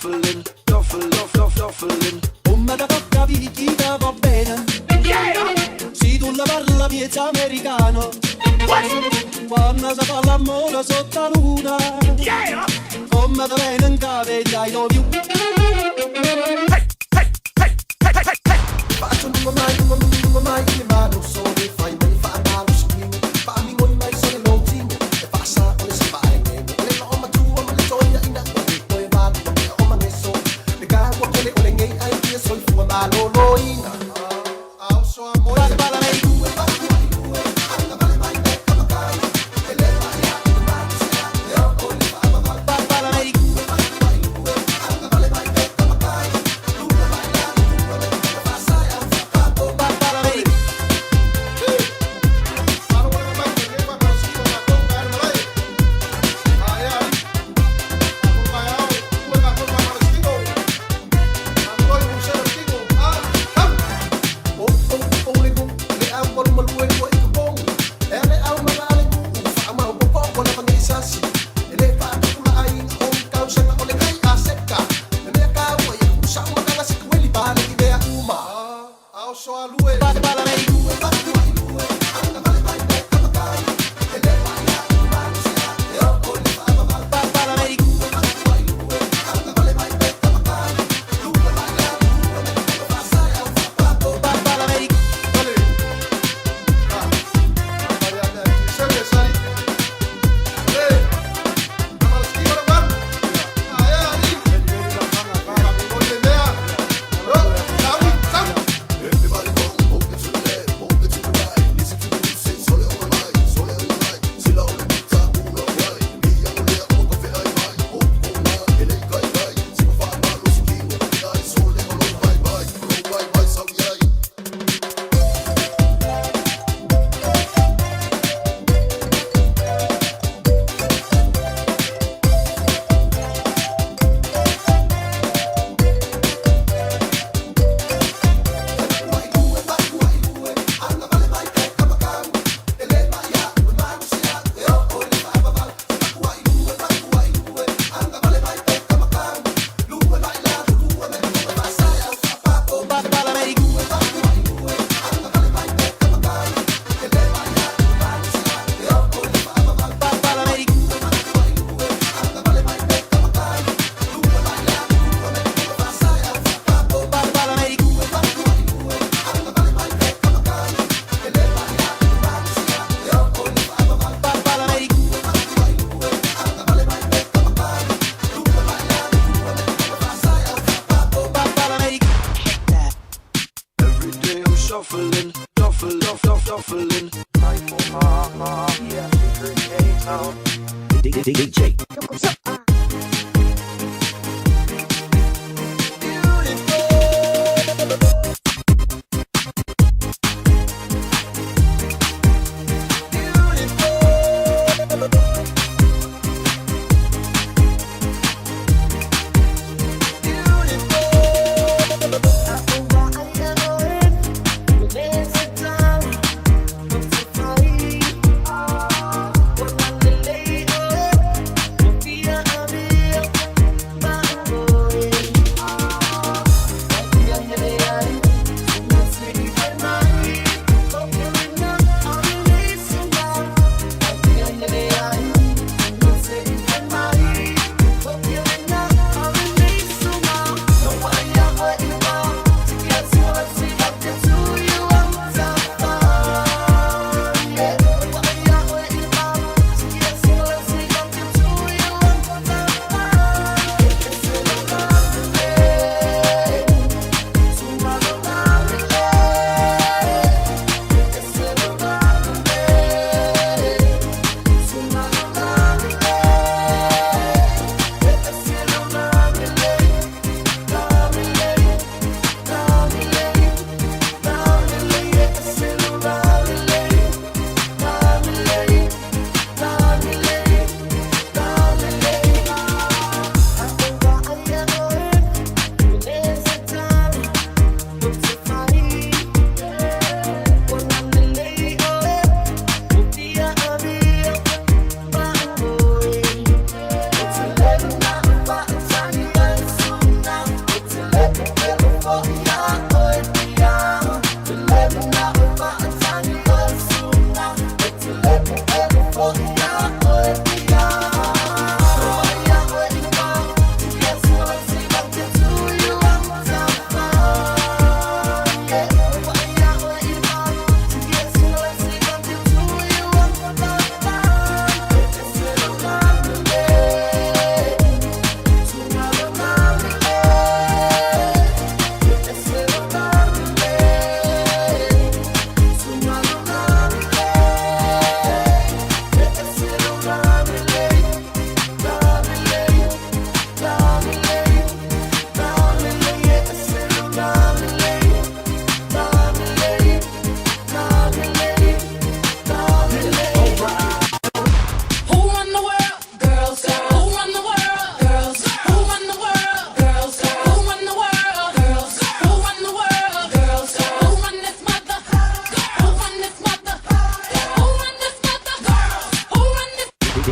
Shuffling, shuffle, shuffle, shuffling. Come da poca vita va bene. Se tu la parla miezza americano. Quando si fa l'amore sotto la luna. Come te viene in capo e I love you. Every day I'm shuffling, shuffle, shuffle, shuffling. DJ. Yeah.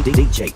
DJ.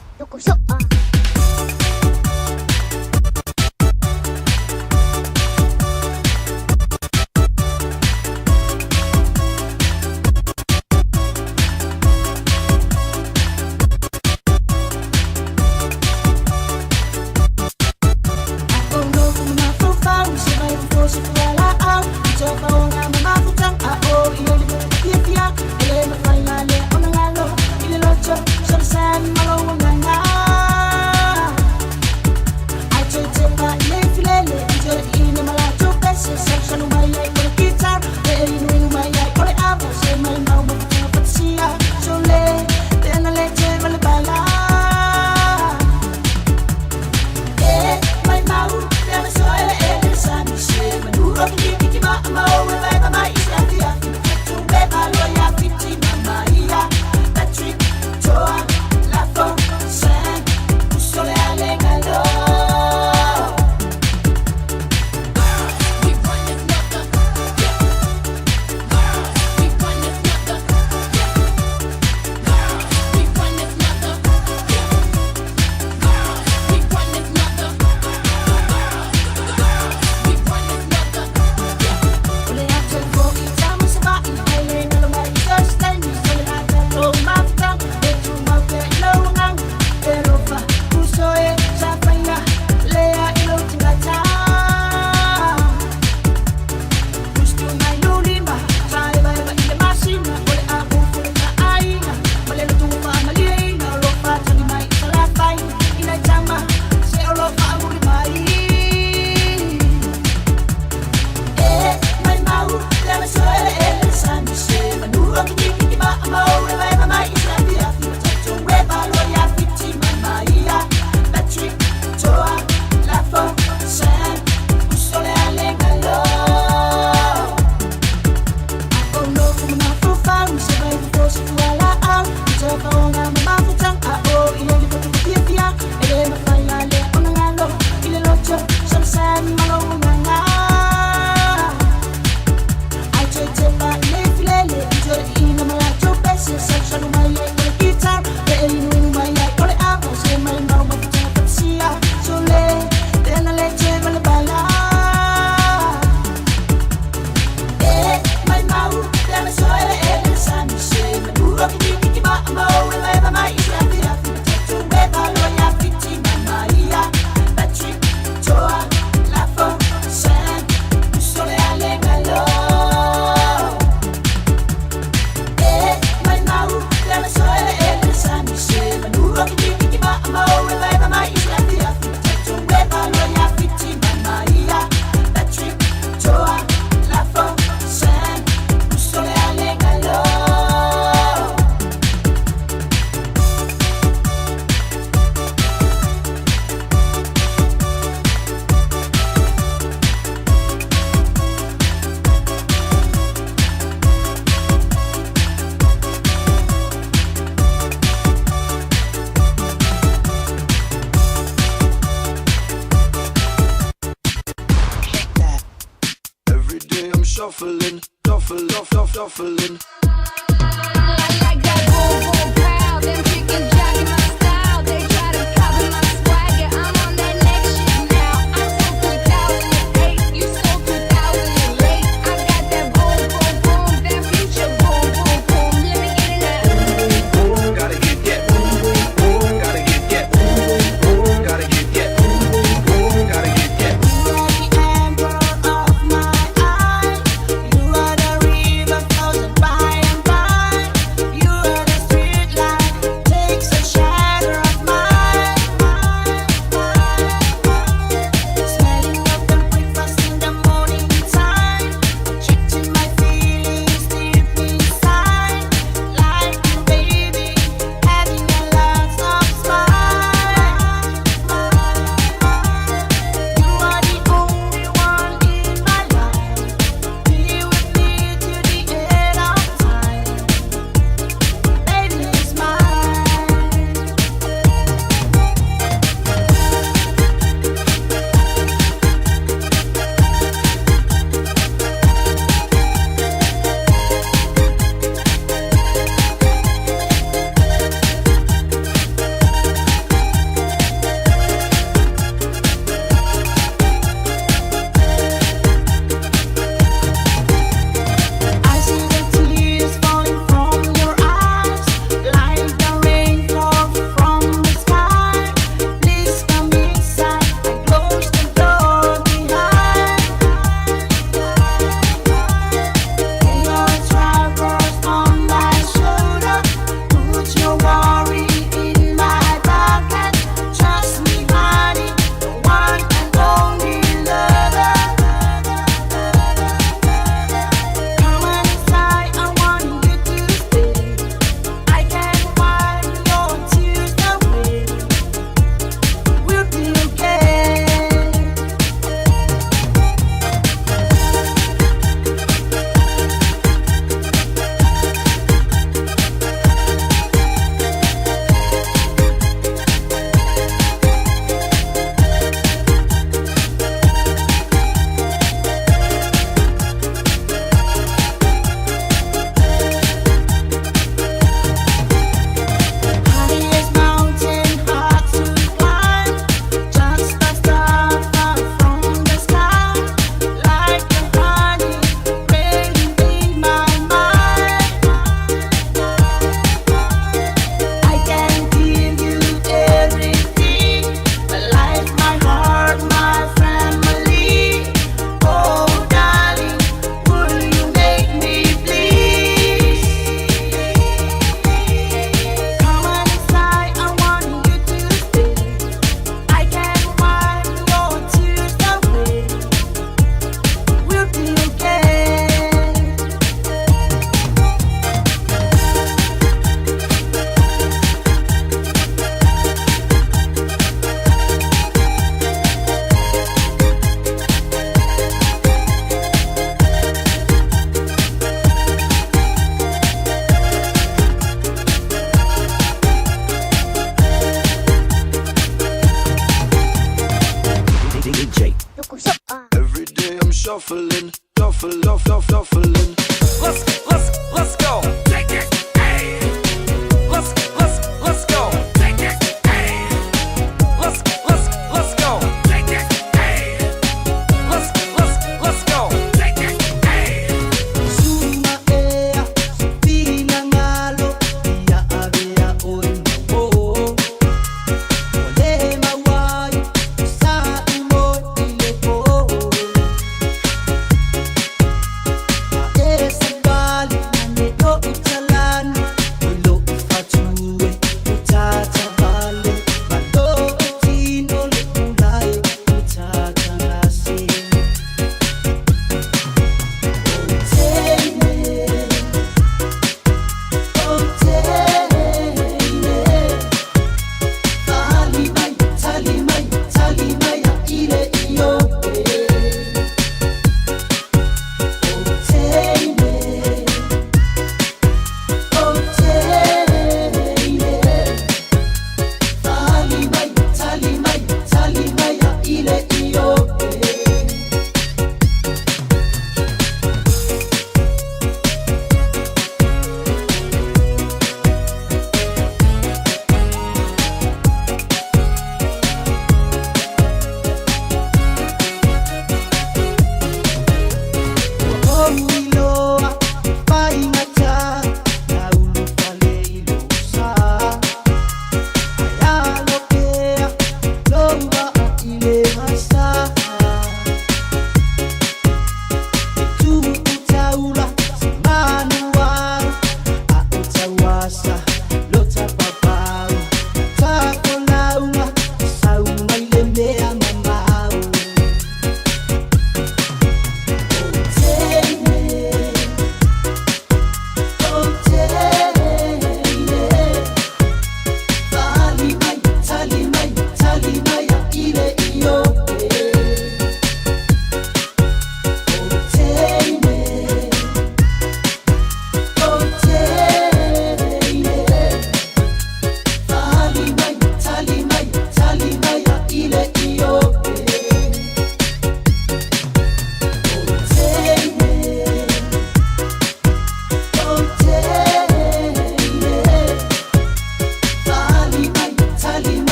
Shuffling, shuffle, shuffle, shuffling. I like that boom boom pow, them chicken jogging my style. They try to copy my swagger. I'm on that next shit now. I'm so 2008, you so 2008. I got that boom boom boom, that future boom boom boom. Let me get it now. Gotta get that. Gotta get that. Gotta get that. Gotta get that. You are the anchor of my eye. You are the river flows by.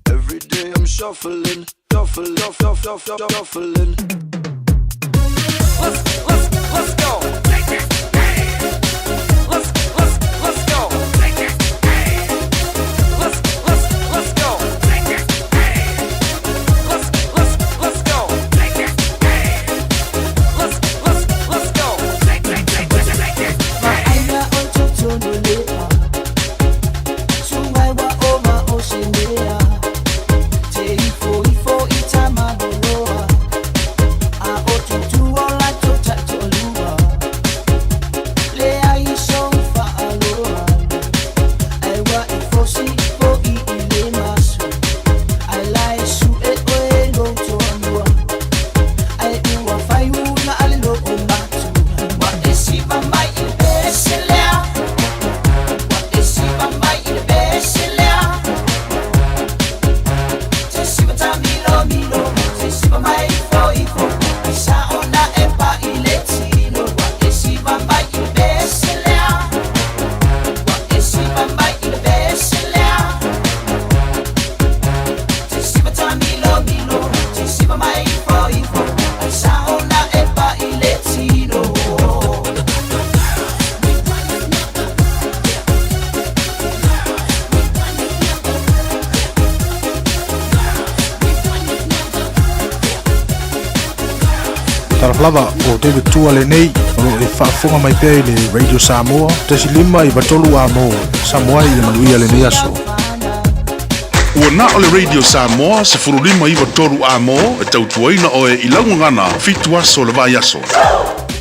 Every day I'm shuffling, shuffle, shuffle, shuffle, shuffling. Let's let's let's go. Let's let's let's go. Let's let's let's go. Let's let's let's go. Let's let's let's go. Ma'aina o totonu lea Suai wa o ma o se mea Te ifo ifo i tamaloloa A o tutu o la tō tatolua Le ai so whaaloa Ai wa i fosi fo i i le masu Ai lai su e oe lo toanua Ai ua whai una ale lo o matu Wa e siva mai i le pese lea Wa e siva mai i le pese lea Te siva ta milo milo Te siva mai ifo ifo Ai sa ona e pa i le tino Wa e siva mai i le pese lea Wa e siva mai i le pese lea Te siva ta milo milo Te siva mai ifo ifo Ai sa ona e pa i le tino. Talofa lava o David Tua lenei o loo e faafofoga mai pea i le Radio Samoa 1.5 93 amo Samoa ai ia manuia lenei aso. Ua na o le Radio Samoa 1593 amo e tautuaina oe i laugagana 7 aso o le vaiaso.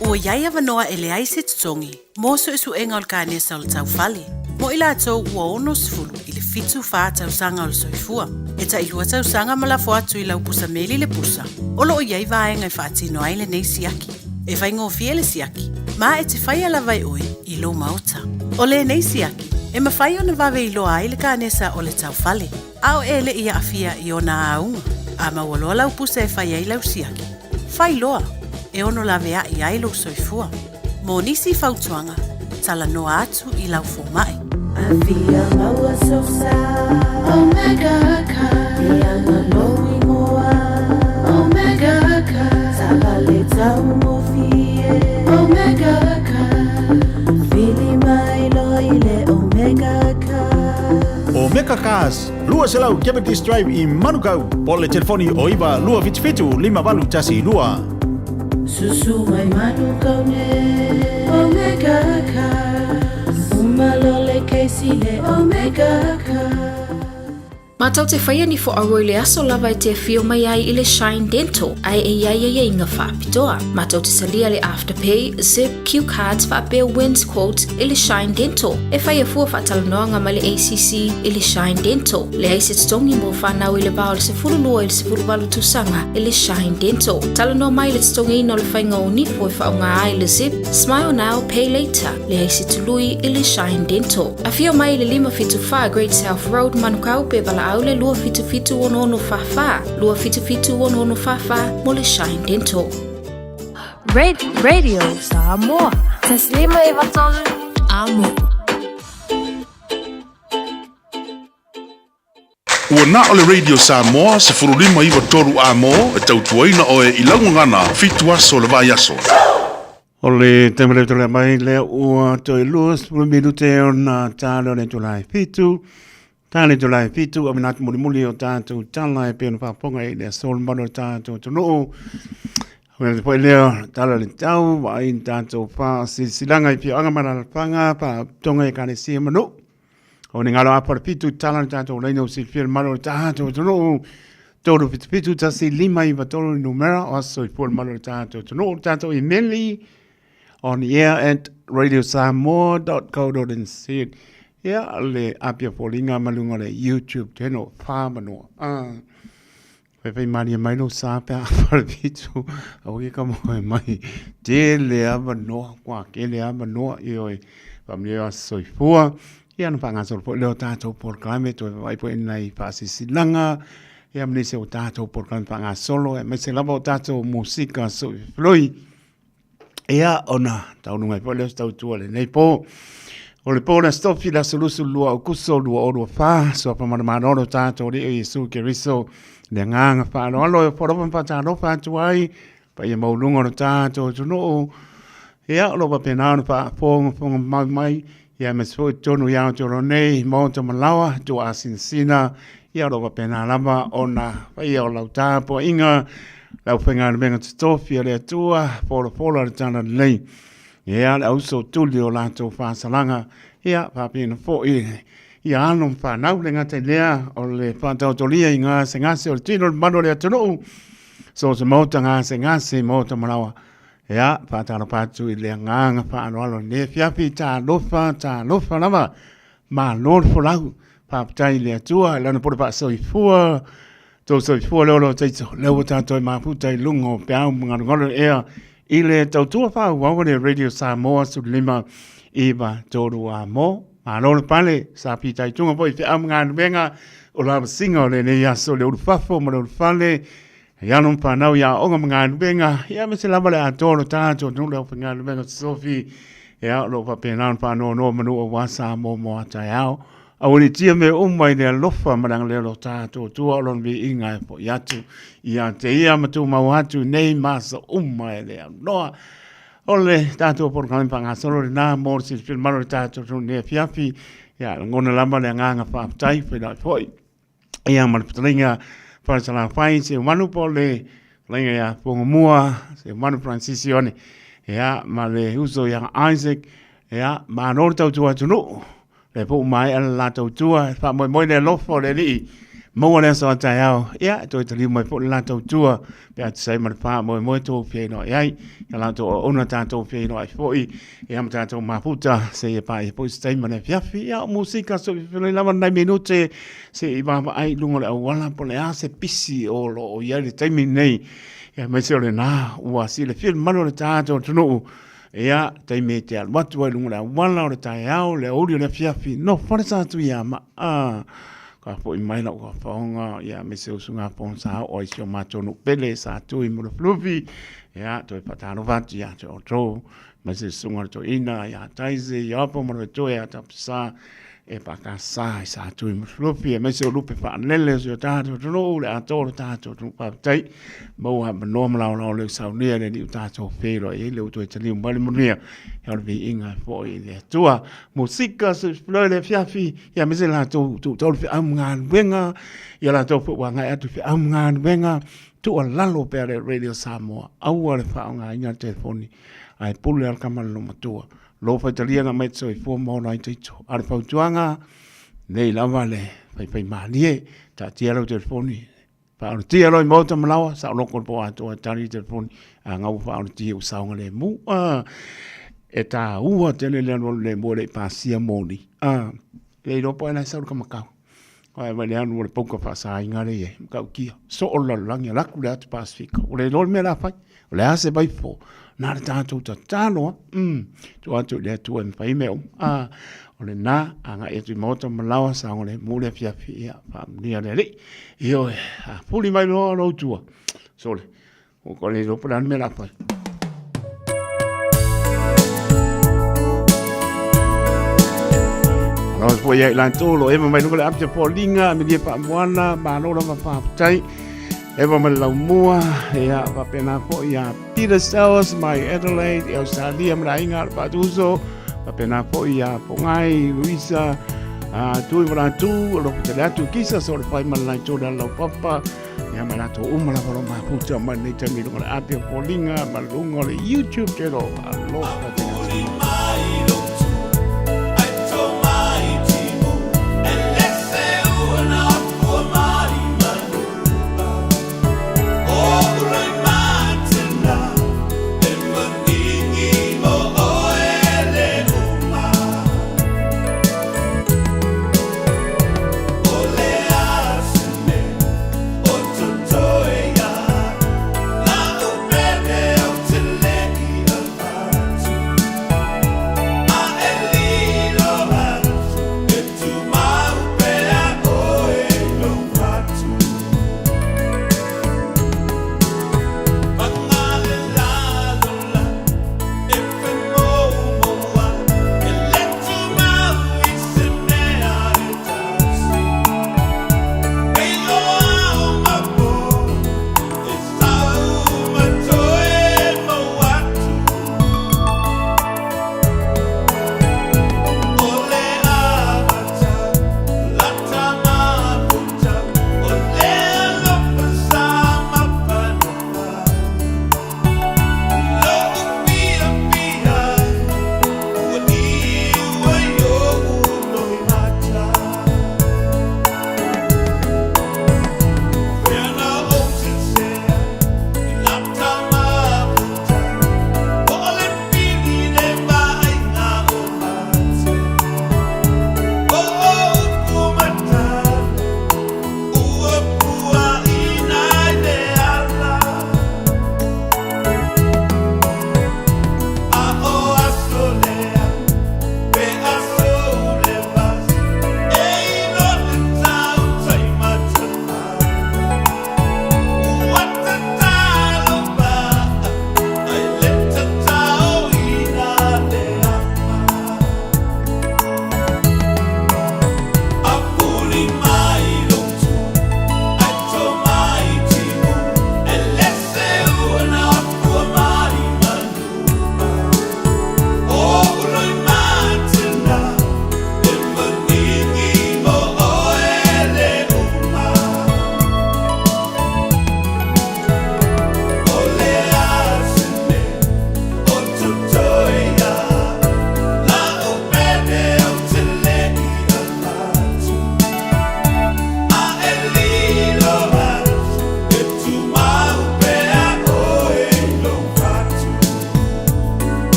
Ua i ai avanoa e leai se totogi mo suesuega o le kanesa o le taufale, mo i latou ua 60 i le 74 tausaga o le soifua. E tailua tausaga ma lafo atu i lau pusa meli le pusa, o loo i ai vaega e faatino ai lenei siaki. E faigofie le siaki, ma e te faia lava e oe i lou maota. O lenei siaki, e mafai ona vave iloa ai le kanesa o le taufale, a o e leʻi aafia i ona auga. A maua loa lau pusa e fai ai lau siaki, fai loa, e ono laveai ai lou soifua. Mo nisi fautuaga, talanoa atu i lau fomaʻi. Afia maua sosa Omega Car E anga lou igoa Omega Car Taavale taugofie Omega Car Vili mai loa i le Omega Car. Omega Cars, 200 Jeopardy Drive i Manukau. Po o le telefoni o 9 277 5812. Susu mai Manukau nei Omega Cars Uma loa le kesi le Omega Cars. Matou te faia ni foauau i le aso lava e te afio mai ai i le Shine Dental, ae e i ai aiaiga faapitoa. Matou te talia le Afterpay, Zip, Q Cards faapea Wins Quotes i le Shine Dental. E faia fua faatalanoaga ma le ACC i le Shine Dental. Leai se totogi mo fanau i le va o le 12 i le 18 tausaga i le Shine Dental. Talanoa mai i le totogiina o le faiga o nifo e faaaoga ai le Zip, Smile Now, Pay Later. Leai se tului i le Shine Dental. Afio mai i le 574 Great South Road, Manukau, pe valaau. valaau le 277 6644, 277 6644 mo le Shine Dental. Radio Samoa. Taslima Ivatolu. Amo. Ua na o le Radio Samoa 1593 amo e tautuaina oe i lau gagana fitu aso o le vaiaso. O le taimi lea tole mai lea ua toe 20 minute ona tā lea o le itula e fitu. Tā le itula e fitu, a menatu mulimuli o tātou tala e pei ona faafofoga i le aso le mamalu o le tātou atunuu. Mea te foi lea, tala le tau, vaai ni tātou whaasisilaga i afioaga ma alaalafaga, faalapotopotoga i ekalesia ma nuu. O ni ngalo apa le fitu tala le tātou laina o silafia le mamalu o le tātou atunuu. 377 1 5 9 3 le numera o aso soifua le mamalu o le tātou atunuu. Le tātou imeli on air at radiosamoa.co.nz. Ia, le apia foliga ma luga o le YouTube channel, whamanoa. Ah. Whaiwhai marie mai lou sa pe a wharawhitu, aua ke ka moe mai. Tele avanoa, kua kele avanoa, ioe, whaamanuia o aso soifua. Ia na whaangasolo foi lea o tātou polokalame, toe whawai foi nai whaasisilaga, ia ma nisi o tātou polokalame whaangasolo, aemaise lava o tātou musika soifloi. Ia, ona taunu mai foi lea o se tautua lenei pō. O le pō na stofi le aso 22 Aukuso 2024, suafa manumalo tātou Alii o Iesu Keriso, le agaga faaaloalo e ofo alofa ma faatalofa atu ai, paia maualuga o le tātou atunuu. Ia, o lo o faapena ona faafogafoga mau mai, ia aemaise foi totonu i Aotearoa nei, Maota ma Laoa, Tuaasinasina, ia o lo o faapena lava ona faia o lau tapuaiga, le aufaigaluega totofi a le Atua, folafola le talalelei. Ia, le auso tuli o latou faasalaga, ia faapena foi ia alo ma fanau, le gata i lea o le faataotolia i gasegase o le tino o le mamalu o le atunuu, so o se maota gasegase, maota ma laoa. Ia, faatalofa atu i le agaga faaaloalo i lenei afiafi, talofa, talofa lava, malo le folau, faafetai i le Atua i Lana pule faasoifua, tou soifua lea o lo taito, lea ua tatou e mafuta i luga o peau ma galugalu le ea i le tautua faaauau a le Radio Samoa 15 9 3 a mo. Malo le pale, sa fitaituga foi i feau ma galuega o lavasiga o lenei aso i le ulufafo ma le ulufale, I alo ma fanau i aoga ma galuega, ia aemaise lava le atoa o lo tatou atunuu le aufaigaluega totofi, ia o lo o faapena ona faanoanoa manu aua Samoa mo a taeao. Aualiitia mea uma i le alofa ma le agalelei o lo tatou Atua o lona viiga e foi atu ia te ia ma tumau atu nei ma aso uma e le aunoa. O le tatou polokalame faagasolo lena mo le silafia mamalu o le tatou atunuu i lenei afiafi, ia lagona lava le agaga faafetai feiloai foi. Ia ma le fetalaiga Falesalafai Seumanu po o le fetalaiga ia Pogomua Seumanu Francis Ione. Ia ma le uso ia Isaac. Ia malo le tautua atunuu. Le po maea le la tautua. E faamoemoe le alofa o le Alii. Maua le aso a taeao. Ia e toe taliu mai foi le la tautua. Pe a tusa ai ma le faamoemoe tou feiloai ai. Ia latou auauna tatou feiloai foi. Ia ma tatou mafuta seia paia foi se taimi o le afiafi. Ia o musika soifua lava nai minute se i vaavaai i luga o le auala po o le a se pisi o lo o i ai le taimi lenei. Ia aemaise o lena ua silafia le mamalu o le tatou atunuu. Ia, taimi e te alu atu ai i luga o le auala o le taeao, le aoauli o le afiafi, nofo le Satuiama. Ah, ka foi mai lau fafaoga, ia aemaise usugafono sa oo ai si o matou nuu pele sa tui ma Lufilufi. Ia, toe faatalofa atu ia te outou mai se susuga o le toeaina ia Taise, ia Apo ma le Toe ia Tapisa, e pakasa i sa tui Lufilufi, aemaise o lupe faalele o si o tatou atunuu, le atoa o le tatou atunuu. Faafetai, maua avanoa ma laolao leu saunia le Alii o tatou feiloai ai, lea ua toe taliu mai le manuia, ia o le viiga e foi i le Atua. Musika, soifua le afiafi, ia aemaise latou tuutau le feau ma galuega, ia latou foi ua agai atu i feau ma galuega, tuualalo pea le Radio Samoa, aua le faaaogaina le telefoni, ae pule lava le tama le loomatua. Lo faitalia na mai te soifua ma ola ai taito. A o le fautuaga, nei lava le faifaimalie, taatia lau telefoni, faaolatia loa i maota ma laoa, saoloko le po atoa e tali le telefoni, a gau ua faaolatia ua saogalemu. Ah, e taua tele le alualu lemu e le i pasia moni. Ah, le iloa po o ai la e sau le kamakau. Ae mai le anu o le pauka faasaina lea i ai, matautia, soo le lalolagi, alu atu le atu Pasefika, ua le iloa le mea o le a fai, o le a se vaifofo, na o le tatou tatalo lava, tuu atu i le Atua e mafai mea uma. A, o lena, agai atu i maota ma laoa, saogalemu le afiafi, ia, faamanuia le Alii. Ioe, a fuli mai loa lou tua, sole, Ua ka le iloa po o le a le mea o le a fai. Aloha foi ia i latou o lo o eva mai luga le api foliga, Amelia Faamoana, malo lava faafetai. Eva mai le laumua, ia faapena foi ia Peter Sells mai Adelaide, i Australia ma le aiga o le Faatuso, faapena foi ia Pongai, Luisa, Tui Valatu, o lo o tele atu kisa so le fai ma le latou le alaupapa, Ia ma latou uma lava o lo o mafuta mai lenei taimi i luga o le api o foliga ma luga o le YouTube channel. Alofa tele atu.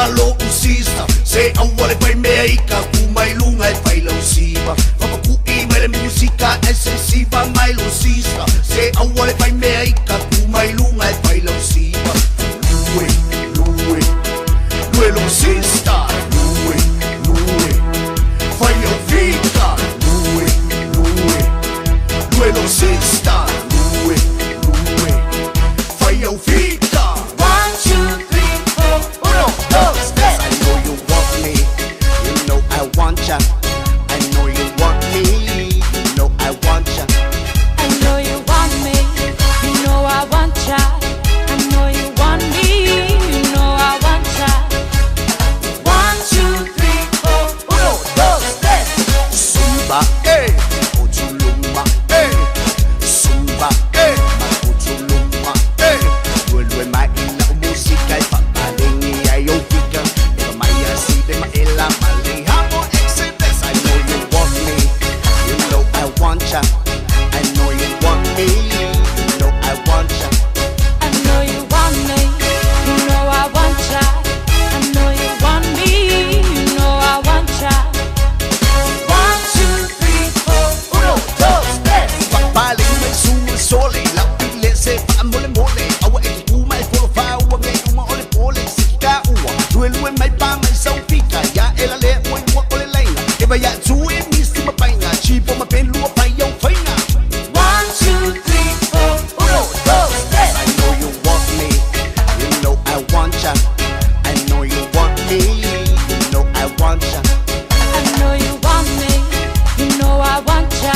ma lo'u sister. Se aua le fai mea i ka ku mai luga e fai lau siva. Fapaku'i mai le musika e se siva mai lo sister. Se aua le fai mea i ka ku mai luga e fai lau siva. Lue, lue, lue lo sister. Lue, lue, fai au fika. Lue, lue, lue lo sister. Lue, lue, fai au fika. 1, 2, 3, 4, 1, 2, 3. I know you want me, you know I want ya. I know you want me, you know I want ya. I know you want me, you know I want ya. I know you want me, you know I want ya. 1, 2, 3, 4, 1, 2, 3. Zumba, eh, Otuluma, eh. Zumba, eh, Otuluma, eh. Lue mai ila musika e fapalengi ai o fika. Eva mai asi de ma ela malehamo excellence. I know you want me, you know I want ya. I know you want me, you know I want ya. I know you want me, you know I want ya. I know you want me, you know I want ya. 1, 2, 3, 4, 1, 2, 3. Papale mai su sole, la pile se fa mole mole. Awa e ku mai folo fa ua ngai uma ole pole sika ua. Lue lue mai pa mai sau fika ya ela le ua ua ole laina. Eva ya tu e misti ma paina, chipo ma pen lua pai au faina. 1, 2, 3, 4, 1, 2, 3. I know you want me, you know I want ya. I know you want me, you know I want ya. I know you want me, you know I want ya.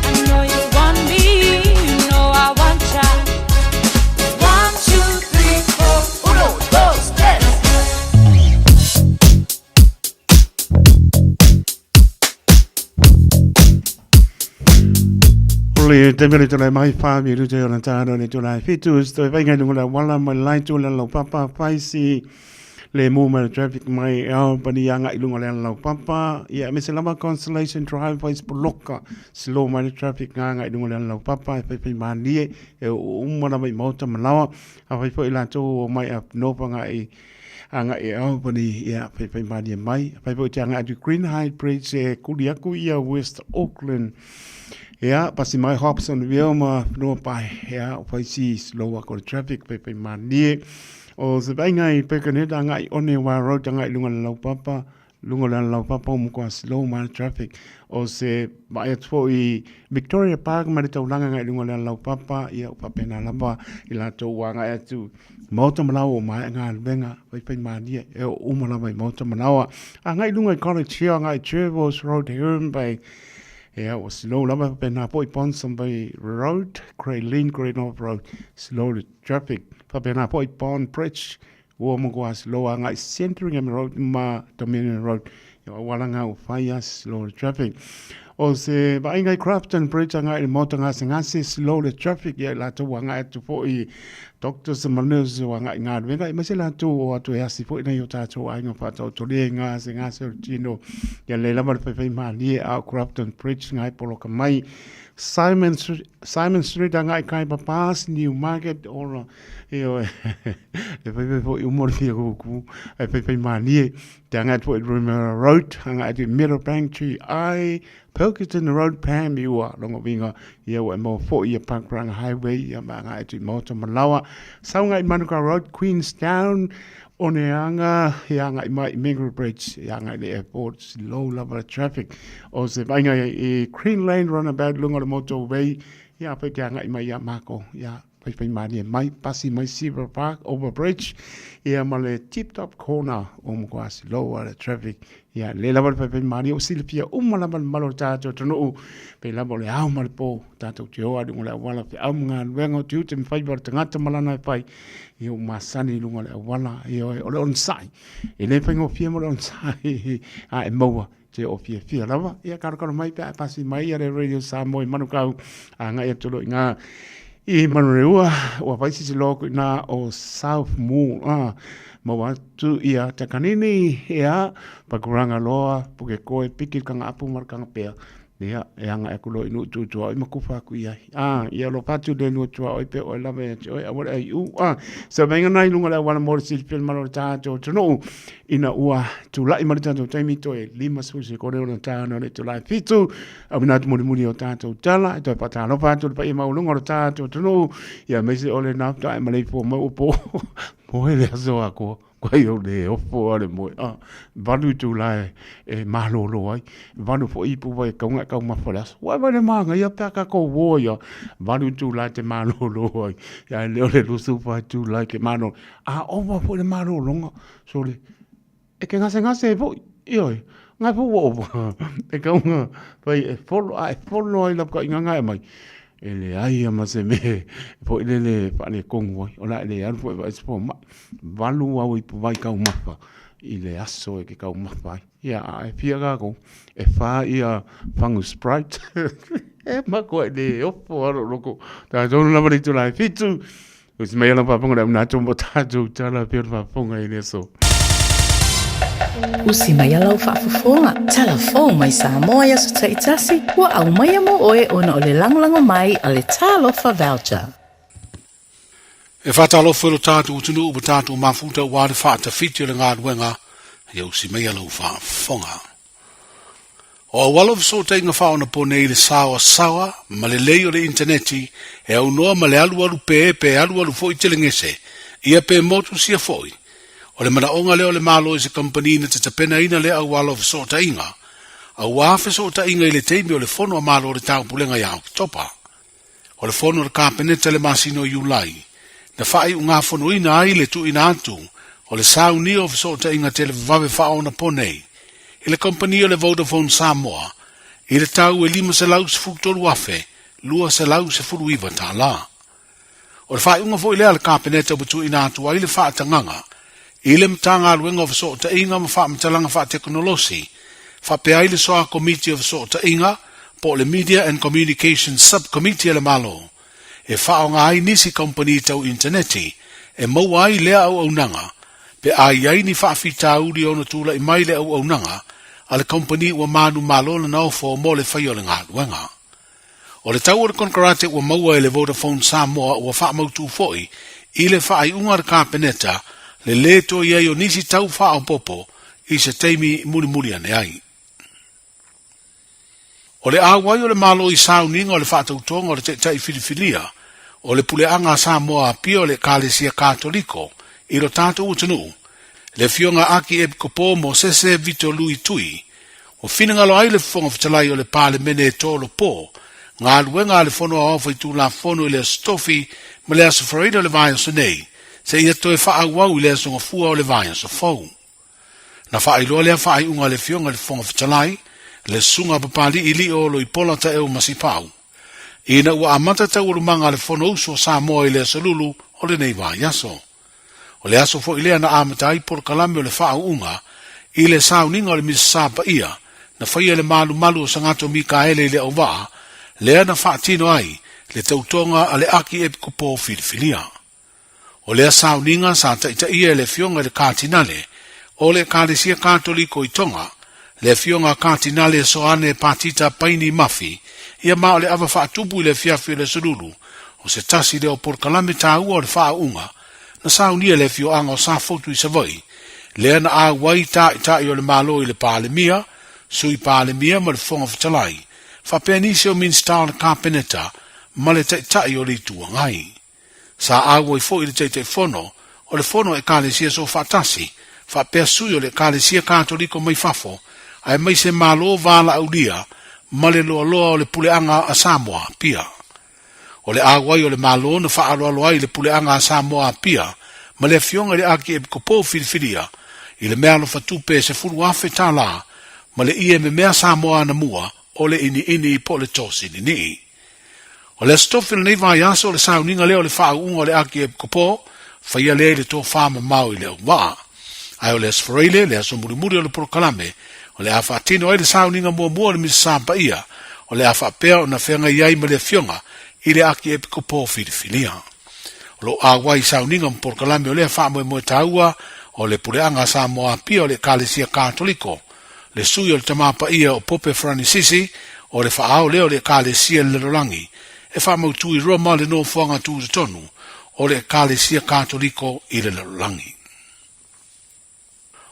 I know you want me, you know I want ya. 1, 2, 3, 4, 1, 2, 3. O le taimi o le tolai mai wha mi rute o na tāro le tolai whitu toi whainga lunga la wala mai lai tu la lau papa whaisi le mō mai traffic mai au pani anga i lunga le lau papa ia me se lava Constellation Drive whais poloka slow mai le traffic ngā nga i lunga le lau papa e whai whai mānie e uma lava i mauta malawa a whai whai la tō o mai a nopa ngā i anga i Albany ia whai whai mānie mai whai whai te anga atu Green High Bridge e kuri aku ia West Auckland. Ia, pasi mai Hobsonville ma whenua pai, ia, o whai si slow ako le traffic, whai whai mānie. O se vainga i Birkenhead, anga i Onewa Road, anga i lunga le laupapa, lunga le laupapa o mukoa slow ma le traffic. O se vai atu fo i Victoria Park ma le taulanga nga i lunga le laupapa, ia, o whapena lava i latou ua anga atu Maota Malawa o mai ngā luenga, whai whai mānie, e o uma lava i Maota Malawa. Anga i lunga i College Hill, anga i Jervois Road, Herne Bay, Ia, ua slow lava faapena foi Ponsonby Road, Grey Lynn, Great North Road, slow le traffic. Faapena foi Bond Bridge, ua matua slow agai Sandringham Road ma Dominion Road. Ia, ua auala ua fai lava slow le traffic. O se vaaiga i Grafton Bridge agai i le maota gasegase, slow le traffic, ia i latou ua agai atu foi doctors ma nurses ua agai i galuega, aemaise latou o atu e asi foi nai o tatou aiga faataotolia i gasegase o le tino. Ia lelei lava le faifaimalie a o Grafton Bridge ngai poloka mai. Simon Street, Simon Street agai Khyber Pass, Newmarket, ola, ioe, e faifai foi uma o le fia kuku, e faifaimalie. Te agai atu foi i Remuera Road, agai atu i Meadowbank, Tree Eye, Pilkington Road, Pam, i ua longa winga, ia ua e maua foi ia Pakuranga Highway, ia ma agai atu i Maota Malawa. Sau ngai Manukau Road, Queenstown, Oneanga, ia agai mai i Mangere Bridge, ia agai le airport, slow lava le traffic. O se vainga i Green Lane Runabout, lunga o le motorway, ia apai te agai mai ia mākou, ia Whaiwhaimarie mai, pasi mai Silver Park, Over Bridge, ia ma le Tip Top Corner o Mokoasi Lower le traffic. Ia le lava le whaiwhaimarie o silafia uma lava le malo o tātou atunuu, pe lava o le ao ma le pō, tātou te oa lunga le awala, te au mga luenga o te ute mwhai wara tangata malana e whai, ia o masani lunga le awala, ia o le onsai. E le whaingofia mo le onsai, a e maua te o fiafia lava. Ia karokaro mai pe a pasi mai ia le Radio Samoa i Manukau, a ngai atu lo i ngā i Manureua, ua whai sisi loa ku nā o South Mall, a, maua atu ia Takanini, ia, Pakuranga loa, Pukekohe, Piki, Kanga Apu, Marukanga Pea. Ia, e agai aku loa i nuu tutuaoi ma kufa aku i ai. A, ia alofa atu i le lua tuaoi pe oe lava ia te oe, aua le aiu. A, se vaega na i luga o le auala mo le silafia le malo o le tatou atunuu, ina ua tulai mai le tatou taimi toe 50 sekone ona ta ana o le itula e fitu, auina atu mulimuli o tatou tala, e toe faatalofa atu i le paia maualuga o le tatou atunuu, ia aemaise o le nafta ae maleifua mai ua po, moe le aso atoa. Kai o le ofo a le moe a valu itula e malolo ai, valu foi ipu vai e kauga e taumafa i le aso. Ua e le manaia pe a tatou o ai lava, valu itula e te malolo ai, ae le o le 24 itula e te malolo. A ova foi le malologa, sole, e te gasegase ai foi, ioe, na foi ua ova, e kauga fai e folo, a e folo ai lau taigaga e aumai, e leai lava ma se mea foi lele e faaletonu ai, o le a e le alu foi e vaai se fomai. Valu au ipu vai taumafa i le aso e te taumafa ai. Ia, a e fia kākou, e whā ia whangu Sprite. e makoa i le ofo aro loko. Tātou lava le itula e fitu. O si mai ala whaponga le au nā mo tātou tala pia o whaponga i le aso. Usi mai lau faafofoga, tala fou mai Samoa i aso taitasi, ua aumaia mo oe ona o le lagolago mai a le Talofa Voucher. E faatalofa i lo tatou atunuu ma tatou mafuta aua le faatafiti o le galuega ia usi mai lau faafofoga. O auala o fesootaiga faaonaponei i le saoasaoa ma lelei o le initaneti e aunoa ma le alualu pe pe alualu foi telegese ia pe motu sia foi. O le manaoga lea o le Malo i se kamupani na te tapenaina lea auala o fesootaiga auā fesootaiga i le taimi o le Fono a Malo o le Taupulega ia Oketopa. O le fono a le Kapeneta i le masina o Iulai, na faaiugafonoina ai le tuuina atu o le saunia o fesootaiga televavave faaonaponei i le kamupani o le Vodafone Samoa i le tau e $513,219. O le faaiuga foi lea a le Kapeneta ua tuuina atu ai le faatagaga i le Matagaluega o Fesootaiga ma Faamatalaga Faatekonolosi faapea ai le Soa Komiti o Fesootaiga po o le Media and Communications Sub-Committee a le Malo e faaaoga ai nisi kamupani tau initaneti e maua ai lea auaunaga pe a i ai ni faafitauli ono tulai mai le auaunaga a le kamupani ua manumalo lana ofo mo le faia o le galuega. O le tau o le konekarate ua maua e le Vodafone Samoa ua faamautū foi i le faaiuga a le Kapeneta le lē toe i ai o nisi tau faaopoopo i se taimi mulimuli ane ai. O le auai o le Malo i sauniga o le faatautoga o le Taitai Filifilia o le Puleaga a Samoa Apia o le Ekalesia Katoliko i lo tatou atunuu, le Afioga Aki Epikopo Mosese Vito Lui Tui, Ua finagalo ai le Fofoga Fetalai o le Palemene e tolopo galuega a le Fono Aoao Faitulafono i le Aso Tofi ma le Aso Faraile o le vaiaso nei, seia toe faaauau i le Aso Gafua o le vaiaso fou. Na faailoa lea faaiuga a le Afioga i le Fofoga Fetalai, le Susuga a Papalii Lio Loipola Taeu Masipau, ina ua amata taualumaga a le Fonousu a Samoa i le Aso Lulu o lenei vaiaso. O le aso foi lea na amata ai polokalame o le faauuga i le sauniga o le Misa Paia na faia e le malumalu o Sagato Mikaele i le auvaa lea na faatino ai le tautoga a le Akiepikopo Filifilia. O lea sauniga sa taitaia e le Afioga i le Katinale o le Ekalesia Katoliko i Tonga, le Afioga Katinale Soane Patita Paini Mafi, ia ma o le ava faatupu i le afiafi o le Aso Lulu o se tasi lea o polokalame taua o le faauuga na saunia e le afioaga o Safotu i Savaii, lea na auai Taitai o le Malo i le Palemia, Sui Palemia ma le Fofoga Fetalai, faapea nisi o Minisita o le Kapeneta ma le Taitai o le Itu Agai. Sa auai foi le Taitaifono o le Fono a Ekalesia Soofaatasi, faapea sui o le Ekalesia Katoliko mai fafo, aemaise Malo valaaulia ma le loaloa o le Puleaga a Samoa Apia. O le auai o le Malo na faaaloalo ai le Puleaga a Samoa Apia ma le Afioga i le Akiepikopo Filifilia i le meaalofa tupe e $10,000 ma le ie memea Samoa anamua o le iniini po o le tosinini'i. O le Aso Tofi o lenei vaiaso o le sauniga lea o le faauuga o le Akiepikopo, faia lea i le tofā mamao i le auvaa. Ae o le Aso Faraile, le aso mulimuli o le polokalame, o le a faatino ai le sauniga muamua o le Misa Paia, o le a faapea ona feagai ai ma le Afioga i le Akiepikopo Filifilia. O lo o auai i sauniga ma polokalame o lea faamoemoe taua o le Puleaga a Samoa Apia o le Ekalesia Katoliko, le Sui o le Tama Paia o Pope Faranisisi, O le faaao lea o le Ekalesia i le lalolagi e faamautu i Roma le nofoaga tutotonu o le Ekalesia Katoliko i le lalolagi.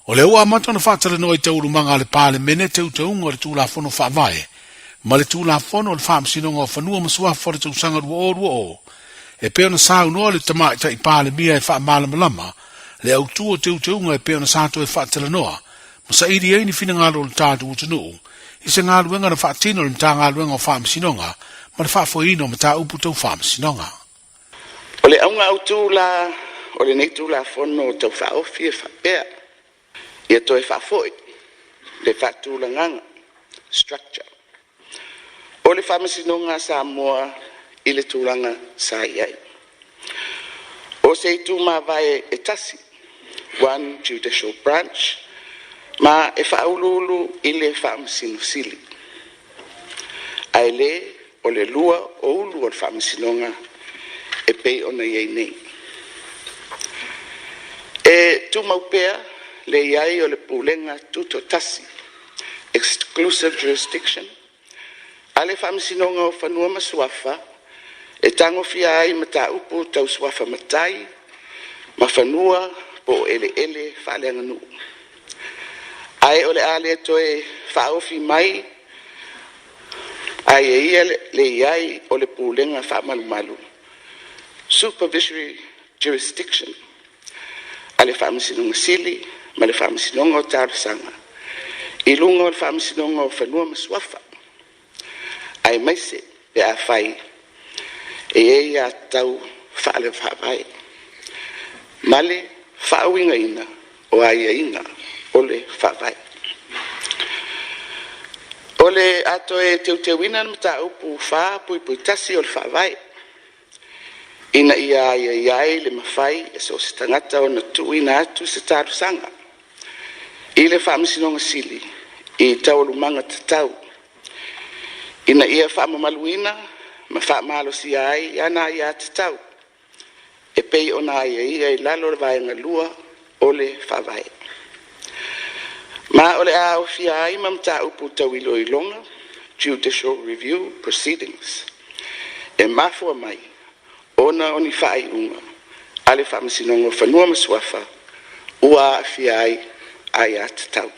O lea ua amata ona faatalanoa i taualumaga a le Palemene teuteuga o le Tulafono Faavae ma le Tulafono o le Faamasinoga o Fanua ma Suafa o le tausaga 2020, e pei ona saunoa le Tamaitai Palemia e faamalamalama le autu o teuteuga e pei ona sa toe faatalanoa ma saili ai ni finagalo o le tatou atunuu i se galuega na faatino e le Matagaluega o Faamasinoga ma le faafoeina o mataupu tau faamasinoga. O le auga autu la o lenei Tulafono Tau Faaofi e faapea, ia toe faafoi le faatulagaga, structure, o le Faamasinoga a Samoa i le tulaga sa i ai. O se itu mavae e tasi, one judicial branch, ma e faauluulu i le Faamasino Sili, ae le o le lua o ulu o le Faamasinoga e pei ona i ai nei. E tumau pea le i ai o le Pulega Tutoatasi, exclusive jurisdiction, a le Faamasinoga o Fanua ma Suafa e tagofia ai mataupu tau suafa matai ma fanua po o eleele faaleaganuu. Ae o le a le toe faaofi mai aiaia le i ai o le Pulega Faamalumalu, supervisory jurisdiction, a le Faamasinoga Sili ma le Faamasinoga o Talosaga i luga o le Faamasinoga o Fanua ma Suafa, aemaise pe afai e i ai aiatatau faale-faavae ma le faauigaina o aiaiga o le Faavae. O le a toe teuteuina le mataupu 4.1 o le Faavae ina ia aiaia ai le mafai e so o se tagata ona tuuina atu se talosaga i le Faamasinoga Sili i taualumaga tatau ina ia faamamaluina ma faamalosia ai ana aiatatau e pei ona aiaia i lalo o le Vaega 2 o le Faavae. Ma o le a aofia ai ma mataupu tau iloiloga, judicial review proceedings, e mafua mai ona o ni faaiuga a le Faamasinoga o Fanua ma Suafa ua aafia ai aiatatau.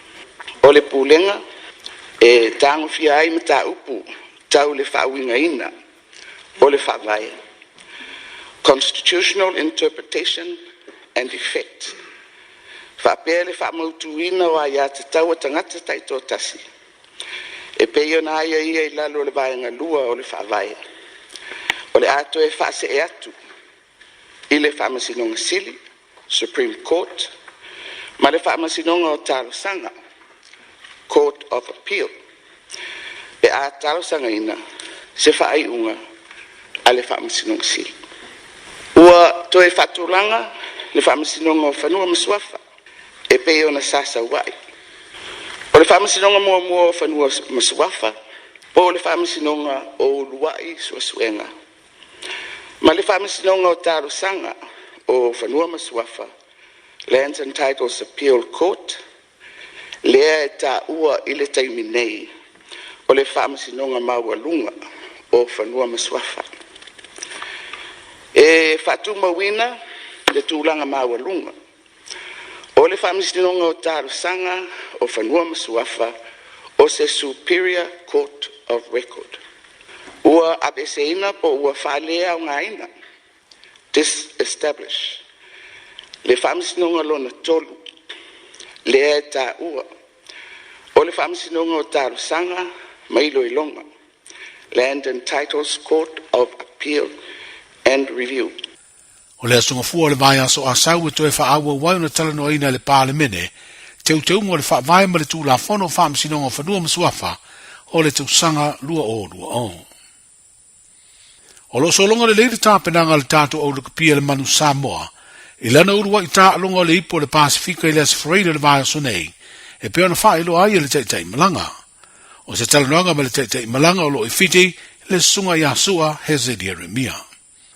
O le Pulega e tagofia ai mataupu tau le faauigaina o le Faavae, Constitutional Interpretation and Effect, faapea le faamautuina o aiatatau a tagata taitoatasi e pei ona aiaia i lalo o le Vaega 2 o le Faavae, o le a toe faasee atu i le Faamasinoga Sili, Supreme Court, ma le Faamasinoga o Talosaga, Court of Appeal, pe a talosagaina se faaiuga a le Faamasinoga Sili. Ua toe faatulaga le Faamasinoga o Fanua ma Suafa e pei ona sa sau ai. O le Faamasinoga muamua o Fanua ma Suafa po o le Faamasinoga o Uluai Suesuega ma le Faamasinoga o Talosaga o Fanua ma Suafa, Lands and Titles Appeal Court, lea e taua i le taimi nei o le Faamasinoga Maualuga o Fanua ma Suafa. E faatumauina le tulaga maualuga o le Faamasinoga o Talosaga o Fanua ma Suafa o se Superior Court of Record. Ua aveeseina po ua faaleaogaina, disestablish, le Faamasinoga lona tolu lea e taua o le Faamasinoga o Talosaga ma Iloiloga, Land and Titles Court of Appeal and Review. O le aso Gafua o le vaiaso Asau e toe faaauau ai ona talanoaina e le Palemene teuteuga o le Faavae ma le Tulafono o Faamasinoga o Fanua ma Suafa o le tausaga 2020. O lo o sologa lelei le tapenaga a le tatou au lakapi a le Manu Samoa i lana uluai taaloga o le Ipu o le Pasefika i le Aso Faraile o le vaiaso nei, e pei ona faailoa ai e le Taitai Malaga. O se talanoaga ma le Taitai Malaga o lo o i Fiti, le Susuga ia Sua Hezed Ieremia.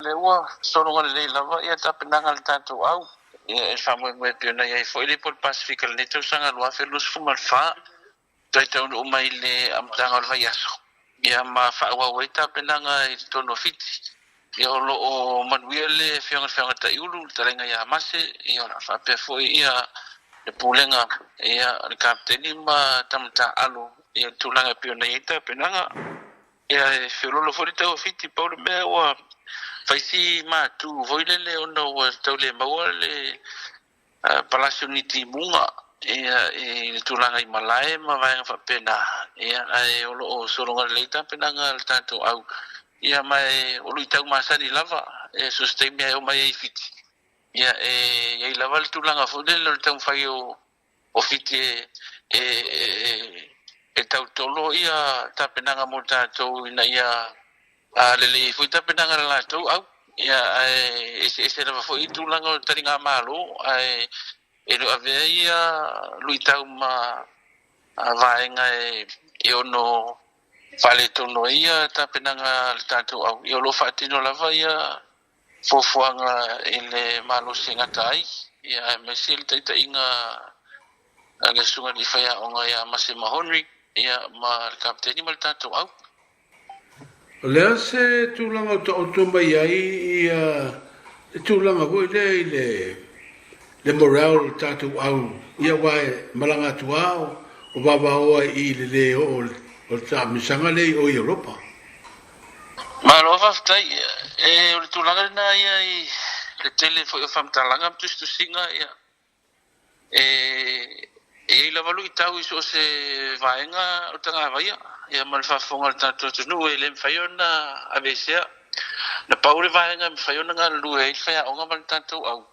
O lea ua sologa lelei lava ia tapenaga a le tatou au. Ia e faamoemoe pei ona i ai foi le Ipu o le Pasefika i lenei tausaga 2024. Toe taunuu mai i le amataga o le vaiaso. Ia ma faaauau ai tapenaga i totonu o Fiti. Ia o lo o manuia le Afioga i le Feagataiulu, le Talaiga ia Mase, ia o le a faapea foi ia le Pulega, ia le Kapeteni ma tama taaalo ia le tulaga e pei ona i ai tapenaga. Ia e feoloolo foi le tau o Fiti, pau le mea ua fai si matu foi lele ona ua tau le maua le palasi o ni timuga ia i le tulaga i malae ma vaega faapena, ia ae o lo o sologa lelei tapenaga a le tatou au, ia ma e o luitau masani lava, e so o se taimi lava e oo mai ai i Fiti, ia e i ai lava le tulaga foi lele o le taumafai o Fiti e e tautolo ia tapenaga mo tatou ina ia lelei ai foi tapenaga a le latou au. Ia, ae eseese lava foi tulaga o taligamalo, ae e le o avea ia luitau ma vaega e ono faaletonu ai ia tapenaga a le tatou au. Ia, o lo o faatino lava ia fuafuaga i le malosi e gata ai, ia, aemaise le taitaiga a le Susuga i le Faiaoga ia Mase Mahonri, ia, ma le Kapeteni ma le tatou au. O le a se tulaga o taoto mai ai ia le tulaga foi lea i le le morale o le tatou au ia aua e malaga atu lava o vavaoa i le le oo o le taamilosaga lea i o i Europa. Malo faafetai. E o le tulaga lena ia i le tele foi o faamatalaga ma tusitusiga ia E i ai lava luitau i so o se vaega o le tagavaia ia ma le faafofoga a le tatou atunuu e le mafai ona aveesea. Na pau le vaega e mafai ona galulue ai le faiaoga ma le tatou au,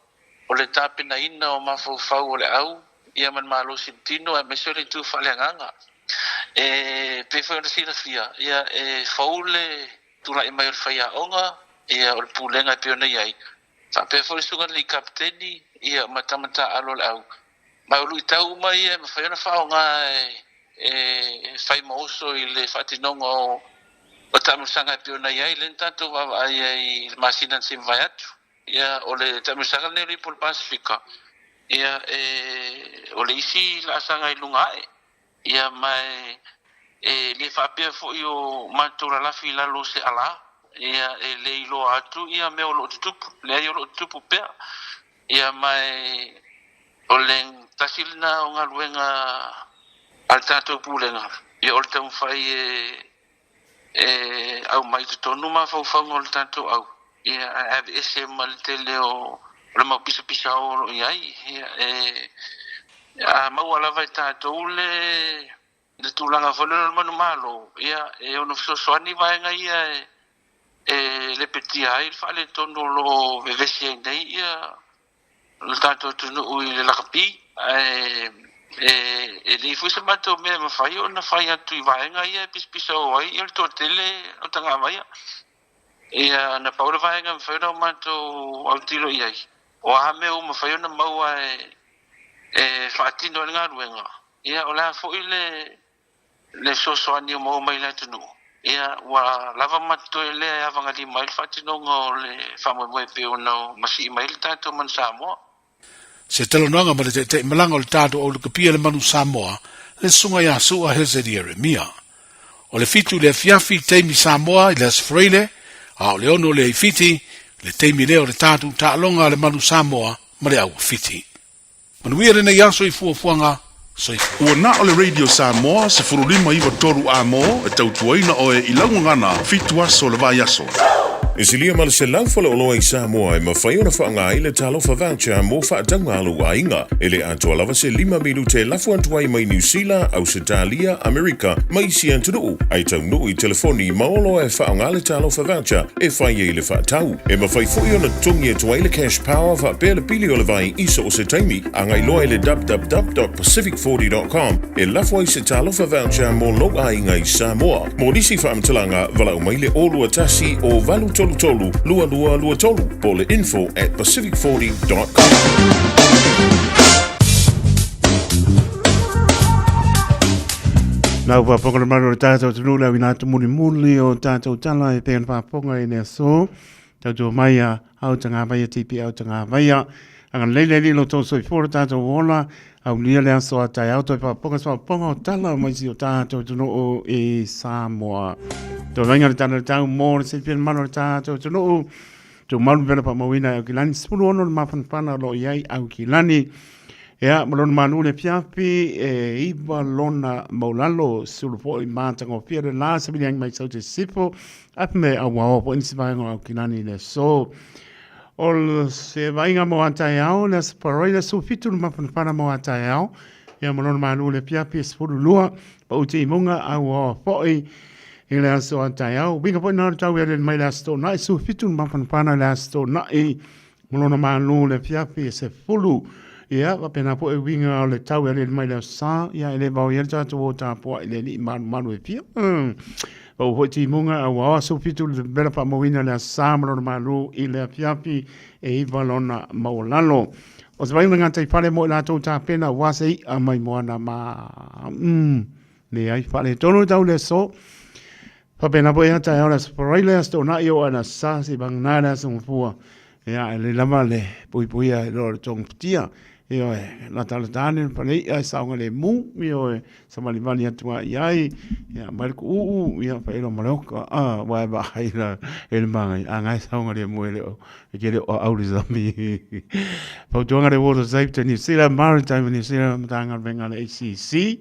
o le tapenaina o mafaufau o le au ia ma le malosi o le tino aemaise o le itu faaleagaga. E pei foi ona silafia, ia e fou le tulai mai o le faiaoga, ia o le pulega e pei ona i ai, Faapea foi le susuga i le Kapeteni, ia, ma tama taaalo o le au. Ma o luitau uma ia e mafai ona faaaoga e fai ma oso i le faatinoga o taamilosaga e pei ona i ai. Lea na tatou vaavaai ai i le masina na se i mavae atu. Ia, o le taamilosaga lenei o le Ipu o le Pasefika, ia, e, o le isi laasaga i luga ae. Ia, ma e le faapea foi o matou lalafi i lalo o se alā, ia, e le iloa atu ia mea o lo o tutupu. Leai, o lo o tutupu pea. Ia, ma o le tasi lena o galuega a le tatou Pulega, ia, o le taumafai e e aumai i totonu mafaufauga o le tatou au, ia, ae aveese ma le tele o le mau pisapisao o lo o i ai. Ia, e, a maua lava e tatou le, le tulaga foi lele o le manumalo, ia, e ono fesoasoani vaega ia e, e lepetia ai le faaletonu o lo o vevesi ai nei ia le tatou atunuu i le lakapi, ae e leai foi se matou mea e mafai ona fai atu i vaega ia e pisapisao ai le toatele o tagavaia. Ia, na pau le vaega e mafai ona matou autilo i ai, o a mea ua mafai ona maua e faatino ai le galuega, ia, o le a foi le le fesoasoani ua maua mai le atunuu, ia, ua lava ma totoe lea e avagalima ai le faatinoga o le faamoemoe e pei ona masii mai ai le tatou Manu Samoa. Se talanoaga ma le taitaimalaga o le tatou au lakapi a le Manu Samoa, le Susuga ia Su'a Hezed Ieremia. O le 7 i le afiafi i taimi Samoa i le Aso Faraile, a o le 6 i le Aifiti, le taimi lea o le tatou taaloga a le Manu Samoa ma le Au Fiti. Manuia lenei aso i fuafuaga soifua. Ua na o le Radio Samoa 15 9 3 A-mo e tautuaina oe i lau gagana fitu aso o le vaiaso. E silia ma le 100 faleoloa i Samoa e mafai ona faaaoga ai le Talofa Voucher mo faatauga a lou aiga. E le atoa lava se lima minute e lafo atu ai mai Niu Sila, Ausetalia, Amerika ma isi atunuu, ae taunuu i telefoni ma oloa e faaaoga le Talofa Voucher e fai ai le faatau. E mafai foi ona totogi atu ai le cash power faapea le pili o le vai i so o se taimi, agai loa i le www.pacific40.com e lafo ai se talofa voucher mo lou aiga i Samoa. Mo nisi faamatalaga, valaau mai le 021 o 833 2223 po o le info at pacific40.com. Nau faafofoga le mamalu o le tatou atunuu le auina atu mulimuli o tatou tala e pei ona faafofoga i le aso. Tautua mai a au tagavaia TP au tagavaia. Agalelei le Alii i lo outou soifua lo tatou ola, aulia le aso a taeao toe faafofoga se faafofoga o tala mai si o tatou atunuu i Samoa. Toe vaaiga le tala o le tau mo le silafia mamalu o le tatou atunuu. Tumau le vela faamauina e Aukilani, 16 le mafanafana o lo o i ai Aukilani. Ia, ma lona malu le afiafi, e 9 lona maulalo, sulu foi matagofie le la, savili mai saute sisifo, afe me auaoa foi nisi vaega o Aukilani i le aso. O se vaaiga mo a taeao, le Aso Faraile, le 17 le mafanafana mo a taeao, ia ma lona malu le afiafi e 12, pau timuga auaoa foi i le aso a taeao. Uiga foi na o le tau e alele mai le Aso Toonai, 17 le mafanafana i le Aso Toonai, ma lona malu le afiafi e 10. Ia, faapena foi uiga o le tau e alele mai le Aso Sa, ia e le vaoia le tatou o tapuai i le alii malumalu e fia. Pau foi timuga auaoa 17 le vela faamauina le Aso Sa ma lona malu i le afiafi e 9 lona maualalo. O se vaaiga gataifale mo i latou tapena aua se i'a mai moana ma leai faaletonu le tau i le aso. Faapena foi ia taeao le Aso Faraile, Aso Toonai o ana sa se vagana le Aso Gafua. Ia, e lelei lava le puipuia i lo le togafitia. Ioe, latalata ane le fale i'a e saogalemu, ioe, savalivali atu ai i ai, ia, aumai le kuuu, ia, faailoa ma le oka, aua e vaai la e le magai, a na e saogalemu e le o, e te le o aau le sami. Fautuaga le Water Safety New Zealand, Maritime New Zealand, Matagaluega a le ACC.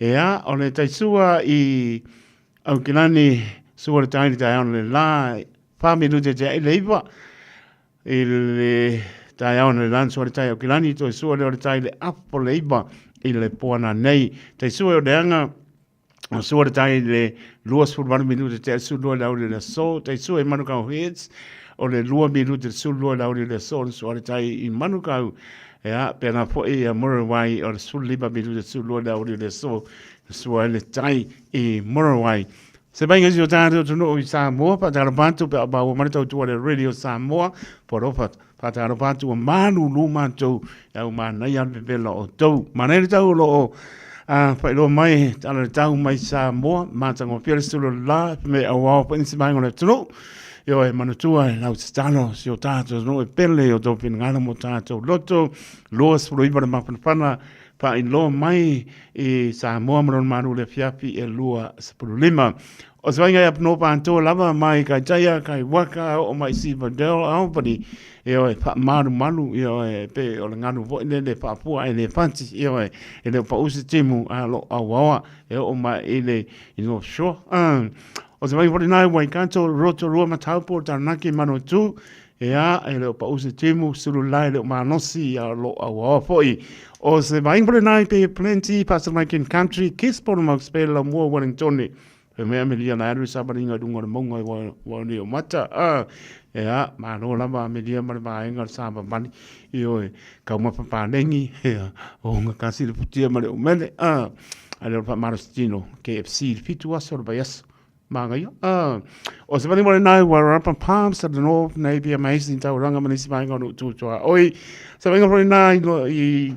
Ia, o le taisua i Aukilani, sua le tai le taeao le la, 4 minute te ai le iwa, i le taeao le la, sua le tai Aukilani, toe sua lea o le tai le apo le iwa i le poana nei. Tai sua o le anga, o sua le tai le 28 minute te ai 12 le auri le aso, tai sua i Manukau Heads, o le 2 minute le 12 le auri le aso, o sua le tai i Manukau, Ea, pēnā foi ia Muriwai o le 15 minute 12 le auri le aso, sua ai le tai i Muriwai. Se vaaiga si o tātou atunuu i Samoa, whātāropa atu pe a maua mai le tautua le Radio Samoa, porofa, whātāropa atu o malulu mātou, e au mānaia le pepela o tou. Mānaia le tau o lo o whailoa mai, tala le tau mai Samoa, mātangofia le sulu la, me au ao pa insi vaenga o le atunuu. Ioe, e manatua e lau tatalo si o tātou atunuu e pele o tō whingaro mo tātou loto, 29 le mafanafana, whailoa mai i Samoa ma lona malu le afiafi e 25. O se vainga i up north atoa lava mai Kaitaia, Kaiwaka, oo mai Sivadale, Albany, ioe, faamalumalu, ioe, pe o le galu foi lele faafua ai le fati, ioe, e le o pau se timu a lo auaoa e oo mai i le i North Shore. O se vainga foi lena i Waikato, Rotorua ma Taupo, Taranaki, Manawatu, Ea, e le o pau se timu, sulu la e le o malosi a lo auaoa foi. O se vaaiga foi lena i Bay of Plenty, Pasamakin Country, Gisborne ma Spell la mua Wellingtone. He mea amelia na alu savaliga i luga o le mauga i Waonei o Mata. Ea, malo lava amelia ma le vaega o le savavali. Ioe, taumafa paleni, ea, o gatasi le futia ma le umele. A le o le faamalosi tino, KFC i le 7 aso o le vaiaso. Māngaia. O se wani wale nai Wairarapa Palms at the North Navy Amazing Tauranga ma nisi vaenga o nuu tutua oi. Se vainga wale nai i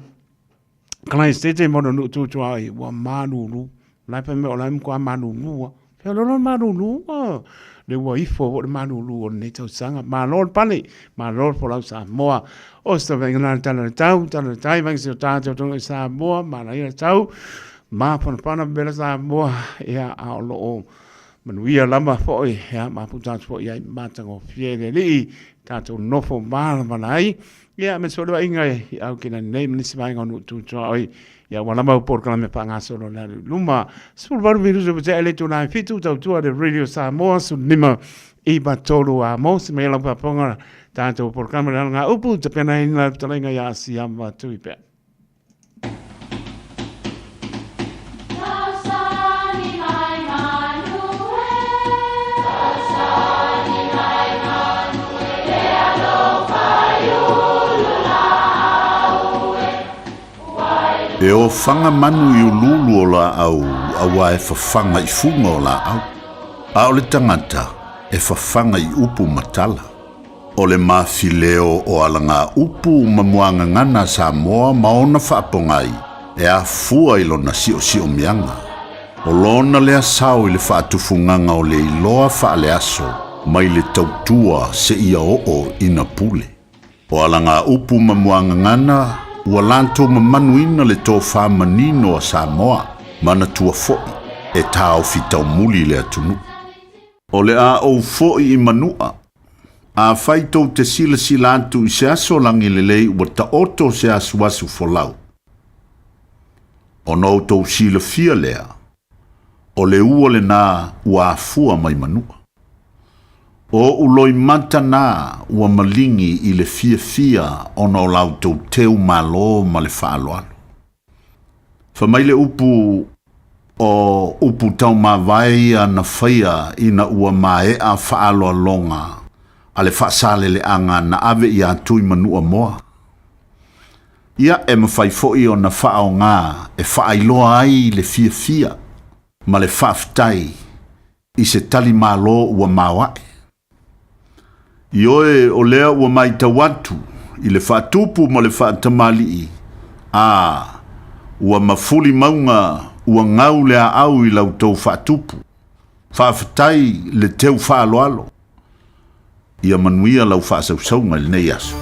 Kalai State mo nuu tutua oi ua malulu. Lai pa me o lai mkua malulu a. Pea lolo malulu a. Le ua ifo o le malulu o nei tausaga. Malo le pale, malo le folau Samoa. O se vainga nai tala le tau, tala le tai, vainga se o tātou tonga i Samoa, manaia le tau. Mafanafana mea Samoa, ia, a o lo o manuia lava foi, ia, mafuta atu foi ai matagofie le Alii, tatou nofo malamala ai, ia, me se vaaiga i au ke nei ma nisi vaega o nuu tu tuaoi, ia, ua lava au polokalame faagasolo le alu i luma. 18 minutu ua tea le itula e 7, tautua le Radio Samoa, 15 i 3 a mo, se mai lau faafofoga tatou polokalame le alga upu, tapenaina le fetalaiga ia Siama Tuipea. E ofaga manu i uluulu o laau auā e fafaga i fuga o laau, a o le tagata e fafaga i upu ma tala. O le mafileo o alagaupu ma muagagana a Samoa ma ona faapogai e afua i lona siosiomiaga. O lona lea sao i le faatufugaga o le iloa faaleaso mai le tautua seia oo ina pule. O alagaupu ma muagagana ua latou mamanuina le tofa manino a Samoa, manatua foi e taofi taumuli le atunuu. O le a ou foi i Manua, afai tou te silasila atu i se aso lagilelei ua taoto se asuasu folau, ona outou silafia lea, o le ua lenā ua afua mai Manua. O ou loimata na ua maligi i le fiafia ona o la outou teu malo ma le faaaloalo. Fai mai le upu o upu taumavae ia na faia ina ua maea faaaloaloga a le faasaleleaga na ave iā Tui Manua Moa. Ia e mafai foi ona faaaoga e faailoa ai le fiafia ma le faafetai i se tali malo ua maoae. Ioe o lea ua matau atu i le faatupu ma le faatamalii, a, ua mafuli mauga ua gau le aau i la outou faatupu. Faafetai le teu faaaloalo. Ia manuia lau faasausauga i lenei aso.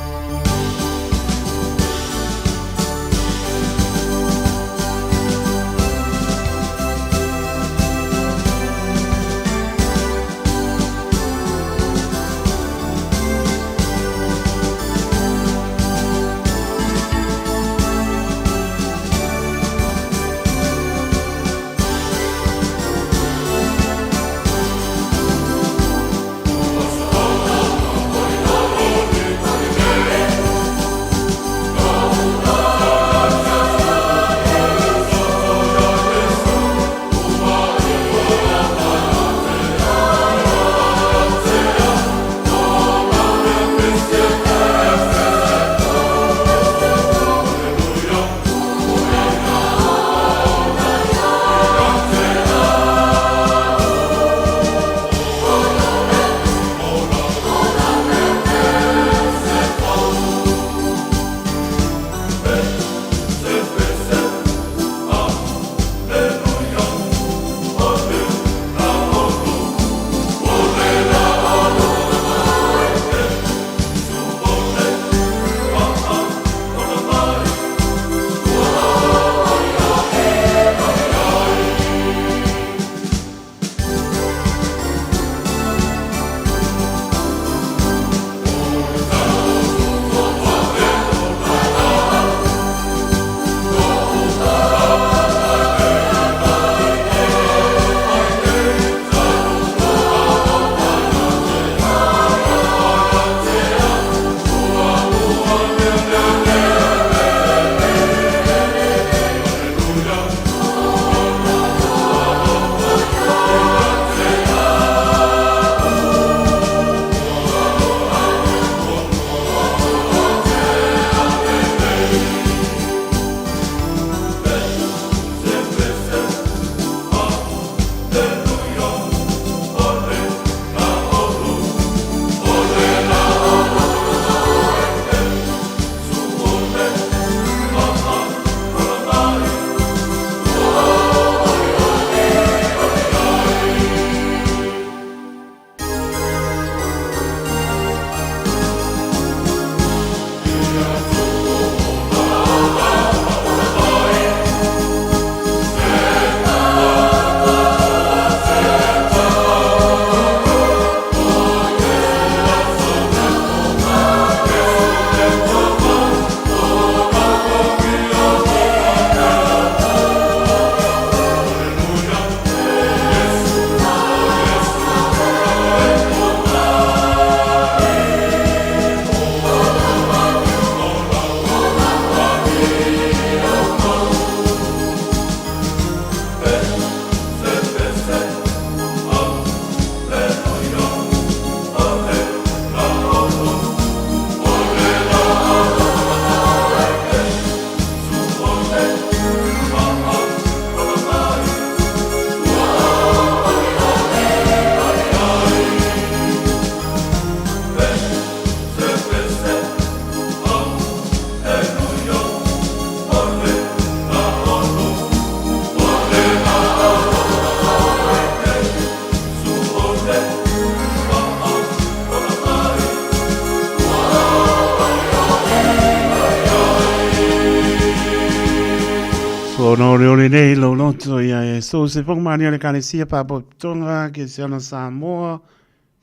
Ona ole ole nei lou loto ia Iesu se whakamani o le Kalesia Pāpotoga ke se ana Samoa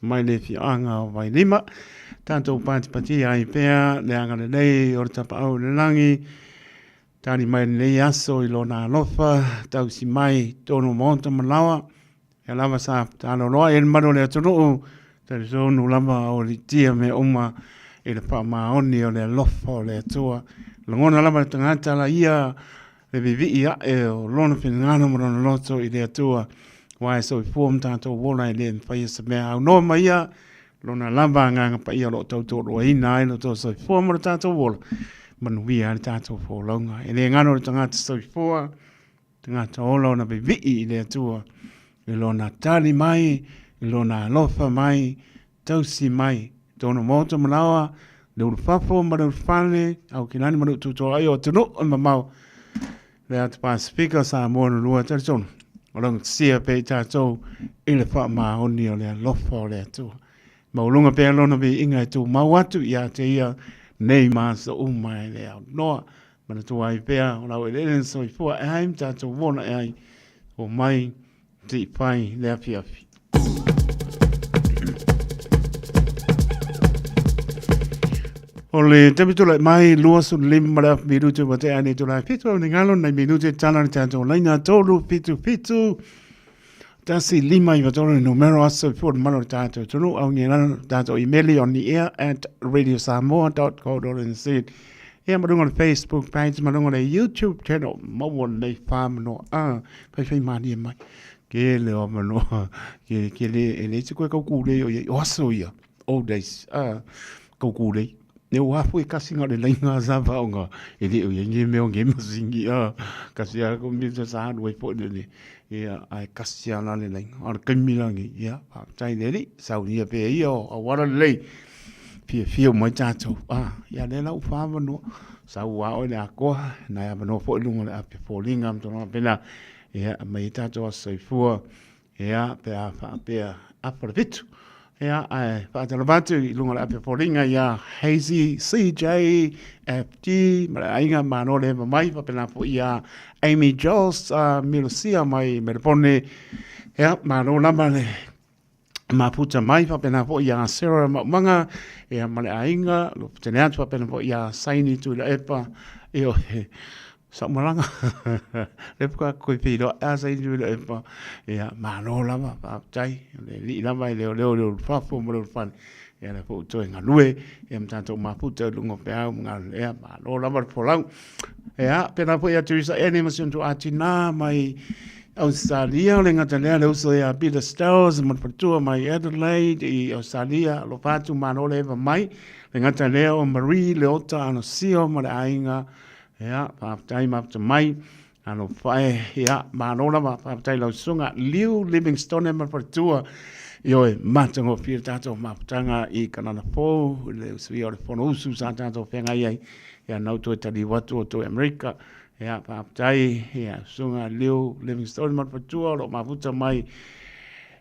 mai le whianga o Vailima. Tātou pātipati ai pea le anga lelei o le tapaau le langi. Tali mai lenei aso i lona alofa, tausi mai tonu maota malawa. Ia lava sa taloloa i le malu o le atunuu, talitonu lava o litia mea uma i le faamaoni o le alofa o le Atua. Lagona lava le tagata la ia le vivii ae o lona finagalo ma lona loto i le Atua. Aua e soifua ma tatou ola e le mafai se mea aunoa ma ia lona lava agaga paia o lo o tautoaluaina ai lo tou soifua ma lo tatou ola. Manuia ai le tatou folauga. E le galo le tagata soifua, tagata ola ona vivii i le Atua i lona tali mai, i lona alofa mai, tausi mai. Tonu moto manawa, le ulufafo ma le ulufale, au kilani ma le ututoa ai o atunuu e mamao. Le atu Pasifika, Samoa na lua talitonu. O laugatasia pea i tātou i le faamaoni o le alofa o le Atua. Maualuga pea lona viiga e tumau atu ia te ia nei ma aso uma e le aunoa. Manatua ai pea o lau eleele na soifua e ai ma tātou ola e ai. O mai se i fai le afiafi. O le taimi tulai mai, 25 ma le afu minute ua tea nei tulai fitu au ni ngalo nei minute tala le tātou laina 3 7 7 1 5 9 3 le numero aso i fua malo le tātou tunu au ni lalo tātou email on the air at radiosamoa.co.nz Ia ma runga le Facebook page ma runga le YouTube channel maua nei whamanoa a whai whai mārie mai ke le o manoa ke ke le e le te koe kau kūlei o ia o aso ia old days a kau kūlei ne o afu e kasi ngā le lainga sa whaonga e le o ia nge meo nge masingi a kasi a ko mi sa haru e po le ia ai kasi a la le lainga a le kaimi langi ia pa tai le li sau ia pe ia o awara lei fiafia mai tātou. Ah, ia le lau whāmanoa. Sau a oe le akoa, nai awanoa fo i lunga le ape fōlinga ma tōna pena. Ia, mai i tātou a soifua. Ia, pe a whaapea apa le fitu. Ia, ai, whaatalava atu i lunga le ape fōlinga ia Hazy, CJ, FG, ma le ainga māno le hema mai, whapena fo ia Amy Giles, Milosia mai Merepone. Ia, māno lama le mafuta mai faapena foi iā Sarah Maumaga ia ma le aiga lo tene atu faapena foi iā Saini Tuilaepa ioe Saumalaga lea faatoa koe feiloai a Saini Tuilaepa ia malo lava faafetai o le alii lava e leoleo i le ulufafo ma le ulufale ia lea foi ua toe galue ia ma tatou mafuta i luga o peau ma galulue ia malo lava le folau. Ia pēlā foi ia Teresa Ene ma si ona tuatinā mai Australia, o le gata lea le uso ia Peter Styles ma le faletua mai Adelaide i Australia, alofa atu malo le eva mai, le gata lea o Marie Leota Anosio ma le aiga, ia, faafetai mafuta mai, alofa e, ia, malo lava, faafetai lau susuga Liu Livingstone ma le faletua, ioe, matagofie le tatou mafutaga i Kanana Fou, le usuia o le Fonousu sa tatou feagai ai, ia nau toe taliu atu o toe Amerika, Ia, faafetai, ia, Susuga Leo Livingstone ma le faletua o lo o mafuta mai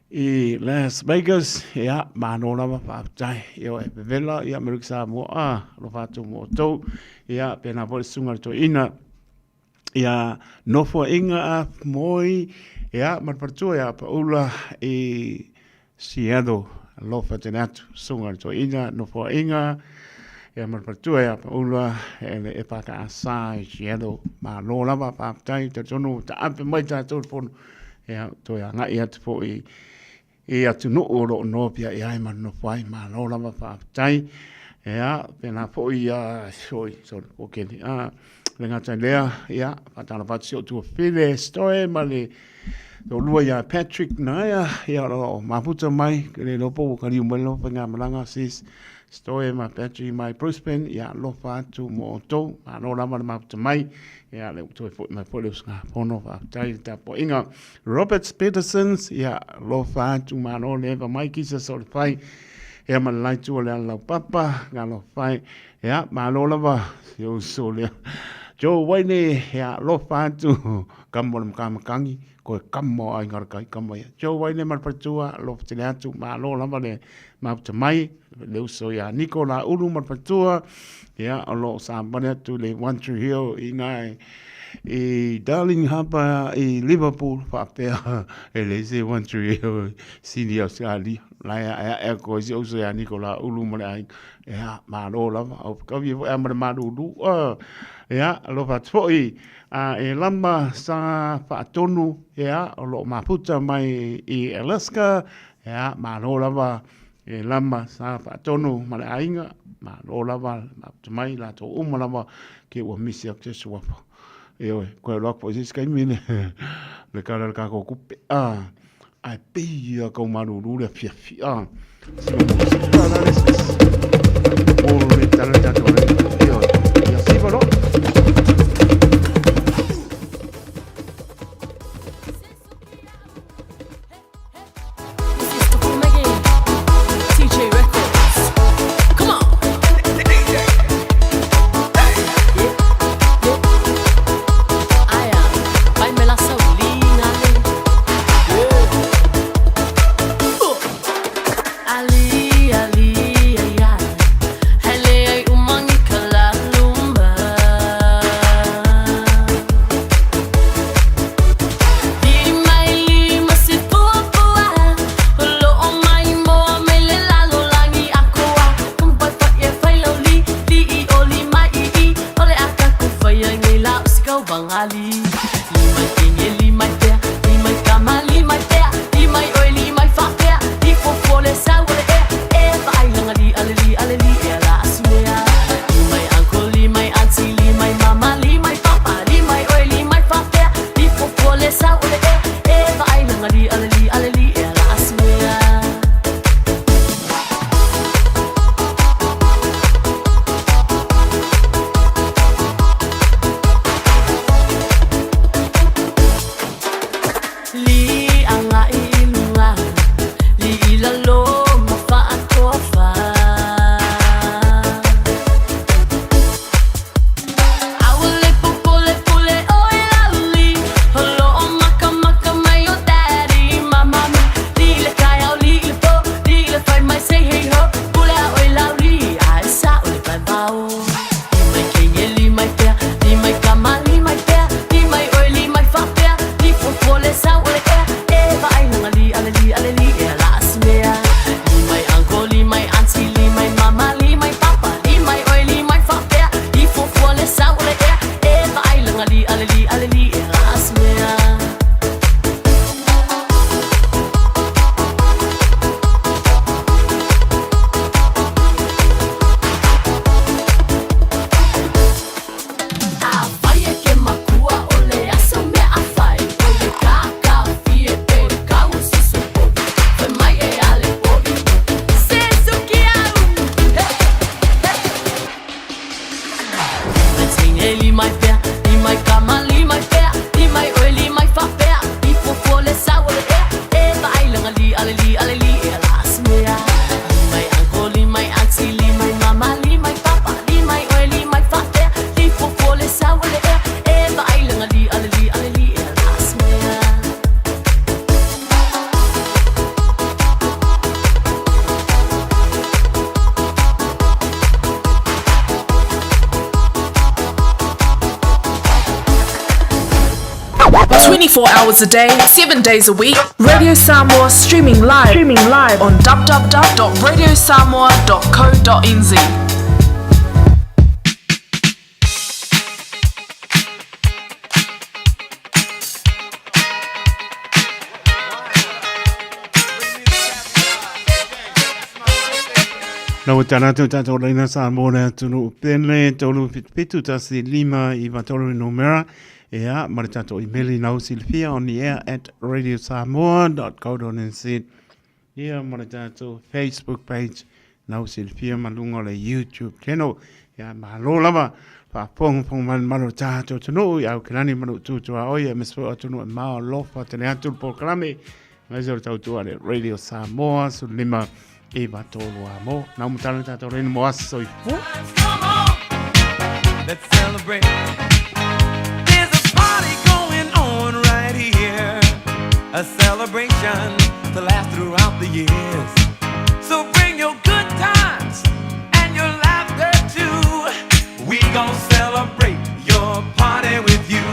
i Las Vegas, ia, malo lava, faafetai. Ia, e vevela, ia, Amerika Samoa, ah, alofa atu mo outou, ia, pēnā foi le susuga i le toeaina, ia, Nofoaiga a Moi, ia, ma le faletua ia Paula i Seattle, alofa tele atu, susuga i le toeaina, Nofoaiga, ia ma le faletua ia Paula, e le EFKS i Seattle, malo lava, faafetai, talitonu ua taape mai tatou i le fono, ia, toe agai atu foi i atunuu o lo o noafia i ai ma nonofo ai, malo lava, faafetai. Ia, pēlā foi ia, oi, sorry, ua kene, ah, le gata i lea, ia, faatalofa atu si ou tuafafine, Stoe ma le toalua ia Patrick Naea, ia, o lo o mafuta mai, ke le iloa po ua kaliu mai le faigamalaga, sis, Stoe ma Patrick mai Brisbane, ia, alofa atu mo outou, malo lava le mafuta mai, ia, lea ua toe foi mai foi le usugafono, faafetai i le tapuaiga. Robert Petersons, ia, alofa atu, malo le eva mai, kisa so le fai, ia, ma le laitu o le Alalaupapa, alofa e, ia, malo lava, si ou uso lea. Joe Waine, ia, alofa atu, kama o le Makamakangi, koe kama o Aiga i le Tai, kama ia. Joe Waine ma le faletua, alofa tele atu, malo lava le mafuta mai, le uso ia Niko Laulu ma le faletua, ia, o lo o savali atu i le One Tree Hill i ina e i Darling Harbour i Liverpool faapea e leai se One Tree Hill i Sydney Australia. La e aeae atu ai si ou uso ia Nicola Ulu ma le aiga. Ia, malo lava. Au fekau foi a ma le malulu. Ia, alofa atu foi. A e lama sa faatonu, ia, o lo o mafuta mai i Alaska. Ia, malo lava e lama sa faatonu ma le aiga. Malo lava, mafuta mai latou uma lava ke ua misi atu se suafa. Ioe, koe alu atu foi se isi taimi le, le tala o le tatou tupe. Ah, ae pei ia tau malulu le afiafi. Ah, sina musika la le sesi. O le tala le tatou le. Ioe, ia siva loa. TJ Records. Come on. Aya, vai me la saulinga le. Ali, ali, ai, ai. Hele ai umangi kalaluma. Lima i lima si fuafua. O loo mai moa mai le lalolagi akoa. Kumpai fai e fai lau li, li i o lima i i. O le aka ku fai ai nei la o si kau vangali. Lima i kenge, lima i pea, lima i kama, lima i pea, lima i oi, lima i faapea, li fuafua le sau o le ea, e vaai langa li ale li ale li ea la asimea. Lima i uncle, lima i auntie, lima i mama, lima i papa, lima i oi, lima i faapea, li fuafua le sau o le ea, e vaai langa li ale li ale li ea la asimea. Li anga i lunga, li i lalo ma faatoa fa. Aua le popole pule o e lauli, o loo makamaka mai o daddy ma mami. Li i le kaeao, li i le po, li i le fai mai say hey ho, pule a oi lauli, a e sa o le vaivao. Li mai kenge, li mai pea, li mai kama, li mai pea, li mai oi, li mai faapea, li fuafua le sau o le ea, e vaai langa li ale li ale li ea la asimea. Li mai uncle, li mai auntie, li mai mama, li mai papa, li mai oi, li mai faapea, li fuafua le sau o le ea, e vaai langa li ale li ale li ea la asimea. Afai e ke makua o le aso mea a fai, o le kakafie pe kau o susu povi, fai mai e ale povi, se suki au. Hey, hey. Mai teine li mai pea, li mai kama, li mai pea, li mai oi, li mai faapea, li fuafua le sau o le ea, e vaai langa li ale li ale li ea la asimea. Li mai uncle, li mai auntie, li mai mama, li mai papa, li mai oi, li mai faapea, li fuafua le sau o le ea, e vaai langa li ale li ale li ea la asimea. 24 hours a day, 7 days a week, Radio Samoa streaming live, streaming live on www.radiosamoa.co.nz. Lau e tala atu tātou leina sa mō le atunu pene tolu fitu fitu tasi lima iwa tolu numera ea ma le tātou imeli nau silfia on the air at radiosamoa.co.nz ia ma le tātou Facebook page nau silfia ma lunga o le YouTube channel ia malo lava faafogafoga mai le malu o tātou atunuu i Aokelani ma le utuutua oi e mea foi atunuu e mao alofa tele atu le polokalame Aemaise o le tautua le Radio Samoa, 15 iwa tolu a mo. Nau matala tātou reina mo aso soifua. Let's celebrate. There's a party going on right here. A celebration to last throughout the years. So bring your good times and your laughter too. We gon' celebrate your party with you.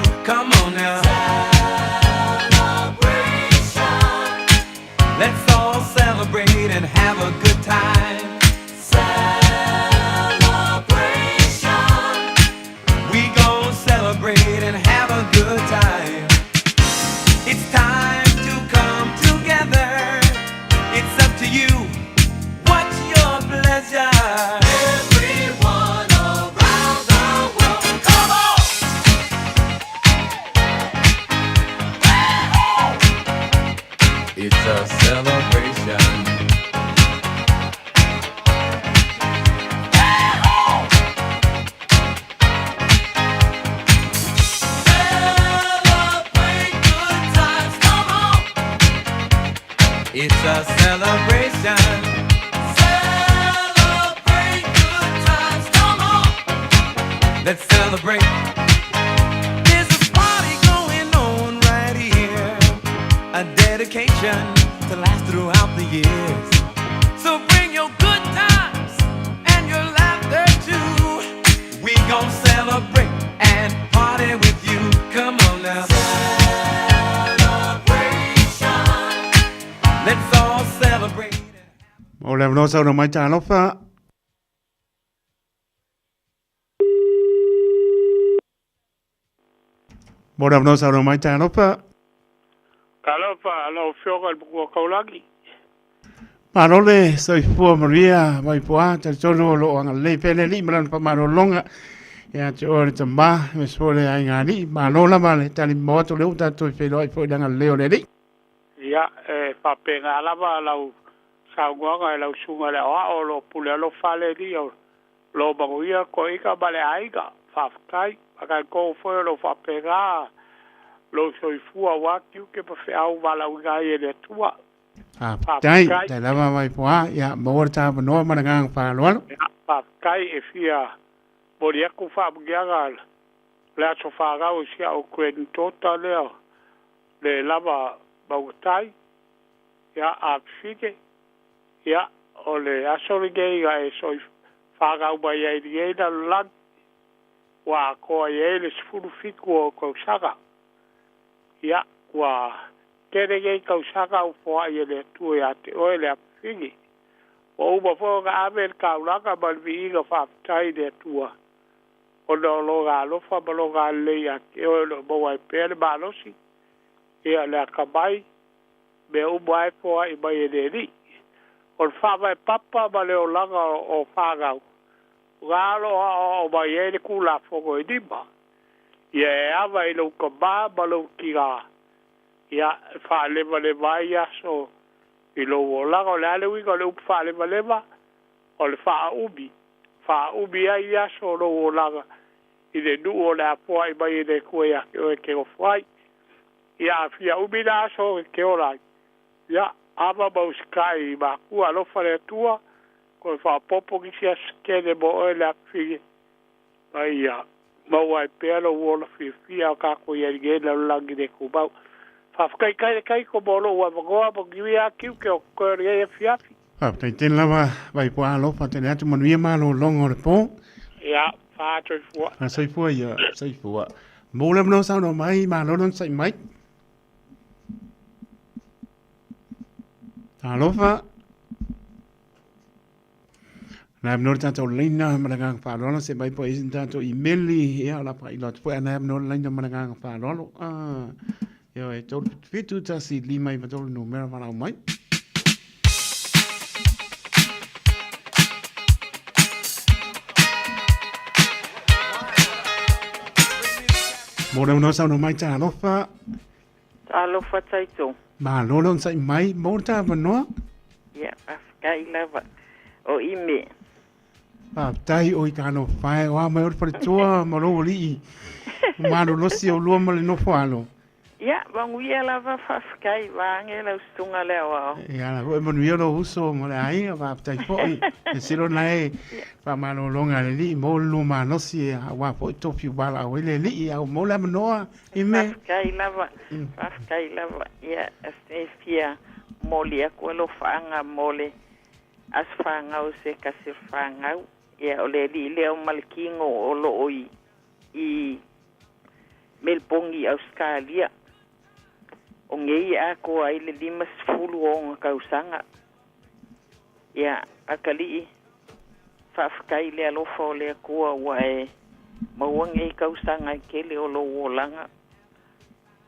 It's a celebration. Celebrate good times, come on. Let's celebrate. There's a party going on right here. A dedication to last throughout the years. So bring your good times and your laughter too. We gon' celebrate and party with you. Come on now. Celebration. Let's all celebrate. O le avanoa saunoa mai talofa. Mo le avanoa saunoa mai talofa. Talofa lau Afioga i le Matua Taulagi. Malo le soifua manuia mai poa, talitonu o loo agalelei pea le Alii ma Lana faamalologa ia te oe le Tama aemaise foi le aiga alii. Malo lava le tali mamao atu o lea ua tatou feiloai foi i le agalelei o le Alii. Ia, e faapena lava lau saunoaga i lau susuga i le aoao o lo o pule alofa le Alii o lo o manuia toeaiina ma le aiga. Faafetai. Mataitonu foi o lo o faapena lou soifua aua tiute ma feau valaauina ai e le Atua. Faafetai, faafetai lava Vaipoa, ia maua le tavanoa ma le agaga faaaloalo. Ia, faafetai e fia momoli atu faamuniaga le aso fanau i si au granddaughter lea le lava mauatai, ia Afifine, ia o le aso lenei na e fanau mai ai i lenei lalolagi ua atoa i ai le 17 o tausaga. Ia, ua tele nei tausaga ua foai e le Atua ia te oe le Afifine. Ua uma foi ona ave le taulaga ma le viiga faafetai i le Atua, ona o Lona alofa ma Lona alelei ia te oe o lo o maua ai pea le malosi, ia, le atamai, mea uma lava e foai mai e le Alii. O le faavae papa ma le olaga o fanau, na o lo o aoao mai ai le Tulafono e lima, ia e ava i lou tama ma lou tina, ia, e faalevaleva ai aso i lou olaga. O le a le uiga o le upu faalevaleva? O le faaumi, faaumi ai aso o lou olaga i le nuu o le a foai mai e le Atua ia te oe e te nofo ai. Ia, a fia umi la aso e te ola ai, ia, ava ma usikai i makua, alofa le Atua, toe faaopoopo nisi aso tele mo oe le afifine, ma ia maua ai pea lou ola fiafia o tatou i ai nei lalolagi le tumau. Faafetai kai le taiko mo lou avanoa, manuia tiute o totoe o lenei afiafi. Faafetai tele lava Vaipoa alofa tele atu manuia malologa o le po. Ia, faasoifua. Faasoifua ia, soifua. Mo le avanoa saunoa mai, malo le onosai mai. Talofa. Na avanoa le tatou laina ma le agaga faaaloalo se mai po i tatou imeli ia o la faailoa atu foi ana avanoa le laina ma le agaga faaaloalo. Ah, ia e 3 7 1 5 9 3 numera valaau mai. Mo le avanoa saunoa mai talofa. Talofa Taito. Malo le onosai mai mo le tavanoa. Ia, faafetai lava. O Ime. Faafetai o i talofa e o a mai o le faletua ma lou alii. Malolosi o lua ma le nofo alo. Ia, manuia lava, faafetai, vaeane lau susuga le aoao. Ia la foi manuia lou uso ma le aiga, faafetai foi. E silo na e faamalologa a le alii mo le lua malosi aua foi tofi ua valaau ai le alii a ua maua le avanoa. Ime. Faafetai lava, faafetai lava. Ia, e fia momoli atu alofaaga mo le aso fanau o se tasi o fanau. Ia, o le alii lea o Malekino o loo i i Meleboni i Ausetalia. O nei e atoa ai le 50 o ona tausaga. Ia, atalii, faafetai i le alofa o le Atua ua e maua nei tausaga e tele o lou olaga.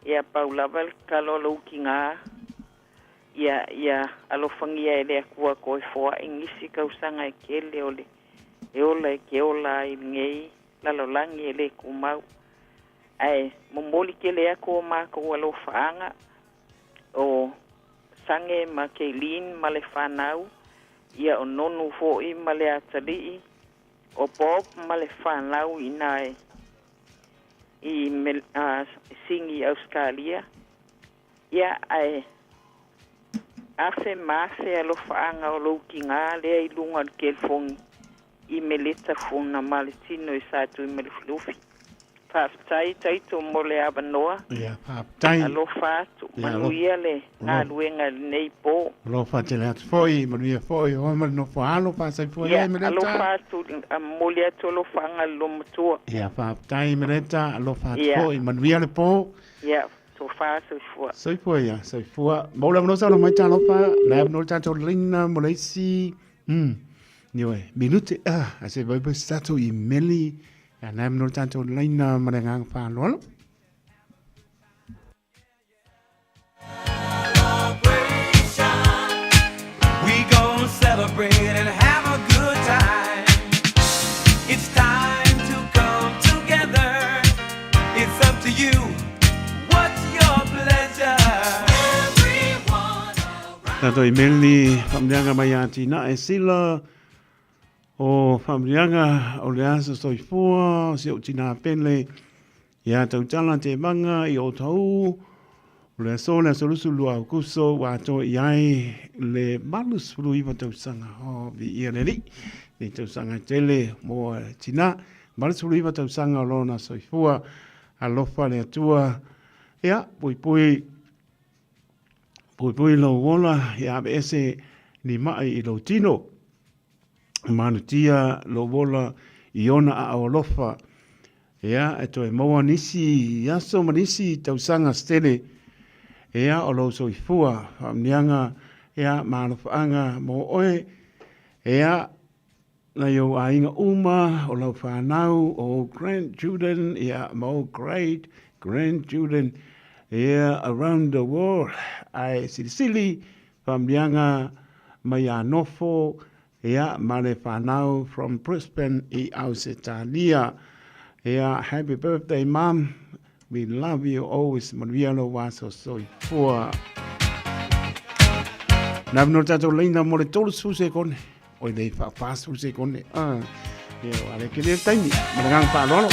Ia, pau lava le tatalo a lou tinā, ia, ia alofagia e le Atua toe foai nisi tausaga e tele o le e ola e te ola ai i lenei lalolagi e le tumau. Ae momoli tele atu o matou alofaaga o Sage ma Keileen ma le fanau, ia o Nonu foi ma le atalii, o Bob ma le fanau i ina i Sini i Ausetalia, ia ae Afe ma afe alofaaga o lou tigā lea i luga o le kelifogi i Meleta Funa ma le tino i Sa Tuimalefilufi. Faafetai Taito mo le avanoa. Ia, faafetai. Alofa atu. Ia, alofa. Manuia le galuega i lenei po. Alofa tele atu foi, manuia foi, oe ma le nofo alo, faasaifua Ia, ai Meleta. alofa atu, a momoli atu alofaaga i le loomatua. Ia, faafetai Meleta, alofa atu Ia. foi, manuia le po. Ia, tofa soifua. Soifua ia, soifua. Mo le avanoa saunoa mai talofa, le avanoa le tatou laina mo le isi, nioe, minute, ah, a se vai se tatou imeli, ia le avanoa le tatou laina ma le agaga faaaloalo. We gonna celebrate and have a good time. It's time to come together. It's up to you. What's your pleasure? Tatou imeli, faamaliaga mai ia Tinae Sila, o faamaliaga o le aso soifua, o si ou tina pele, Ia tautala te manga i o tau, o le aso le aso 22 Aokuso ua atoa i ai le 89 tausaga. O, viia le Alii, le tausaga tele mo tina, 89 tausaga o lona soifua, alofa le Atua, ia, puipui, puipui lou ola, ia aveese ni mai i lou tino. Manutia lou ola i ona aao alofa, Ea, e toe maua nisi aso ma nisi tausaga se tele, ea, o lou soifua, faamanuiaga, ea, ma alofaaga mo oe, ea, nai ou aiga uma, o lau fanau, o ou grandchildren, ea, ma ou great grandchildren, ea, around the world, ae silisili, faamanuiaga mai ia nofo, Ia ma le whanau from Brisbane i Ausetalia. Ia happy birthday mum, we love you always, manuia lou aso soifua. Nā no tātou leina mo le 30 sekone, oi nei wha 40 sekone. Ah, ia, wale ke le taimi, ma le ngang whaaloalo.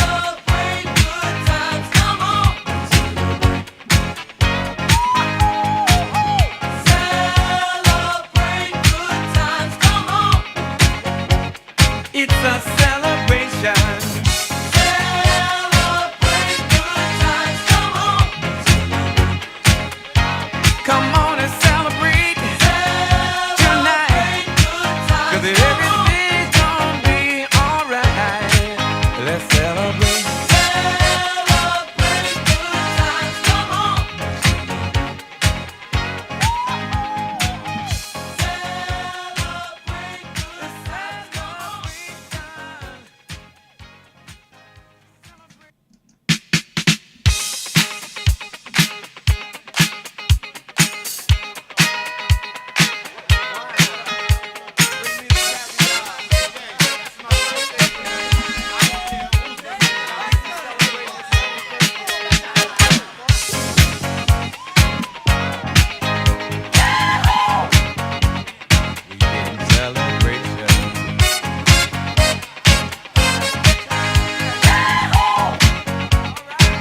It's a celebration. Celebrate good times, come on. Come on and celebrate tonight. 'Cause everything's gonna be alright. Let's celebrate. Celebrate good times, come on.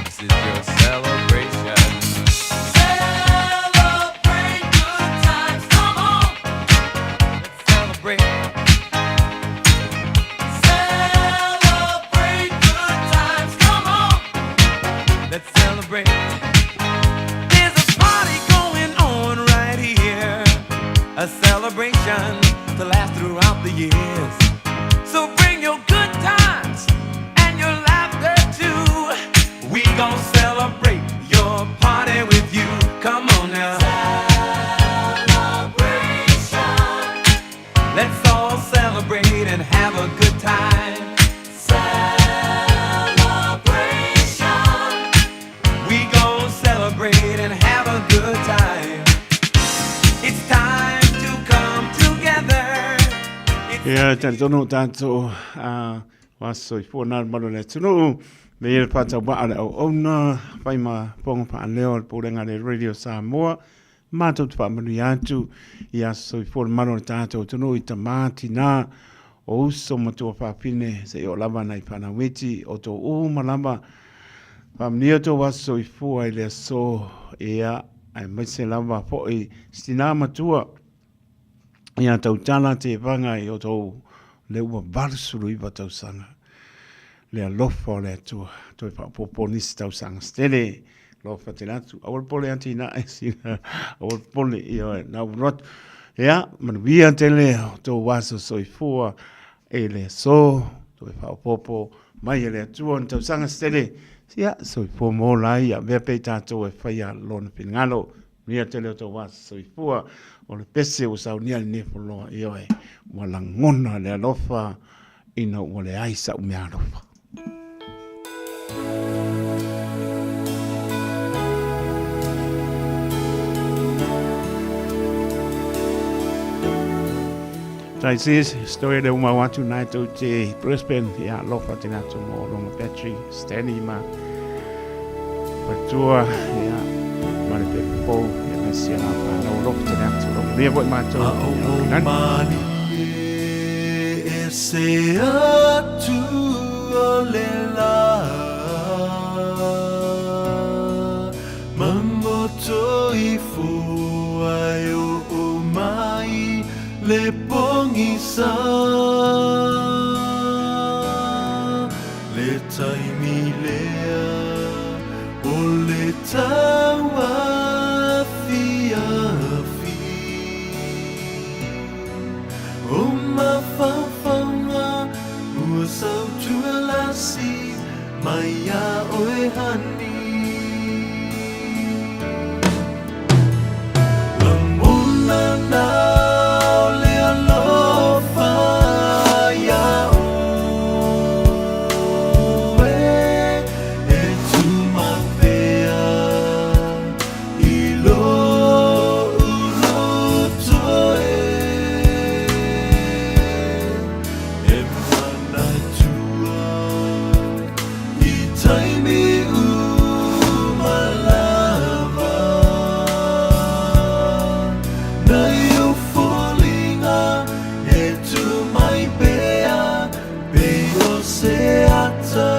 This is your celebration. Celebrate good times, come on. Let's celebrate. Celebrate good times, come on. Let's celebrate. There's a party going on right here. A celebration to last throughout the years. So bring your good times and your laughter too. We gon' celebrate your party with you. Come on now. Celebration. Let's all celebrate and have a good time. Celebration. We gon' celebrate and have a good time. It's time to come together. Ia, talitonu o tātou a wa soifua nā le malu le atunuu, me ia le whātau waa le auauna, whai ma ponga whaaleo le pulenga le Radio Samoa, mātou te whaamanuia atu i a soifua le malu o le tātou atunuu i tamā tinā o uso matua whawhine se i o lava nai whanau iti o tō uma lava. Whaamanuia tō aso soifua i le aso, ia. Aemaise lava foʻi si tinā matua ia tautala tevaga i outou le ua 89 tausaga le alofa o le Atua toe faaopoopo nisi tausaga se tele alofa tele atu aua le popole atinae sina aua le popole ioe na ua atu ia manuia tele o tou aso soifua e le aso toe faaopoopo mai e le Atua ni tausaga se tele ia soifua ma ola ai avea pea i tatou e faia lona finagalo. Manuia tele o tou aso soifua. O le pese ua saunia lenei foloa, ioe, ua lagona le alofa ina ua leai sa'u meaalofa. Tai sis, story le umau atu nai tau te Brisbane, ia alofa tene atu mo Roma Battery, Stanley ma Patua, ia, ma le pepe pou, ia me sia la whanau alofa tene atu, lo manuia foi mātou. A o mani e se atu o le la Mamoto ifo ai o o mai le pogisa Le taimi lea o le tauafiafi O mafaufauga ua sautualasi mai iā oe honey Lagona na o le alofa iā oe E tumau pea i lo'u loto e E manatua i taimi uma lava Nai ou foliga e tu mai pea pei o se ata.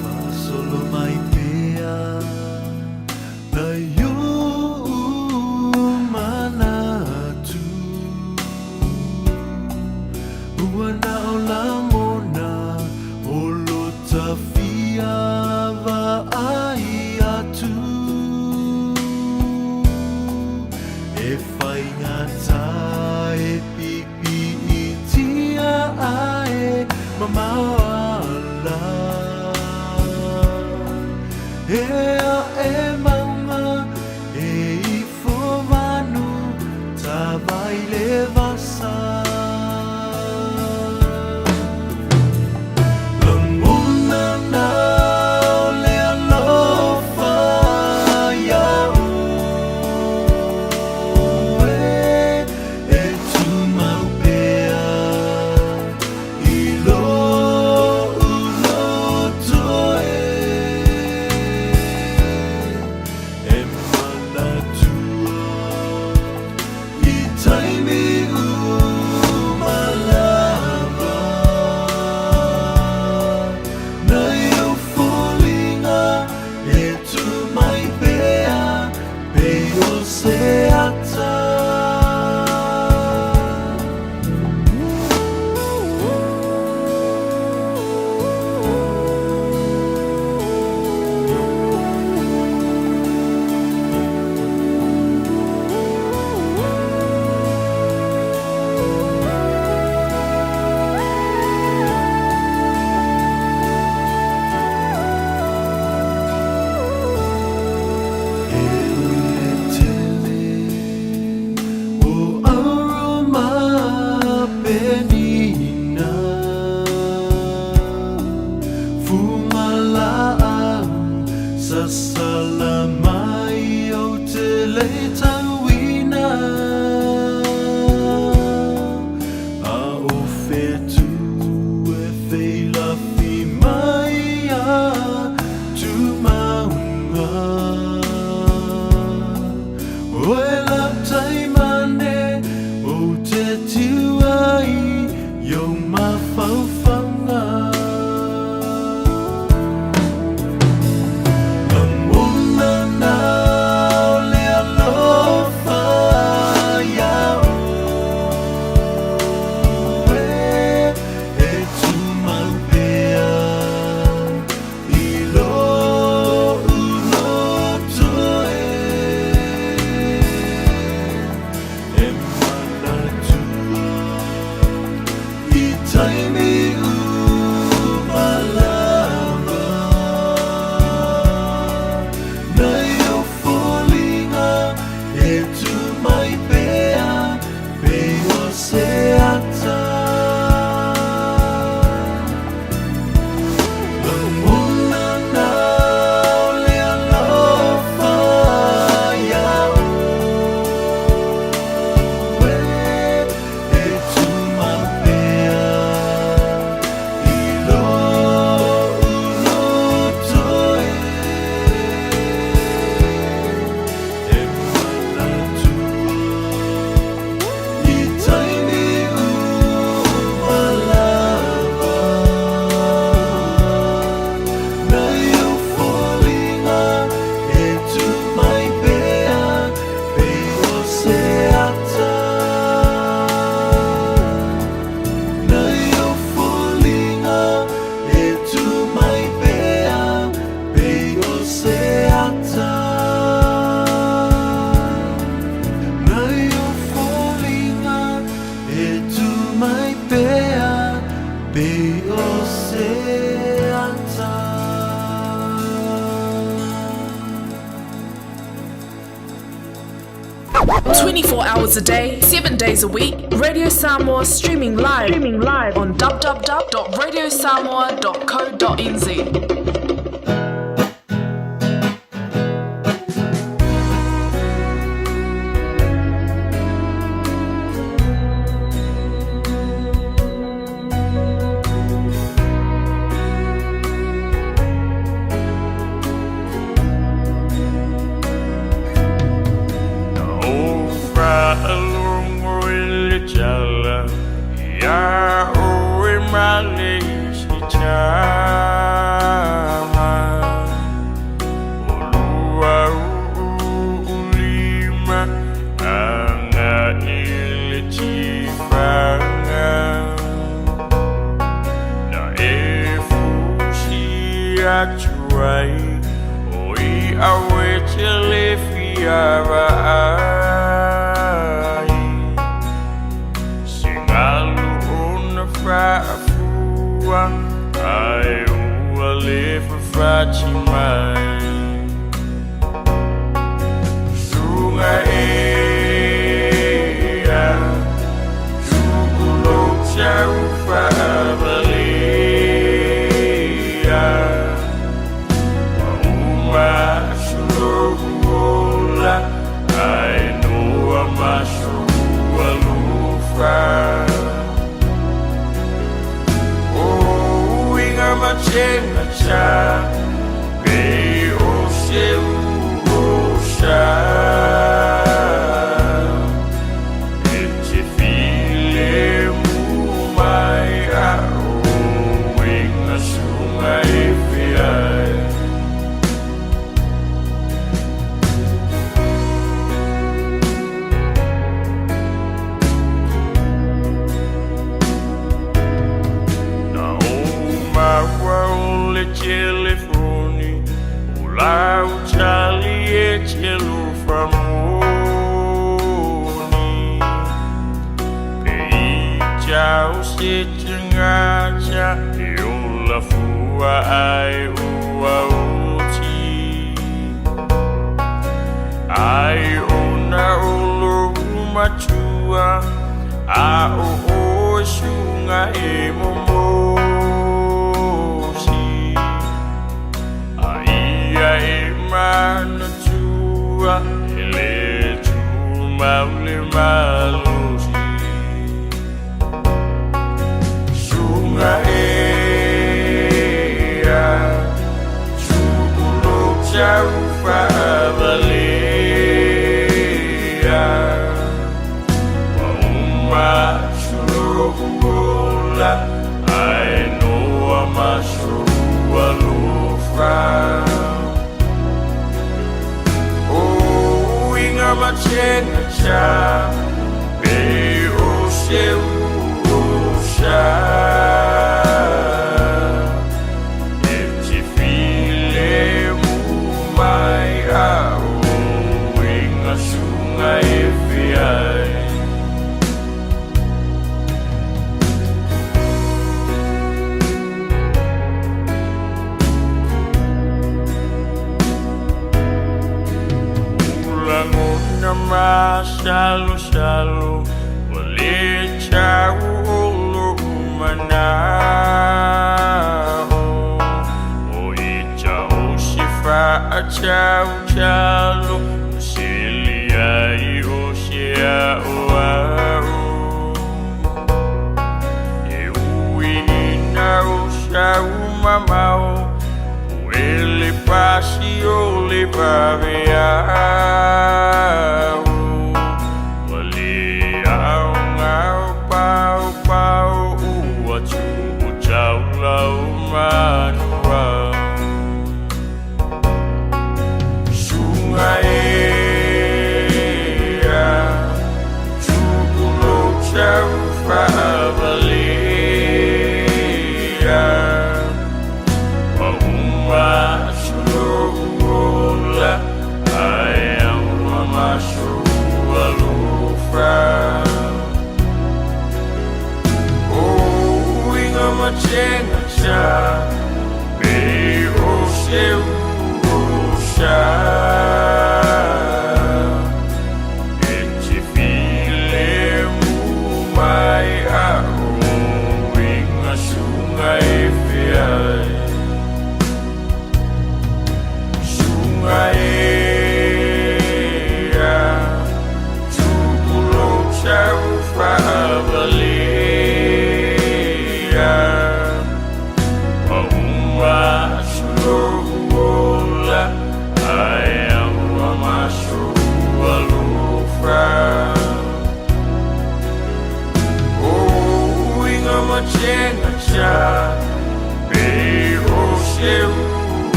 Faasolo mai pea nai ou manatu Ua na o lagona o lo tafia vaai atu E faigata e pipiitia ae mamao ala E ae maunga 24 hours a day, 7 days a week, Radio Samoa streaming live, streaming live on www.radiosamoa.co.nz.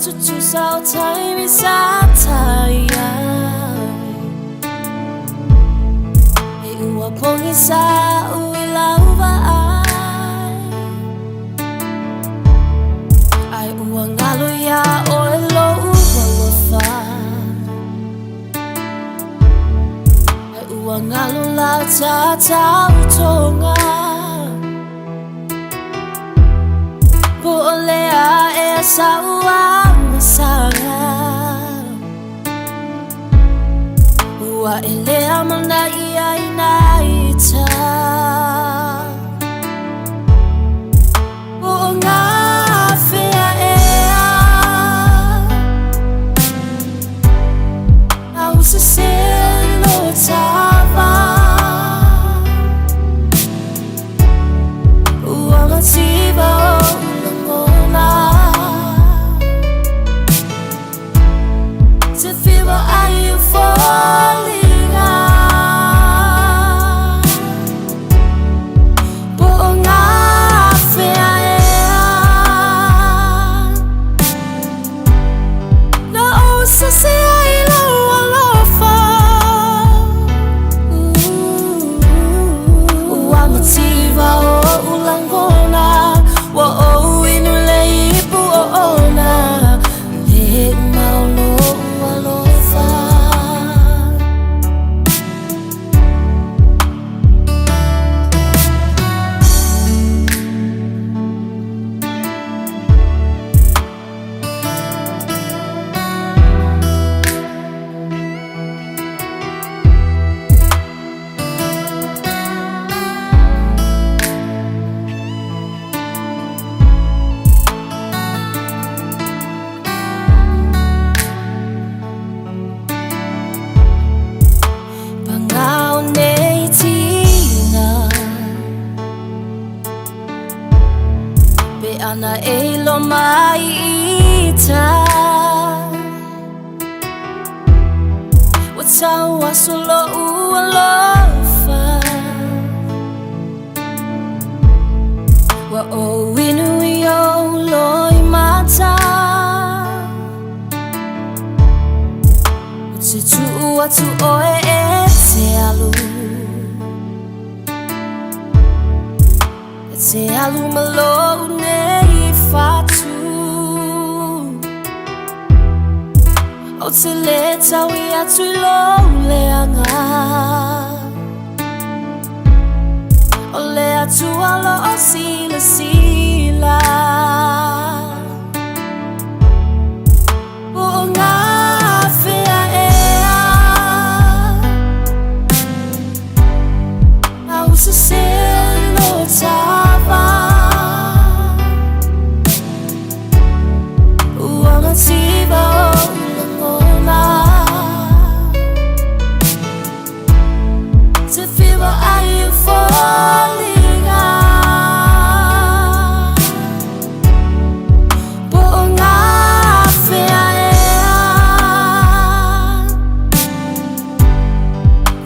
Tutusa o taimi sa tai ai. E ua pongi sa ui lauva ai. Ai ua ngalo ia oe lo ua lofa. Ai ua ngalo la tātau tonga. Po o lea e sa ua masanga. Ua e lea mana ia ina ita. O ngā whia ea. Au se selo tava. Ua mativa o langona. Te whiwa ai o fōlinga. Po o ngā whia ea. Na o sa se ai lau alofa. Ua mativa o ulangona. Ua o inu le ipu o ona. Le maulo alofa. Pangao nei tinga. Pe ana e lo mai ita. Wa tau aso lo alofa. Wa o inu i o loi mata. O te tuu atu oe e te alu. E te alu malo nei whatu. O te le tau i atu i lo leanga. O le atu alo o sila sila. O ngā whia ea. Au se selo tava. Ua mativa o langona. Te whiwa ai o fōlinga. Po o ngā whia ea.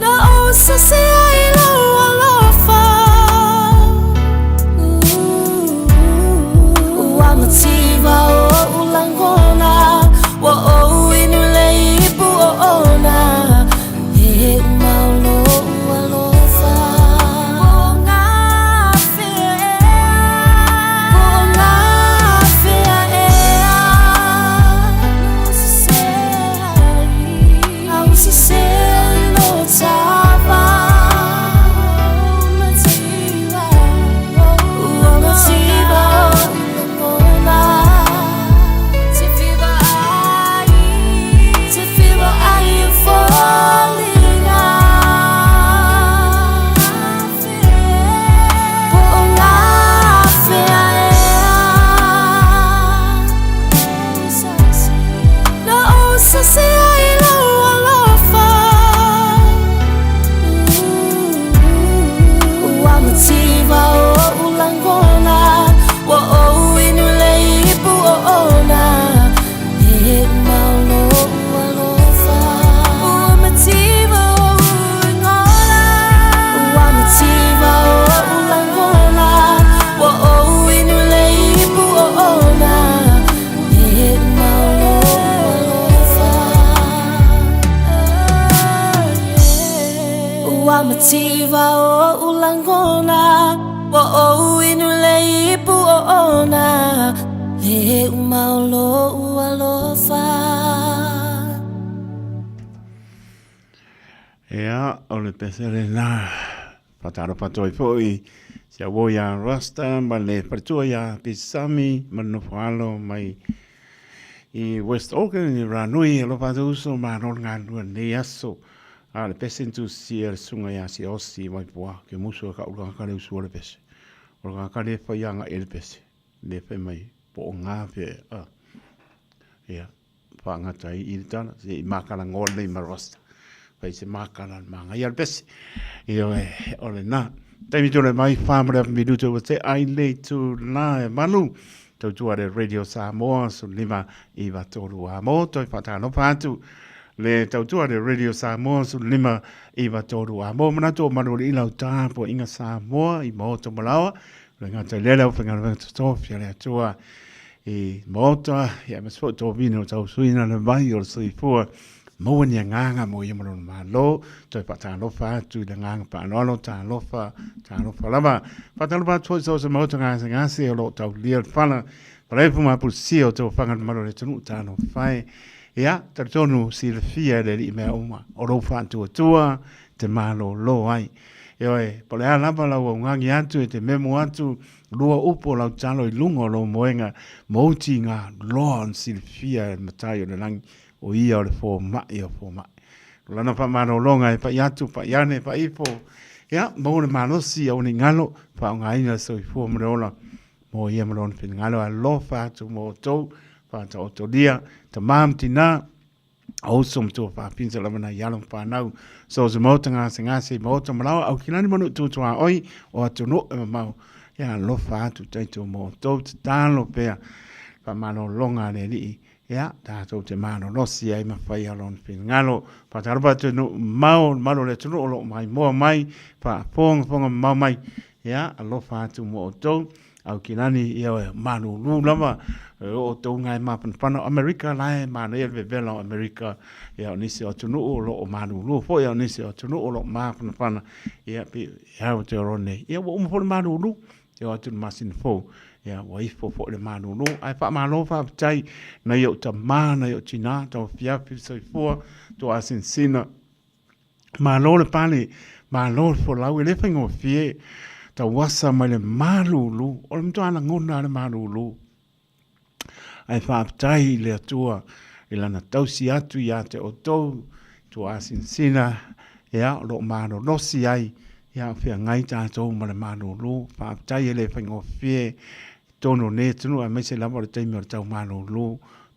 Na o sa se ai lau alofa. Ua mativa o ulangona. Ua o inu le ipu o ona. E maulo alofa. Po ngā whia ea. Po ngā whia ea. Au se selo tava. Ua mativa o langona. Mativa o ulangona Wa o inu le ipu o ona Le umaolo ualofa Ia, o le pese lena. Faatalofa atu ai foi si au uo ia Rasta ma le faletua ia Pisami ma le nofo alo mai i West Auckland i Ranui. Alofa atu uso, malo le galulue i lenei aso. A o le pese na tusia e le susuga ia Siaosi i Waipoua, ke musu e kau le tagata le usu o le pese. O le tagata le fai agai i le pese, le fai mai po o ngā pe, a. Ia, whaangata ai i le tala, se i makala ngoa nei ma Rasta. Fai se makala manaia le pese. Ia e, o le nā. Taimi tole mai, whamare api minutu ua te ai le tu nā e manu. Tautua le Radio Samoa, su lima i wa tōru a mō, toi whātālopa atu. Le tautua le Radio Samoa, su lima i wa tōru a mō. Manatu o maru o le ila o tāpo inga Samoa i mō malawa. Le ngata lele o whenga totofi le atua i Maota, ia ma se tō vina o tau suina le mai o le soifua, maua ni agaga mo ia ma lona Malo, toe faatalofa atu i le agaga faaaloalo, talofa, talofa lava. Faatalofa atu foi so se Maota gasegase o lo o taulia le fala, falefu ma pulisia o tau whanga le malo le atunuu, talofa e. Ia, talitonu silafia e le alii mea uma, o lou faatuatua te malōlō ai. Ioe, po o le a lava lau augagi atu e te memo atu, Lua upu o lau talo i luga o lou moega, mouti ngā loa o na silafia e le Matai o le Lagi, o ia o le fomai o fomai. O lana faamalologa e pai atu, pai ane, pai ifo, ia, maua le malosi aua ne i galo, faaaogaina le soifua ma le ola mo ia ma lona finagalo, alofa atu mo outou, faataotolia, tama ma tinā, o uso ma tua faapinsa lava nai alo ma whanau. So se maota gasegase i maota malawa au kilani manu tutua oi o atunuu e mamao. Ia alofa atu tatou mo outou tatalo pea faamalologa a le Alii. Ia tatou te malolosi ai ma fai a lona finagalo. Faatalofa atu i nuu mamao, le mamalu o le atunuu o lo o maimoa mai, faafogafoga mamao mai. Ia alofa atu mo outou. Aukilani, ia e malūlū lava, e o outou ngā e mapanapana o Amerika, la e manaia le vevela o Amerika, ia o nisi o atunuu o lo o malūlū foi, ia o nisi o atunuu o lo o mapanapana, ia pi, e au te oro nei. Ia ua uma foi le malūlū, ia o atu le masina fou, ia ua ifo foi le malūlū, ae faamalo faafetai, nai ou tamā, nai ou tinā, tau afiafi le soifua, tua asinsina, Malo le pale, malo le folau, e le faigofie tauasa mai le malūlū, o le matua lagona le malūlū. Ae faafetai i le Atua i lana tausi atu ia te outou, tua asinsina, ia, o lo o malolosi ai, ia, o feagai tatou ma le malūlū. Faafetai e le faigofie totonu o nei atunuu aemaise lava o le taimi o le tau malūlū,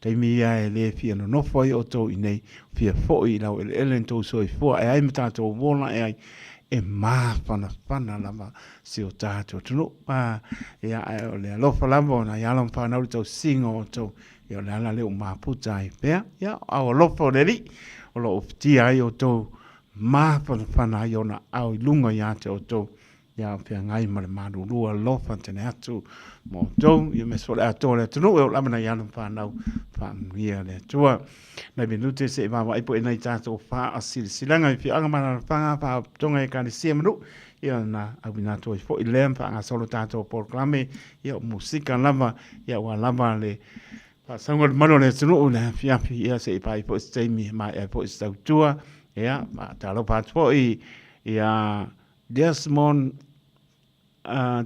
taimi ia e le fia nonofo ai outou i nei, fia foi i lau eleele ni tou soifua e ai ma tatou uola e ai, e mafanafana lava si o tatou atunuu. A, ia, ae o le alofa lava o nai alo ma fanau i le tausiga o outou, ia o le ala lea ua maputa ai pea, ia, a o alofa o le Alii o lo o ufitia ai outou, mafanafana ai ona ao i luga ia te outou, Ia feagai ma le malūlū alofa tene atu mo outou, ia me so le atoa le atunuu e o lava nai alo ma whanau whaamanuia le Atua. Nai minute se i vaavaai po e nai tātou whaasilisilanga i whianga malalafanga whaotonga e kalesia manu, ia na awina atu ai foi lea whaangasolo tātou polokalame, ia o musika lava, ia ua lava le whaasauga le manu o le atunuu le afiafi, ia se i pai foi se taimi mai ai foi se tautua, ia whaatalofa atu foi, ia Desmond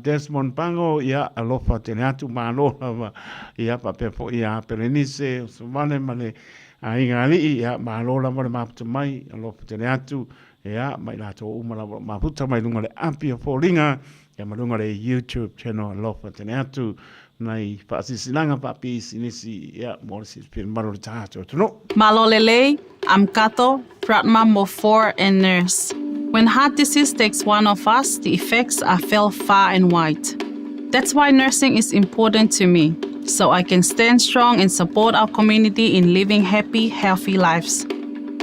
Desmond Pango, ia, alofa tele atu, malo lava, ia, faapea foi ia Perenise, o Sovale ma le aiga alii, ia, malo lava le mafuta mai, alofa tele atu, ia, ma i latou uma lava o mafuta mai luga o le api o foliga, ia, ma luga o le YouTube channel, alofa tele atu, nai faasilasilaga faapisinisi, ia, mo le silafia mamalu o le tatou atunuu. Malo lelei, I'm Kato, proud mum of four and nurse. When heart disease takes one of us, the effects are felt far and wide. That's why nursing is important to me, so I can stand strong and support our community in living happy, healthy lives.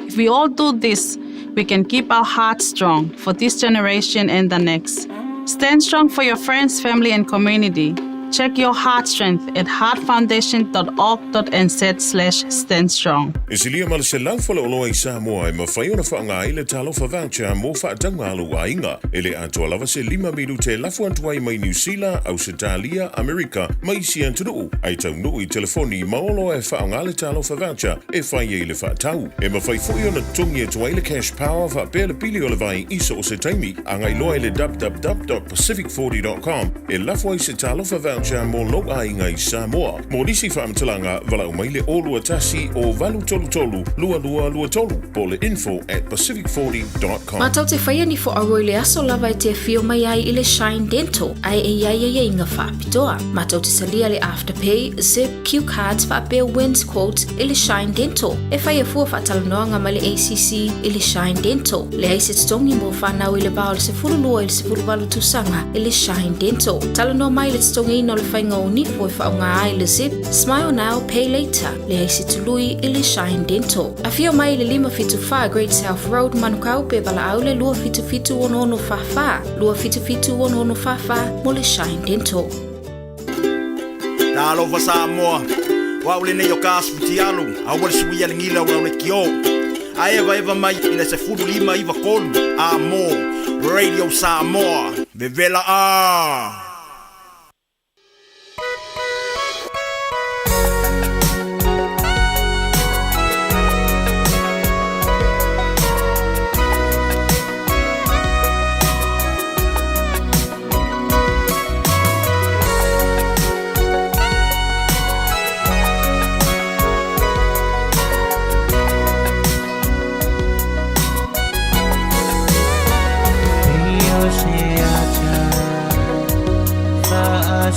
If we all do this, we can keep our hearts strong for this generation and the next. Stand strong for your friends, family, and community. Check your heart strength at heartfoundation.org.nz slash standstrong. E silia ma le 100 faleoloa i Samoa e mafai ona faaaoga ai le Talofa Voucher mo faatauga a lou aiga. E le atoa lava se lima minute e lafo atu ai mai Niu Sila, Ausetalia, Amerika ma isi atunuu, ae taunuu i telefoni ma oloa e faaaoga le Talofa Voucher e fai ai le faatau. E mafai foi ona totogi atu ai le Cash Power faapea le pili o le vai i so o se taimi. Agai loa i le www.pacific40.com e lafo ai se Talofa Voucher mo lou aiga i Samoa. Mo nisi faamatalaga, valaau mai le 021 o 833 2223 po o le info@pacific40.com. Matou te faia ni foaua i le aso lava e te afio mai ai i le Shine Dental ae e i ai aiaiga faapitoa. Matou te salia le Afterpay, Zip, Cue Cards faapea Wins Quotes i le Shine Dental. E faia fua faatalanoaga ma le ACC i le Shine Dental. Leai se totogi mo fanau i le va o le 12 i le 18 tausaga i le Shine Dental. Talanoa mai i le totogiina o le faiga o nifo e faaaoga ai le Zip, Smile Now, Pay Later. Leai se tului i le Shine Dental. Afio mai i le 574 Great South Road, Manukau pe valaau le 277 6644, 277 6644 mo le Shine Dental. Talofa Samoa, o au lenei o ka Futialu, aua le suia le gila o lau lekiō. A evaeva mai i le 15 93 a mo Radio Samoa, vevela a!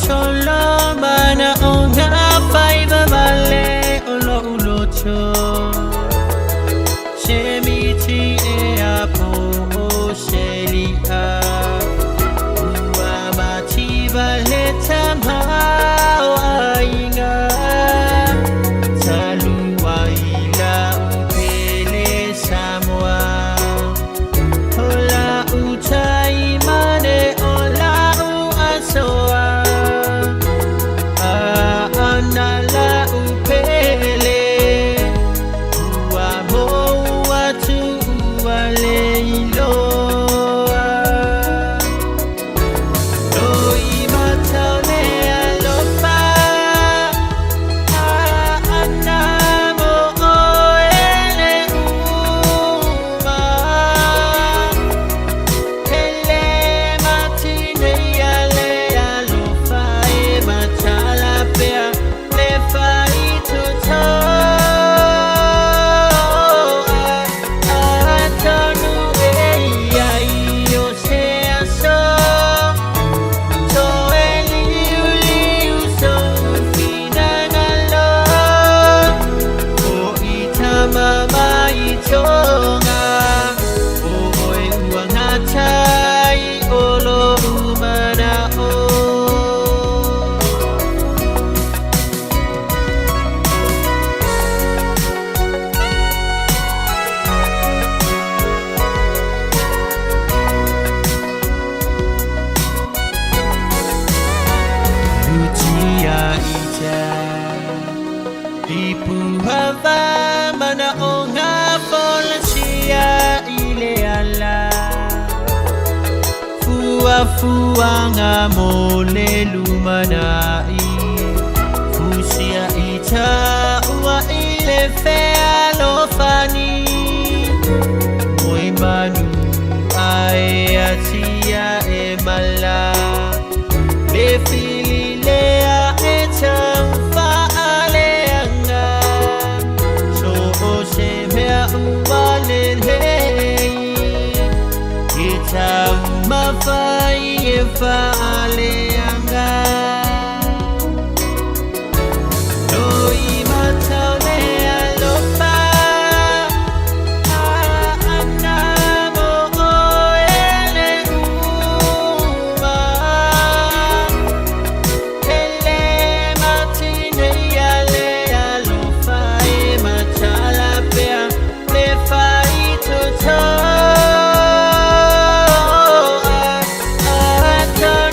Solo mana o ngā whaiva male o lo uloto Se miti e a po o se li a Ua mativa le tamau ainga Talua i la upele Samoa O la utai mane o la u asoa Ana la upele Ua moa tu ua le iloa Loi matau le alofa Ana mo oe le uma Hele matine ia le alofa e matala pea le faitotoa Atonu e ia i o se aso Toe liu liu so finangalo O i tama mai tonga O oe ua ngatai o lo umana o. Lutia ita Ipuhava mana o ngā folasia i le ala Fuafuaga mo le lumanai Fusia i taua i le fealofani Moe manu ae atia e mala Le fili lea e taufaaleaga So o se mea ua lelei E taumafai e faaleaga Loi matau le alofa Ana mo oe le uma Hele matine ia le alofa e matala pea le faitotoa Atonu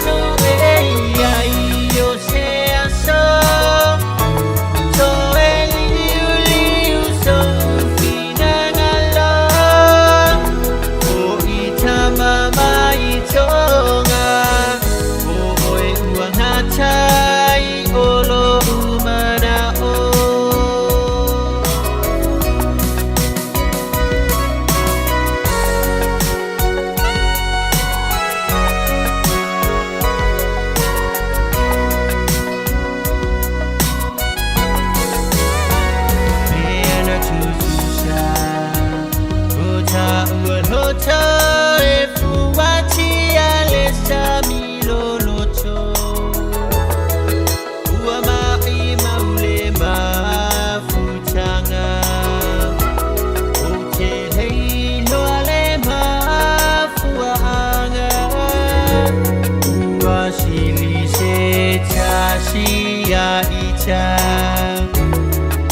i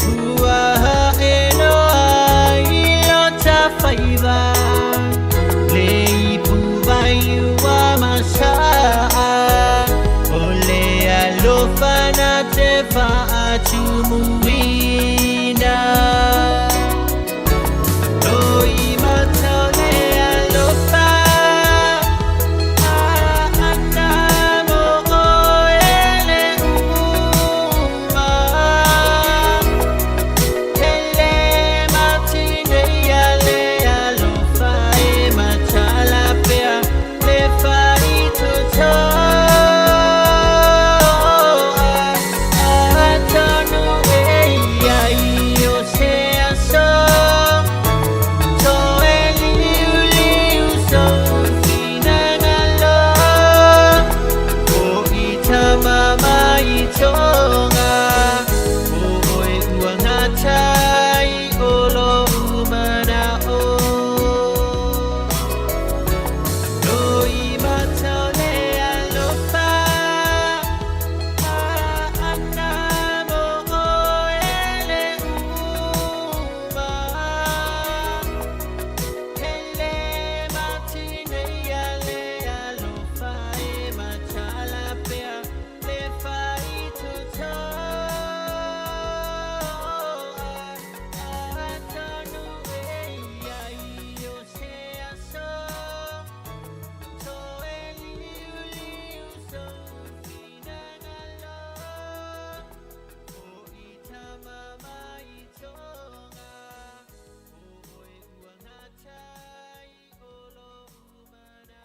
Ua hae noa i lo tawhaiva Le ipu vai ua masaa O le alofa na te whaatumuina Loi matau le alofa Ana mo oe le uma Hele matine ia le alofa e matala pea Le whaitotoa Atonu e ia i o se aso Toe liu liu so finangalo O i tamama i tonga O oe ua ngatai o lo umana o Loi matau le alofa Ana mo oe le uma Hele matine ia le alofa e matala pea Le whaitotoa Atonu e ia i o se aso Toe liu liu so finangalo O i tamama i tonga O oe ua ngatai o lo umana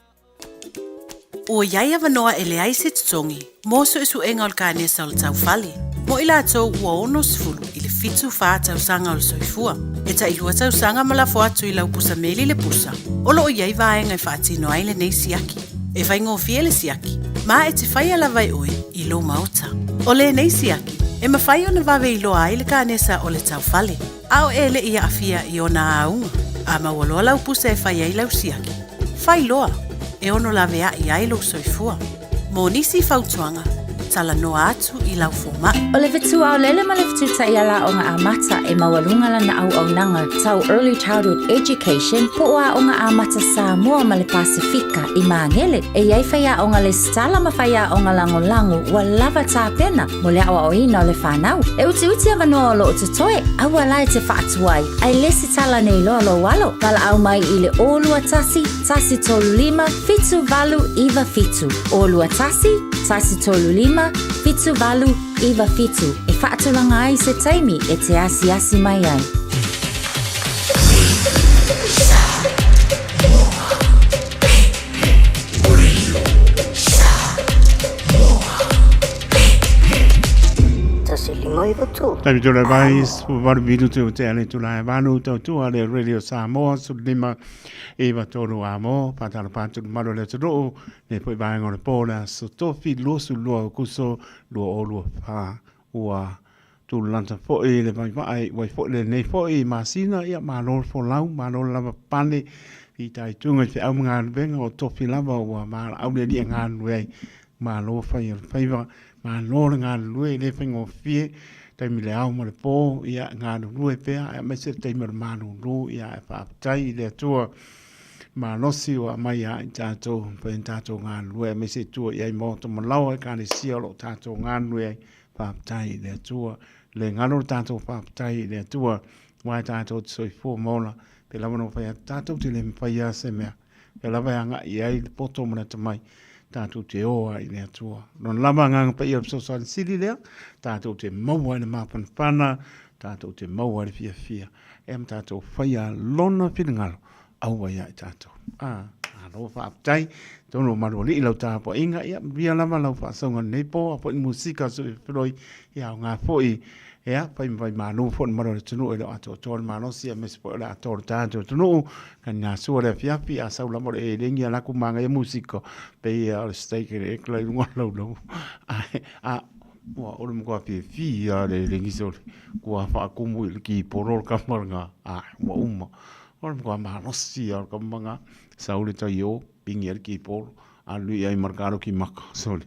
Ua i ai avanoa e leai se totogi mo suesuega o le kanesa o le taufale mo i latou ua 60 i le 74 tausaga o le soifua. E tailua tausaga ma lafo atu i lau pusa meli le pusa o lo o i ai vaega e faatino ai lenei siaki. E faigofie le siaki ma e te faia lava e oe i lou maota. O lenei siaki e mafai ona vave iloa ai le kanesa o le taufale a o e le i aafia i ona auga. A maua loa lau pusa e fai ai lau siaki, fai loa, e ono laveai ai lou soifua. Mo nisi fautuaga, talanoa atu i lau fomai. O le fetu aolele ma le fetu taiala aoga amata e maualuga lana auaunaga tau Early Childhood Education po o Aoga Amata Samoa ma le Pasefika i Magele. E i ai faiaoga lesitala ma faiaoga lagolago ua lava tapena mo le aoaoina o le fanau. E utiuti avanoa o lo o totoe, aua la e te faatuai, ae lesitala nei loa lou alo. Valaau mai i le 021 135 7897. 021 135 7897 e faatulaga ai se taimi e te asiasi mai ai. Taimi tula mai, valu minutu o te ale tula e vanu tau tua le Radio Samoa, su lima iwa tolu a mo, pātala pātulu malu le atunuu, ne poi vaenga o le pō le aso tofi, 22 Akuso, 2024, ua tulanta foi le vaivai, wai foi lenei foi masina, ia malo le folau, malo le lava pane, i tai tunga i wheau ma galuvega o tofi lava ua valaau le alii e galulue ai, malo fai o le faiva, malo le galulue, e le faigofie, taimi le ao ma le pō, ia galulue pea, aemaise le taimi o le malūlū, ia e faafetai i le Atua malosi ua aumai ia i tatou, mafai ona tatou galulue, aemaise i tua i ai maota ma laoa ekalesia o lo o tatou galulue ai, faafetai i le Atua. Le galo le tatou faafetai i le Atua, aua e tatou te soifua ma ola, pe lava ona fai atu tatou te le mafai lava se mea. Pea lava e agai i ai le poto ma le atamai, tatou te o ai i le Atua. Lona lava agaga paia o le fesoasoani sili lea, tatou te maua ai le mafanafana, tatou te maua ai le fiafia, ea ma tatou faia lona finagalo, aua ia i tatou. Ah, malo faafetai. Tonu o malualii lau tapuaiga, ia manuia lava lau faasauga i lenei po, a foi ni musika a sui feloi, ia aoga foi, ia fai ma vaimalu foi le mamalu o le atunuu e le o atoatoa le malosi, aemaise foi o le atoa o le tatou atunuu. Kani sua le afiafi, a sau lava o le elengi a laku magaia musika, pei o le steak e le ekla i luga o le laulau. Ae, a, ua o le matua fiafia lava le elengi sole, kua faakumu i le kipolo le kama lena, a, ua uma. O le matua malosi lava o le kama lena, sau le taio, pigi ai le kipolo, alu i ai ma le kaloki maka, sole.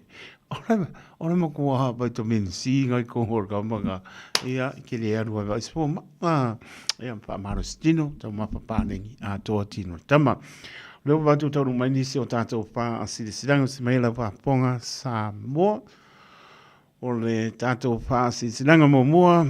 O le matua vitamin C ngai ko o ka manga. Ia, ke le alu ai vai spo ma. Ia, whaamaro tino, tau mapa pānengi, a toa tino tama. O lea wā tau mai nisi o tātou whā a silisilanga si mai lau whāponga Samoa. O le tātou whā silisilanga mō mua,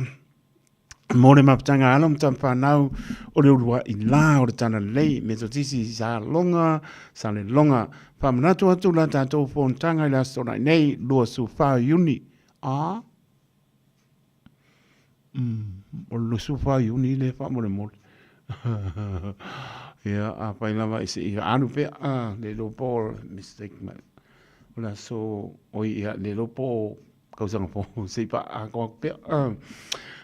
mō le maputanga alo ma tama whanau o le urua i la o le tana lei me to tisi sa longa sa le longa whamanatu atu la tātou fontanga i la sona nei lua su wha iuni a o le su wha iuni le wha mo le mole ia a pai lava i se i anu pe a le lo po mistake ma o la so o ia le lo po Kausanga po, se i pa a koa pea.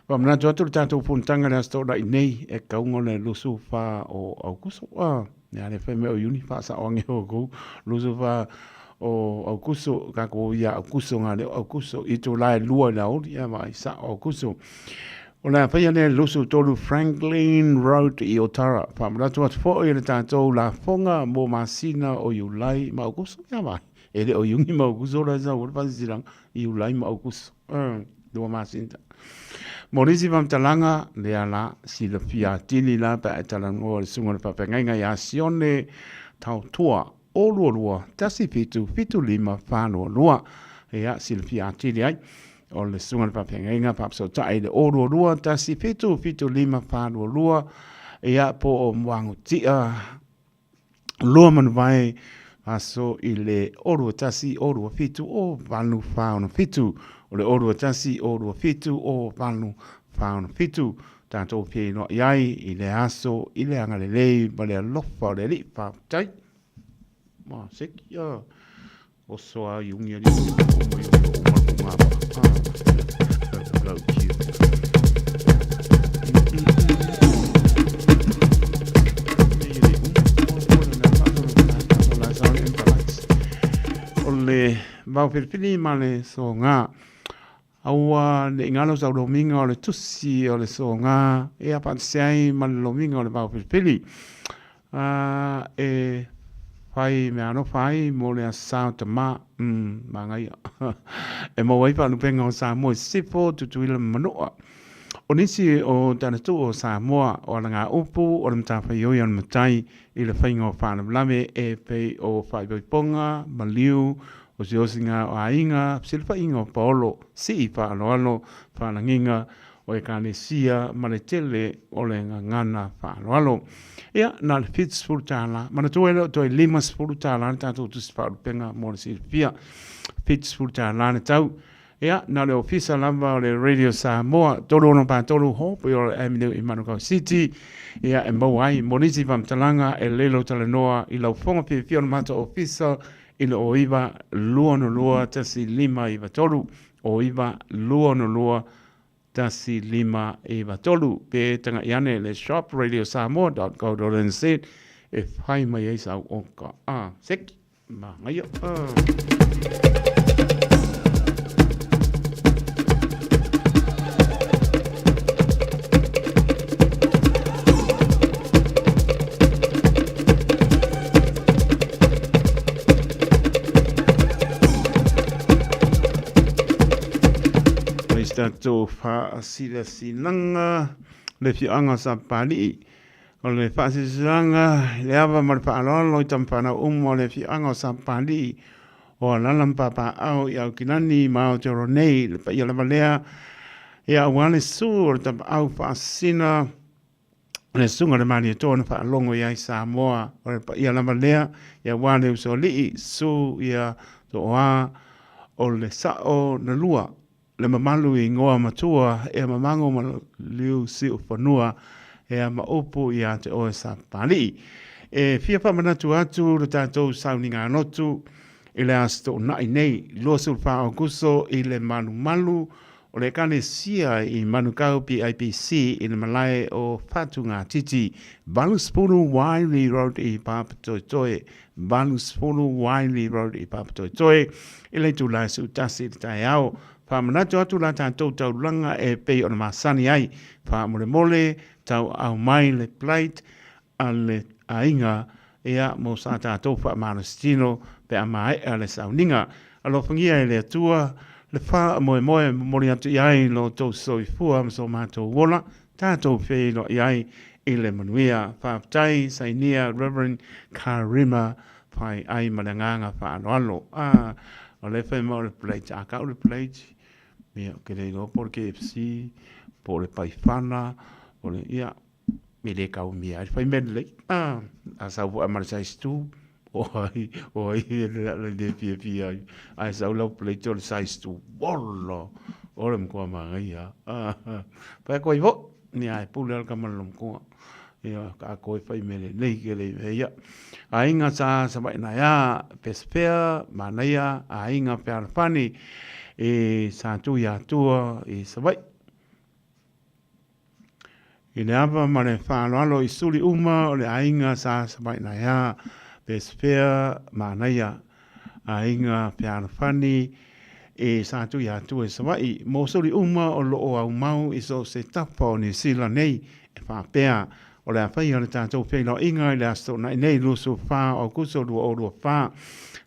Pa manatu atu le tātou fonotaga le aso toʻalaʻi nei e kauga o le 24 o Aukuso. Ia le fai mai o Iuni faasao age oukou 24 o Aukuso kakou ia Aukuso nga le o Aukuso i tulae lua i le aoauli ia vaai sao Aukuso. O le a faia lea i le 23 Franklin Road i Otara. Faamanatu atu foi i le tātou lafoga mo masina o Iulai ma Aukuso ia vaai. E le o Iuni ma Aukuso la sau o le faasilasilaga i Iulai ma Aukuso. Lua masina ta. Mo nisi faamatalaga, lea la, silafia atili la pe a e talanoa i le susuga o le faafeagaiga ia Sione Tautua o 22 17 75 422. Ia, silafia atili ai o le susuga o le faafeagaiga faafesootai i le o 22 17 75 422, ia, po o Muagutia Lua Manuvae, aso i le o 21 o 27 o 8 4 6 7. O le o 21 o 27 o 8 4 6 7. Tātou feiloai ai i le aso i le agalelei ma le alofa o le Alii. Faafetai. Ma seki a oso a iungi ali o mai o o ma ngā pa. Lau kiu. O le vao filifili ma le soga. Aua ne i ngalo sau lomiga o le tusi o le soga e faatasi ai ma le lomiga o le vao filifili. A e fai mea alofa ai mo le Aso Sa o Tamā, mm, manaia. E maua ai faalupega o Samoa i Sisifo, Tutuila ma Manua. O nisi o tanatuu o Samoa, o alagaupu, o le matafaioi o le matai i le faiga o faalavelave e pei o faaipoipoga, maliu, osiosiga o aiga, fesilafaiga o paolo, sii faaaloalo, faalagiga o Ekalesia ma le tele o le gagana faaaloalo. Ia, na o le $70. Manatua e le o toe $50 le tatou tusi faaulupega mo le silafia. $70 le tau. Ia, na o le ofisa lava o le Radio Samoa, 3643 Hope Avenue i Manukau City. Ia, e maua ai mo nisi faamatalaga e lelo talanoa i lau fofoga fiafia o le matou ofisa i le 09 262 1593, 09 262 1593. Pe tagai ane le shop radiosamoa.co.nz e fai mai ai sau oka. Ah, seki. Manaia. Mai se tatou faasilasilaga le afioaga o Sapapalii. O le faasilasilaga i le ava ma le faaaloalo i tama fanau uma o le afioaga o Sapapalii o Alala ma Papaaao i Aukilani ma Aotearoa nei, le paia lava lea ia aua le susu o le tapaau faasisina le susuga i le Malietoa na faalogo i ai Samoa. O le paia lava lea ia aua le usoalii, susu ia Tooa o le sao na lua le mamalu i ingoa matua ea mamago ma liu siufanua ea ma upu ia te oe Sapapalii. E fia faamanatu atu le tatou sauniga lotu i le Aso Toonai nei, 24 Aokuso i le malumalu o le Ekalesia i Manukau PIPC i le malae o Whātūngātiti, 80 Wiley Road i Papatoetoe, 80 Wiley Road i Papatoetoe, i le itula e 11 i le taeao. Faamanatu atu la tatou taulaga e pei ona masani ai. Faamolemole, tauaau mai le plate a le aiga ia mo sa tatou faamalositino pe a maea le sauniga. Alofagia e le Atua le faamoemoe e momoli atu i ai lo outou soifua ma so matou ola, tatou feiloai ai i le manuia. Faafetai sainia Reverend Karima Fai ai ma le agaga faaaloalo. Ah, o lea e fai mai o le plate, a kau le plate, ia, ou te le iloa po o le KFC, po o le paifana, po o le, ia, e le kaumia ai le fai mea lelei. Ah, a sau foi ma le size 2, o ai, o ai e le fiafia ai. Ae sau lau plate o le size 2, ola, o le matua manaia. Ah, fai atu ai foi, ia, e pule lava le tama le matua. Ia, ka koe fai mea lelei ke lei mea ia. Aiga sa Savaii na ea, pesepea, manaia, aiga fealofani i sa tui atua i Savaii. I le ava ma le faaaloalo i suli uma o le aiga sa Savaii na ea, pesepea, manaia, aiga fealofani i sa tui atua i Savaii. Mo suli uma o loo aumau i so o se tafa o Niu Sila nei, E faapea, o le a faia le tatou feiloaiga i le Aso Toonai nei 24 o Aokuso 2024.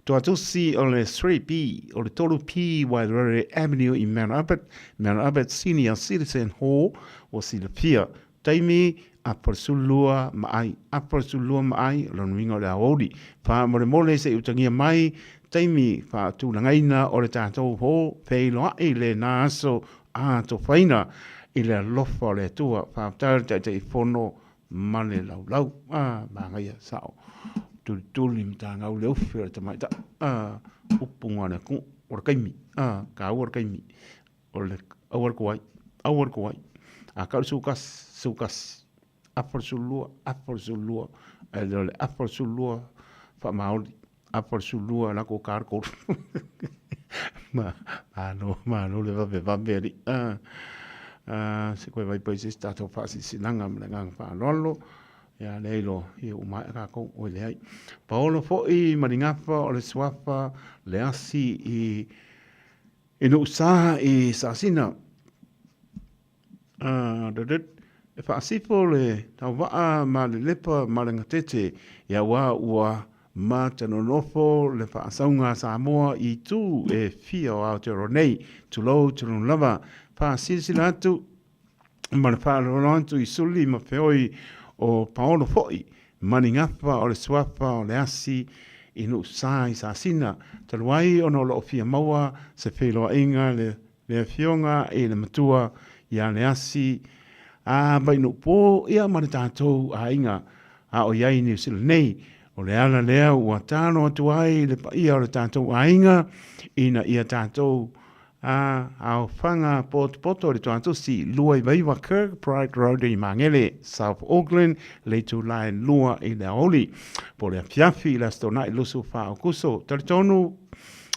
Toatusi o le 3B o le 3P Wairere Avenue i Mount Albert, Mount Albert Senior Citizen Hall ua silafia. Taimi, afa le 12 ma ai, afa le 12 ma ai, o lona uiga o le aoauli. Faamolemole se i utagia mai taimi faatulagaina o le tatou hall feiloai lena aso atofaina i le alofa o le Atua. Faafetai le Taitaifono ma le laulau. Ah, manaia sao. Tulituli matagau le ufi o le tamaitai. Ah, upu ngā le ku, o le kaimi. Ah, kāua le kaimi. O le aua le kuai, aua le kuai. A kau le sukas, sukas. Afa le sulua, afa le sulua. Ai le o le afa le sulua, whaamaoli. Afa le sulua, la ko kār kōru. Ma, malo, malo le vave vave ali. Ah, ah, se koe vai pai se si tātou whaasisilaga ma le agaga faaaloalo. Ia le ilo, ia ua maea kākou, oi leai. Paolo foi ma Ligafa o le suafa le asi i i Nuusa i Sasina. Ah, e faasifo le tauvaa ma le lepa ma le gatete, ia ua ua matanonofo le faasauga a Samoa i itu e fia o Aotearoa nei, tulou tulou lava, faasilasila atu ma le faaaloalo atu i suli ma feoi o Paolo foi ma ni gafa o le suafa o le asi i Nuusa i Sasina, talu ai ona o loo fia maua se feiloaiga le Le Afioga i le Matua ia Leasi a Vainuupo ia ma le tatou aiga a o i ai i Niu Sila nei. O le ala lea ua talo atu ai le paia o le tatou aiga ina ia tatou a aofaga potopoto i le toatusi 29 Kirkbride Road i Magele, South Auckland, le itula e 2 i le aoauli. Po o le afiafi i le Aso Toonai 24 Aokuso. Talitonu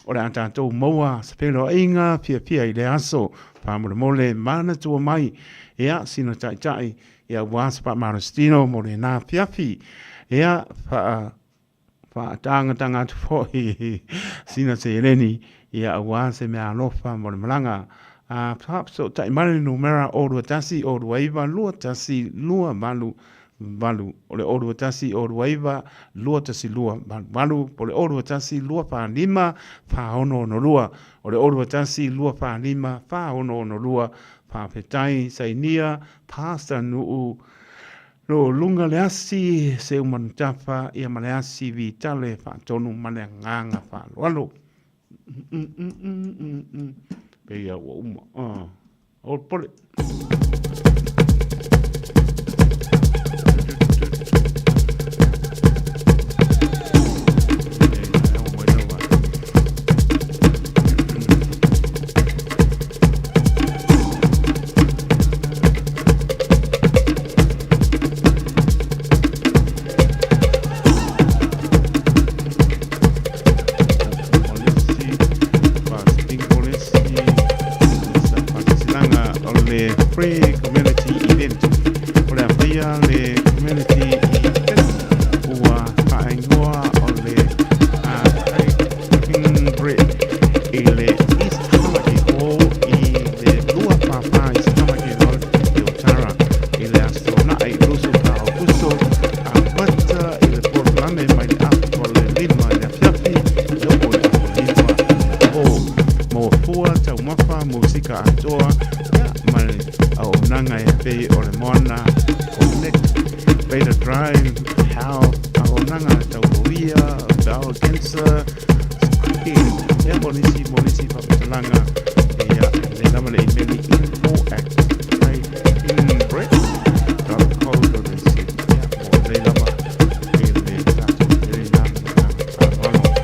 O le a tatou maua se feiloaiga fiafia i lea aso. Faamolemole manatua mai, ia, sina taitai, ia aua se faamalositino mo lena afiafi. Ia, faa, faatagatanga atu foi sina seleni, ia aua se mea alofa mo le malaga. A, faafesootai mai le numera 021 029 21 28 8, o le 0 2 1 0 2 9 2 1 2 8 8, po o le 0 2 1 2 4 5 4 6 6 2, o le 0 2 1 2 4 5 4 6 6 2, Faafetai Sainia Pastor Nuu Lo lunga le asi Seumanutafa ia ma le asi Vitale Faatonu ma le agaga faaaloalo. Mm, mm, mm, mm, mm. Pei a ua uma. Ah. O le pole. Free Community Event. O le a faia le Community Event ua faaingoa o le King Bread i le East Tamaki Hall i le 244 East Tamaki Road i Otara i le Aso Toonai 24 Aokuso amata i le polokalame mai le afa o le 5 i le afiafi e oo i le afa 5 o le po. auaunaga e pei o le Moana Connect, Beta Drive, Health, auaunaga tau loia, bowel cancer, screen, ia mo nisi mo nisi faamatalaga, ia lelei lava le imeli info at inbrits.co.nz. Ia mo lelei lava i le tatou imeli lena ma le agaga faaaloalo.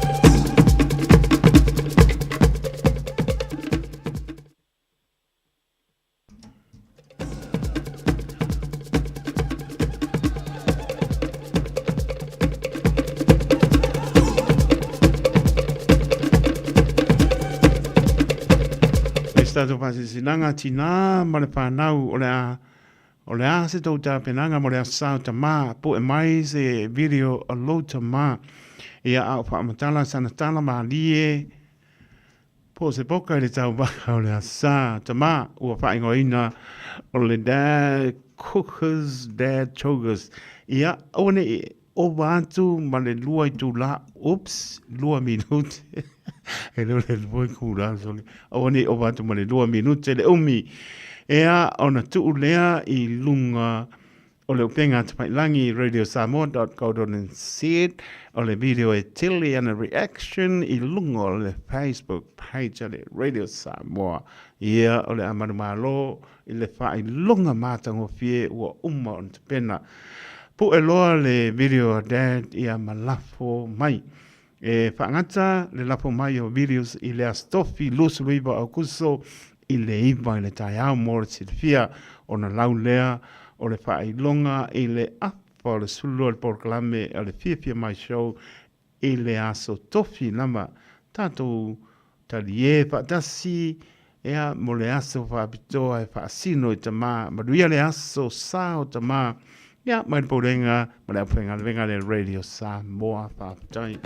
E se tatou faasilasilaga tinā ma le fanau o le a o le a se tou tapenaga mo le Aso Sa o Tamā, pue mai se video o lou tamā ia a o faamatala sana tala malie Po o se poka i le tauvaga o le asa, tamā, ua faaigoaina o le Dad Cookers, Dad Chokers. Ia, aua ne i ova atu ma le lua itulā, oops, lua minute, e le o le lua itulā, sorry, aua ne i ova atu ma le lua minute le umi. Ea, ona tuu lea i luga O le upega tafailangi radiosamoa.co.nz o le video e tele ana reaction i luga o le Facebook page a le Radio Samoa. Ia, o le a manumalo i le faailoga matagofie ua uma ona tapena. Pue loa le video a Dad ia ma lafo mai. E faagata le lafo mai o videos i le Aso Tofi 29 Aokuso i le 9 i le taeao mo le silafia ona lau lea o le faailoga i le afa o le 12 o le polokalame o le Fiafia Mai Show i le Aso Tofi lava. Tatou talie faatasi ea mo le aso faapitoa e faasino i tamā. Manuia le aso sa o tamā. Ia, mai le Pulega ma le aufaigaluega le Radio Samoa. Faafetai.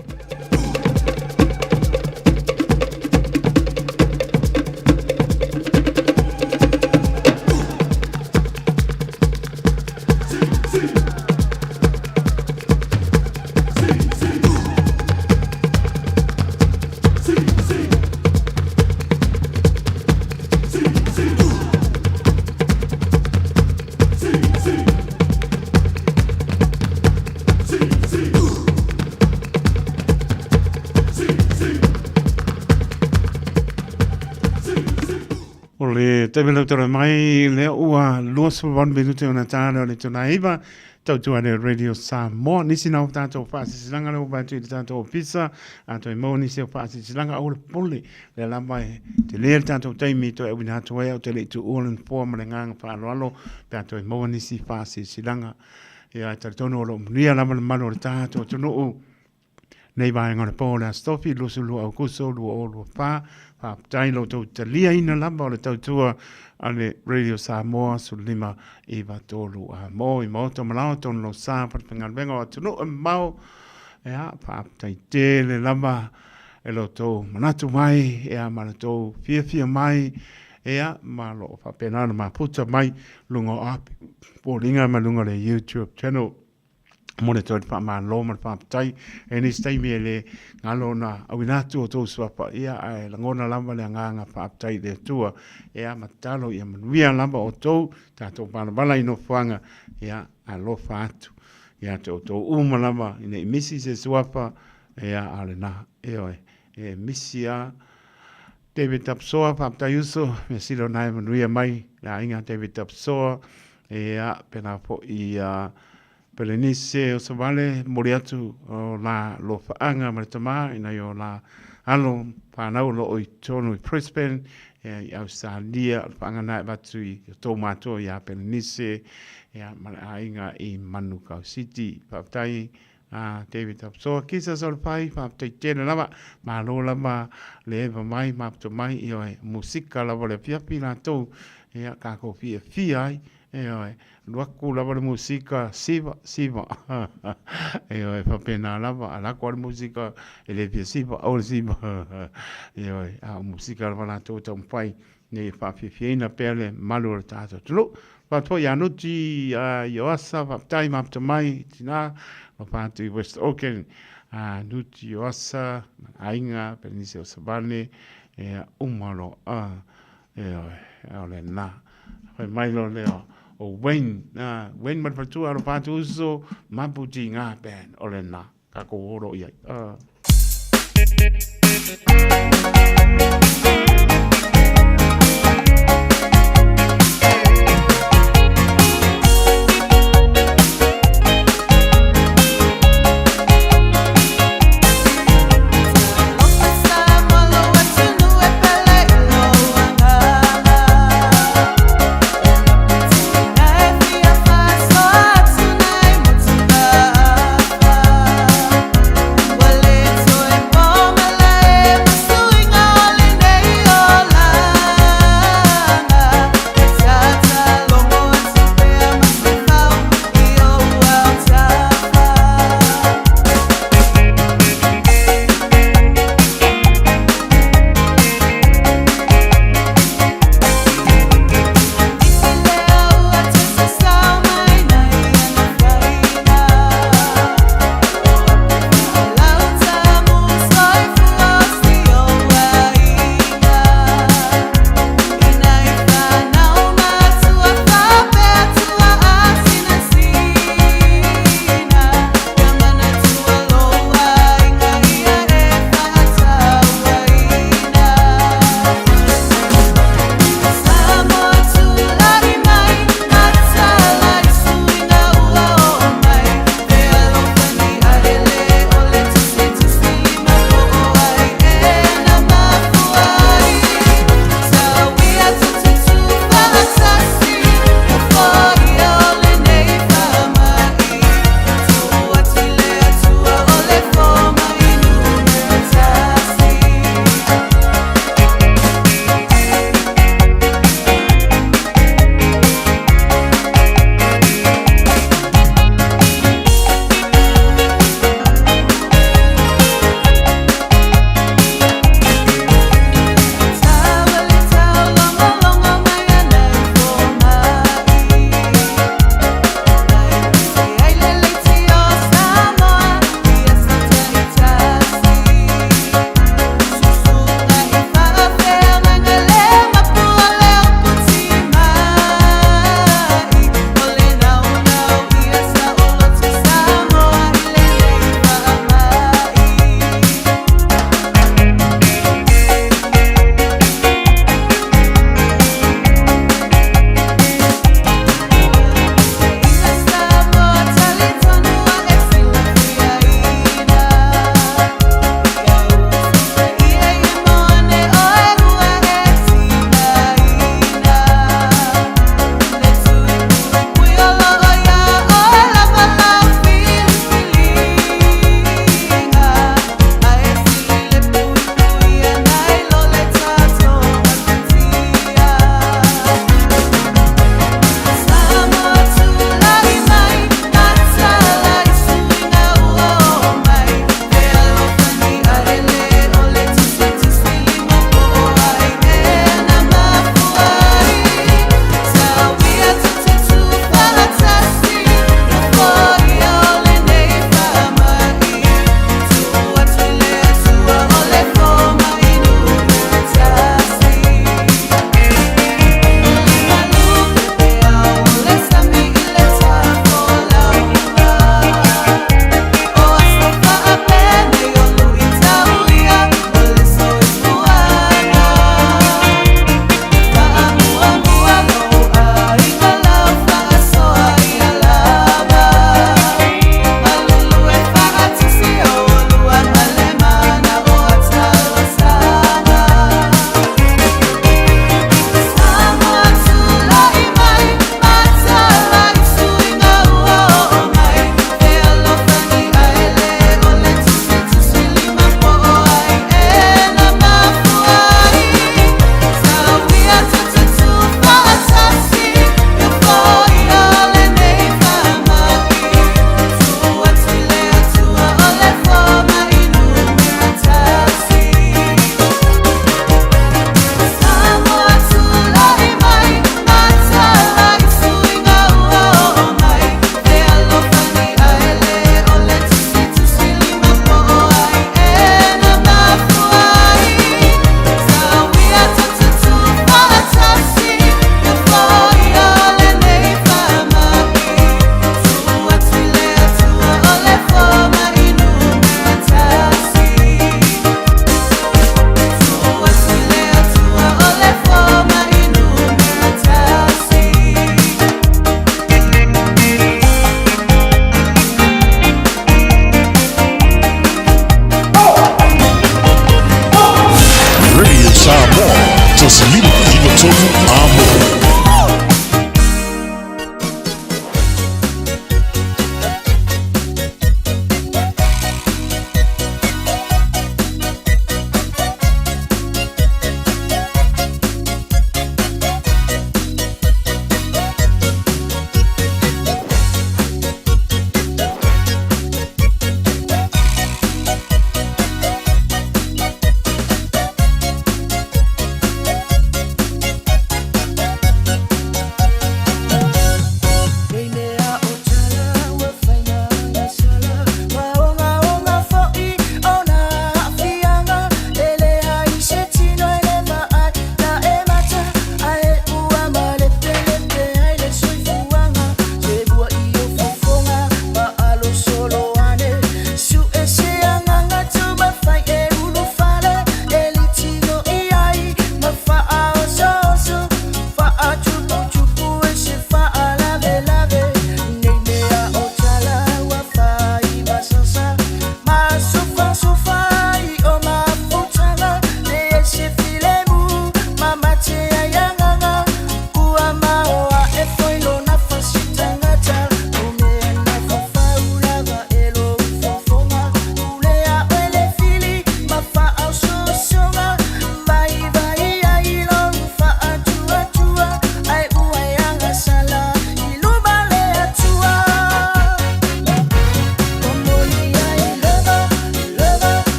O le taimi lau tala mai lea ua 28 minute ona tāle o le tona iwa tautua le Radio Samoa. Nisi na o tātou whaasisilaga le opa atu i le tātou ofisa, a toi maua nisi o whaasisilaga au le pole, lea lava e te lea le tātou taimi toi awina atu ai au te le i tuua le nofoa ma le nganga whaaloalo, pe a toi maua nisi whaasisilaga. Ia, e talitonu o loo manuia lava le malu o le tātou atunuu. Nei vaega o le po o le Aso Tofi, 22 Aokuso 2024, faafetai lo outou taliaina lava o le tautua a le Radio Samoa 15 93 a mo i maota malao tonu lo sa falefaigaluega o atunuu e mamao. Ea, faafetai tele lava e lo outou manatu mai, ea ma lo outou fiafia mai, ea ma lo o faapena ona mafuta mai luga o api foliga ma luga o le YouTube channel. Mo le toe faamalo ma le faafetai. E nisi taimi e le galo ona auina atu o tou suafa ia, ae lagona lava le agaga faafetai i le Atua. Ia ma tatalo ia manuia lava outou, tatou valavala i nofoaga, ia alofa atu ia te outou uma lava ina i misi se suafa, ia a o lena, ioe, e misi a David Tapsoa, faafetai uso, mea sili ona e manuia mai le aiga David Tapsoa, ia, pēlā foi ia Pelenise o Savale, momoli atu o la lofaaga ma le tamā i nai o la alo whanau o loo i tonu i Brisbane, ia, i Australia, o le whaanga nā e vatu i o tō mātua i a Pelenise, ia, ma le aiga i Manukau City. Faafetai a David Tapsoa, kisa sa o le pai, faafetai tele lava, malo lava le eva mai, maputa mai, ioe, musika lava le afiafi latou, ia, kākou fiafia ai, ioe, alu aku lava le musika, siva, siva, ioe, faapena lava, ala aku lava le musika, e le fia siva, aua le siva, ioe, a o musika lava latou e taumafai, nei e faafiafiaina pea le malu o le tatou atunuu. Faatoa ia Nuti Ioasa, faafetai mafuta mai tinā, alofa atu i West Auckland. Nuti Ioasa, aiga, Pelenise o Savane, ea uma loa, ioe, o lena. Fai mai loa lea o Wayne, Wayne ma le faletua alofa atu uso, Mapu Tiga Band o lena tatou o loa i ai. Ua le toe po malae ma suiga o lenei.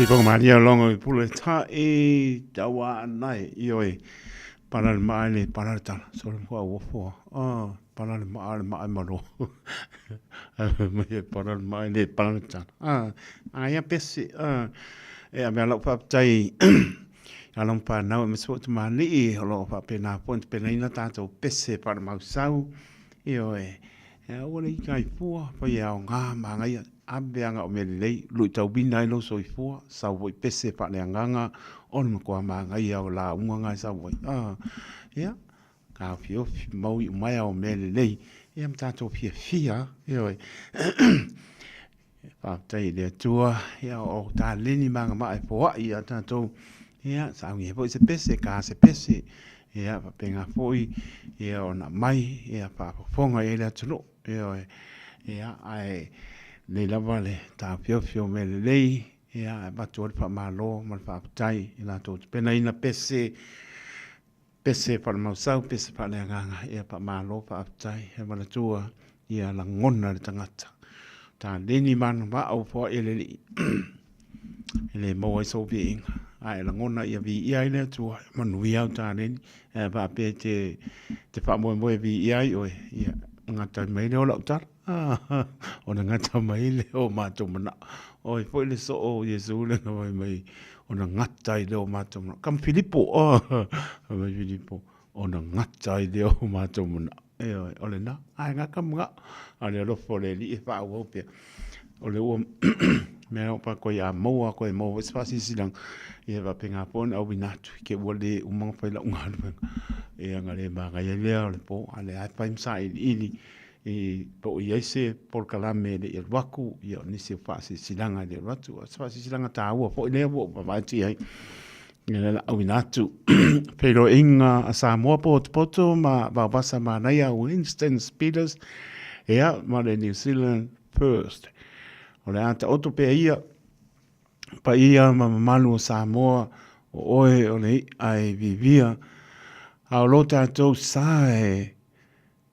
Siponga malia longo i pule ta'i taua anai i oi pala le maa le pala le tala so le mkua uofoa oh pala le maa le maa malo mai e pala le maa le pala le tala ah aia pese ah e a mea lau faafetai a long whānau e matua tu māli'i o loo faapena po te penaina tātou pese wharamausau i oe e aua le ika i pua pai e ao ngā māngaia ave anga o mea lelei lui tauina ai lou soifua sau foi pese faaleagaga o le matua māngaia o lauga nga e sau ai ah ia Taofiofi mau iu mai ao mea lelei, ia ma tātou fiafia, ioe. Faafetai i le Atua, ia o taleni maga maa e foai ia tātou, ia sauni ai foi se pese, ka se pese, ia faapena foi, ia ona mai, ia faafofoga i ai le atunuu, ioe. Ia ae lelei lava le taofiofi o mea lelei, ia e avatu ai le faamalo ma le faafetai i latou tapenaina pese, Pese faalemausau, pese faaleagaga, ia faamalo, faafetai, e manatua ia lagona le tagata. Taleni manuvaa ua foai e le Alii, e le maua ai sou viiga, a e lagona ia viia ai le Atua, e manuia au taleni, ae faapea e te, te faamoemoe e viia ai oe, ia gata mai lea o lau tala. Ona gata mai lea o matou manao. Oi foi le soo o Iesu le na fai mai, ona gata ai lea o matou manao. Kama Filipo, oh, fai mai Filipo, ona gata ai lea o matou manao. Ioe, o lena, ae gata manao. A o le alofa o le Alii e faaauau pea. O le ua mea o pa koe a maua koe maua foi se faasilasilaga, ia faapena foi ona auina atu i te ua le uma ona fai lau galuega. Ia ona le manaia lea o le po, a o lea lava e fai ma sailiili i po o i ai se polokalame e le i alu atu, ia o nisi o faasilasilaga e le i alu atu. O se faasilasilaga taua foi lea ua ou vaavaai atu i ai, ia lea o le a auina atu. Feiloaiga a Samoa potopoto ma Vaovasa Manaia Winston Peters, ia, ma le New Zealand First. O le a taoto pea ia paia ma mamalu o Samoa, o oe o le i'a e vivia, a o lo tatou sa e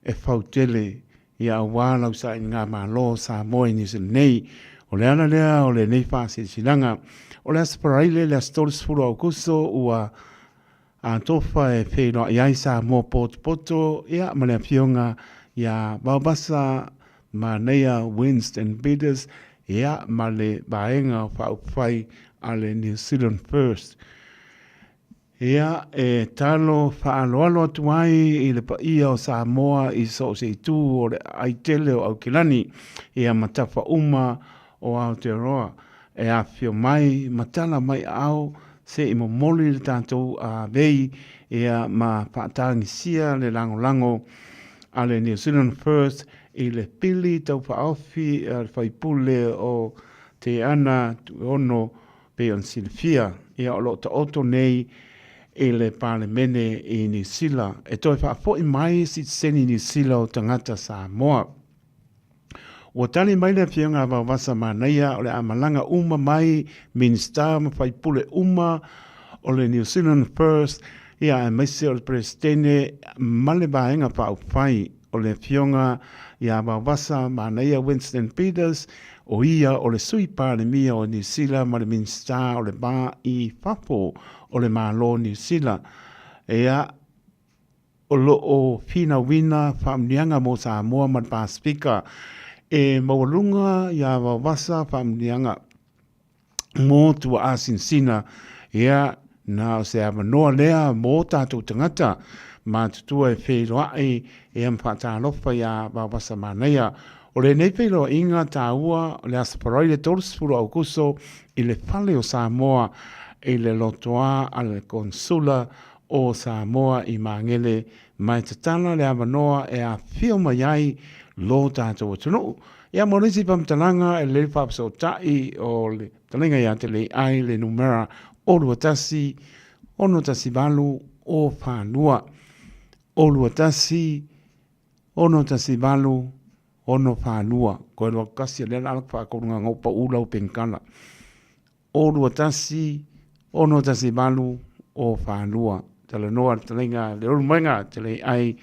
e fau tele ia auā lau sailiga malo o Samoa i Niu Sila nei. O le ala lea o lenei faasilasilaga. O le Aso Faraile le aso 30 o Aokuso ua atofa e feiloai ai Samoa potopoto ia ma le afioga ia Vaovasa Manaia Winston Peters ia ma le Vaega Faaupufai a le New Zealand First. Ia, e talo faaaloalo atu ai i le paia o Samoa i so o se itu o le aai tele o Aukilani, ia ma tafa uma o Aotearoa, e afifio mai ma tala mai aao se i momoli le tatou avei ia ma faatagisia le lagolago a le New Zealand First i le pili taufaaofi a le faipule o Te Ana Tuiono Pei ona silafia, ia o lo o taoto nei i le Palemene i Niu Sila e toe faafoi mai sitiseni Niu Sila o tagata Samoa. Ua tali mai le Afioga a Vaovasa Manaia o le a malaga uma mai Minisita ma faipule uma o le New Zealand First, ia aemaise o le Peresetene ma le Vaega Faaupufai. O le Afioga ia Vaovasa Manaia Winston Peters, o ia o le Sui Palemia o Niu Sila ma le Minisita o le Va i Fafo o le Malo o Niu Sila, ea, o lo o finauina faamanuiaga mo Samoa ma le Pasefika. E maualuga ia Vaovasa faamanuiaga mo tuaasinasina, ia, na o se avanoa lea mo tatou tagata matutua e feiloai ia ma faatalofa iā Vaovasa Manaia. O lenei feiloaiga taua o le Aso Faraile 30 o Aukuso i le Fale o Samoa i le lotoa a le Konesula o Samoa i Magele ma e tatala le avanoa e afifio mai ai lo tatou atunuu. Ia mo nisi faamatalaga e lelei faafesootai o le fetalaiga ia te Lei'ai le numera o 21 618 o 42 o 21 618 6 42 koe loa kasi lea la alak whaakaurunga ngau pa ulau penkala o 21 618 o 42 Talanoa le fetalaiga le olumainga te Lei'ai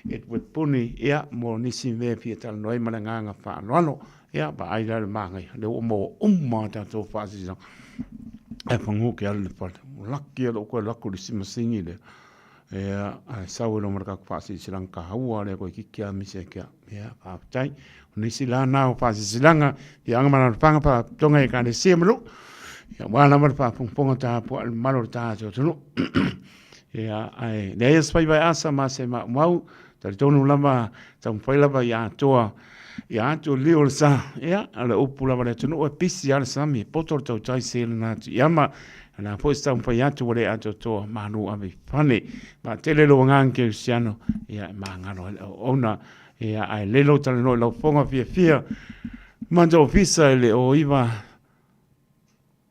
Edward Puni ia mo nisi mea e fia talanoa ai ma le agaga faaaloalo. Ia, vaai la i le manaia, lea ua maua uma a tatou faasilasilaga. Ae pagū ke alu i le fale, ua laki lava lou toe alu atu i le isi masini lea, ia, ae sau ai loa ma le tatou faasilasilaga taua lea toeitiiti lava misi ai te au. Ia, faafetai. O nisi la na o faasilasilaga, afioaga ma alaalafaga, faalapotopotoga, ekalesia ma nuu, ia aua lava le faafogafoga tapuai a le mamalu o le tatou atunuu. Ia, ae leai lava se faiva e asa ma se maumau, talitonu lava, taumafai lava ia atoa, ia atu le liu o le sa. Ia, o le upu lava a le atunuu, e pisi lava le sami, e poto le tautai se lena atu i ama. O le a foi se taumafai atu ua le atoatoa, malu ave i fale. Vaatele lou agaga kerisiano, ia e magalo ai le auauna. Ia, ae lelei lou talanoa i lau fofoga fiafia ma le ofisa i le 09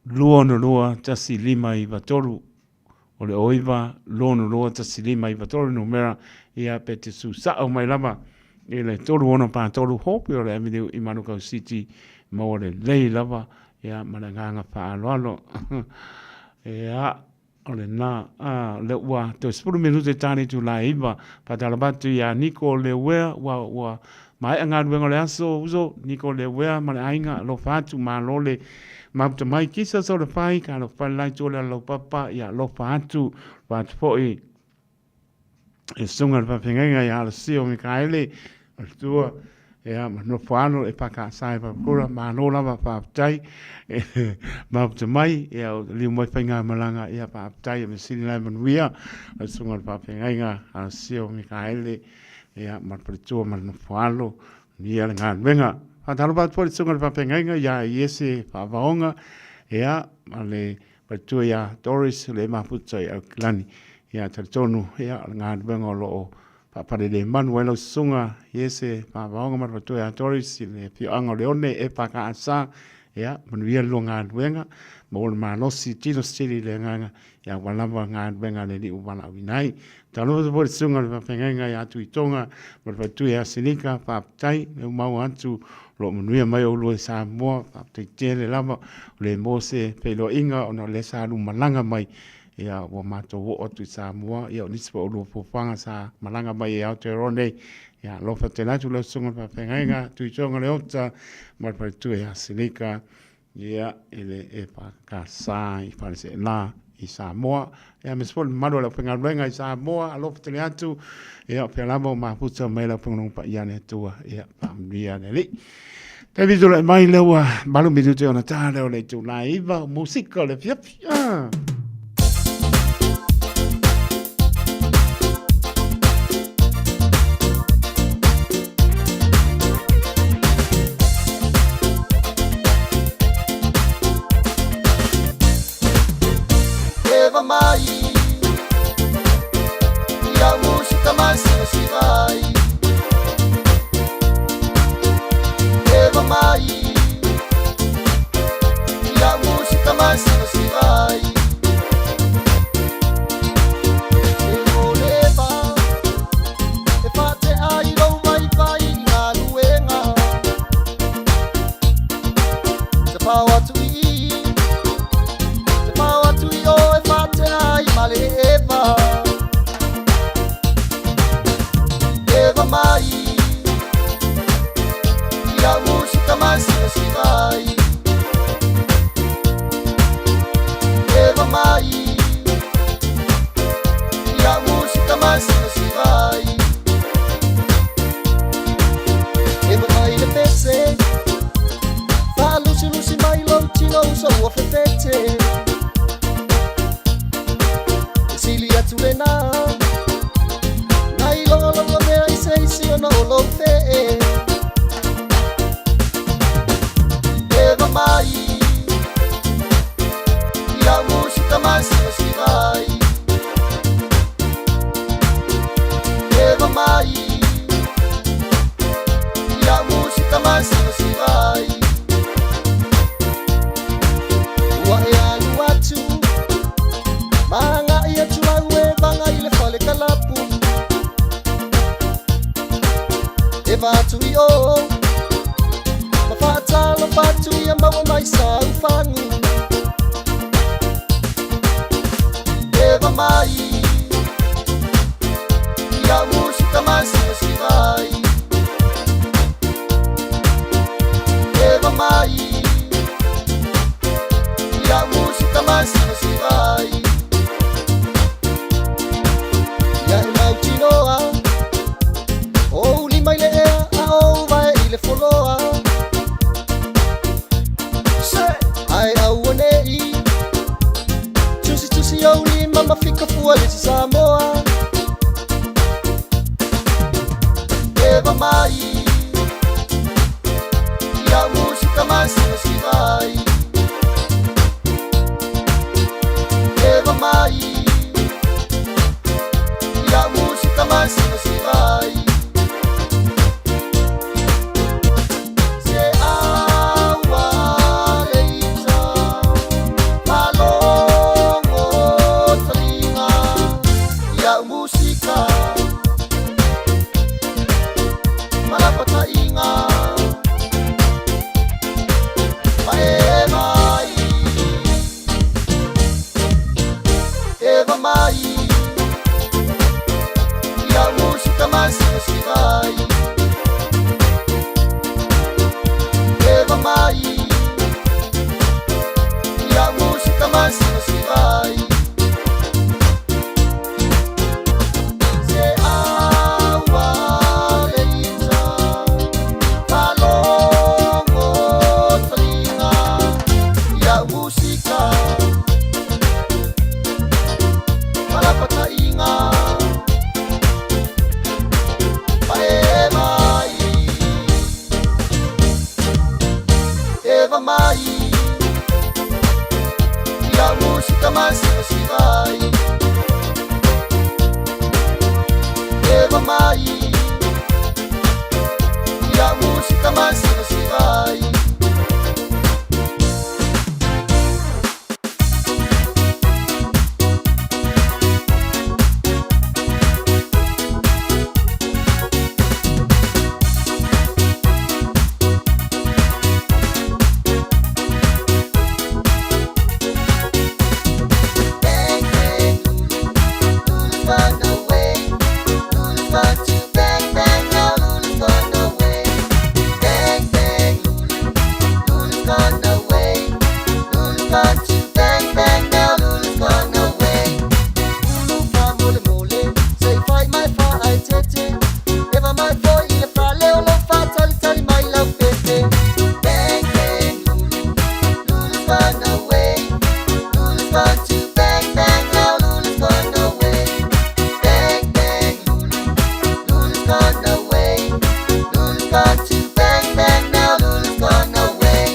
262 1593, o le 09 262 1593 le numera, ia pe te susao mai lava i le 3643 Hope o le Avenue i Manukau City, maua lelei lava, ia ma le agaga faaaloalo. Ia, o lena, a, lea ua toe 10 minute ta le itula e 9, faatalofa atu ia Niko Leuea, ua, ua maea galuega o le aso, uso, Niko Leuea ma le aiga, alofa atu, malo le mafuta mai, kisa so le fai, ka alofa le lai o le alaupapa, ia alofa atu, alofa atu foi e susuga i le faafeagaiga ia Alosio Mikaele, o le tua, ia, ma nofo alo e whakaasa e whakakura, malo lava whaapetai, mafuta mai, ia, o liu mai whainga malanga, ia, whaapetai, e mesini lai manuia, o le susuga i le faafeagaiga Alosio Mikaele, ia, ma le faletua ma le nofo alo, ia le galuega. Faatalofa atu foi i le susuga i le faafeagaiga ia Iese Faavaoga, ia, ma le faletua ia Doris le mafuta i Aukilani. Ia, talitonu, ia, o le galuega o lo o faapalelemanu ai lau susuga Iese Faavaoga ma le faletua ia Doris i le afioaga o Leone e FKS, ia, manuia le lua galuega, maua le malosi, tino sili i le agaga, ia aua lava galuega a le Alii ua valaauina ai. Talofa atu foi i le susuga i le faafeagaiga ia Tuitoga ma le faletua ia Silika, faafetai le maua atu o lo o manuia mai oulua i Samoa, faafetai tele lava, ua le maua se feiloaiga ona o lea sa alu malaga mai, ia ua matou oo atu i Samoa, ia o nisi foi o lua fuafuaga sa malaga mai i Aotearoa nei, ia alofa tele atu lau susuga i le faafeagaiga Tuitoga Leota ma le faletua ia Silika, ia, i le EFKS i Faleseela i Samoa. Ia, aemaise foi le mamalu o le aufaigaluega i Samoa, alofa tele atu. Ia, o fea lava o mafuta mai le aufaigaluega paia a le Atua. Ia, faamanuia le Alii. Taimi tulai mai lea ua 8 minute ona ta lea o le itula e 9, musika o le afiafi. Ah. Eva mai Ia música mais se vai Eva mai Ia música mais se vai E faatea i lou vaivai i galuega Tafao atu i i Tafao atu i o e faatea ai ma le Eva Eva mai Ia musika masinasina ai Eva mai Ia musika masinasina ai Eva mai le pese Faalusilusi mai lou tino uso ua fefete E sili atu lena Nai logologo mea i se isi ona o lou fee Eva mai Ia musika masinasina ai Eva mai Ia musika masinasina ai Ua e alu atu Ma agai atu au e vaga i le fale kalapu Eva atu i o Ma faatalofa atu ia maua mai sau fagu Eva mai Ia musika masinasina ai mai I lau musika masivasiva ai Eva mai I lau musika masivasiva ai. Bang, bang, Lulu's gone away. Lulu's gone to bang, bang, now Lulu's gone away. Bang, bang, Lulu's gone away. Lulu's gone to bang, bang, now Lulu's gone away. Lulu fa mole mole, say fai mai fa ai tete. Eva mai fo ile fa leo lo fa tali tali mai lau pepe. Bang, bang, Lulu, Lulu's gone away. Lulu's gone to bang, bang, now Lulu's gone away. Bang, bang, Lulu, Lulu's gone away. Lulu's gone to bang, bang, now Lulu's gone away.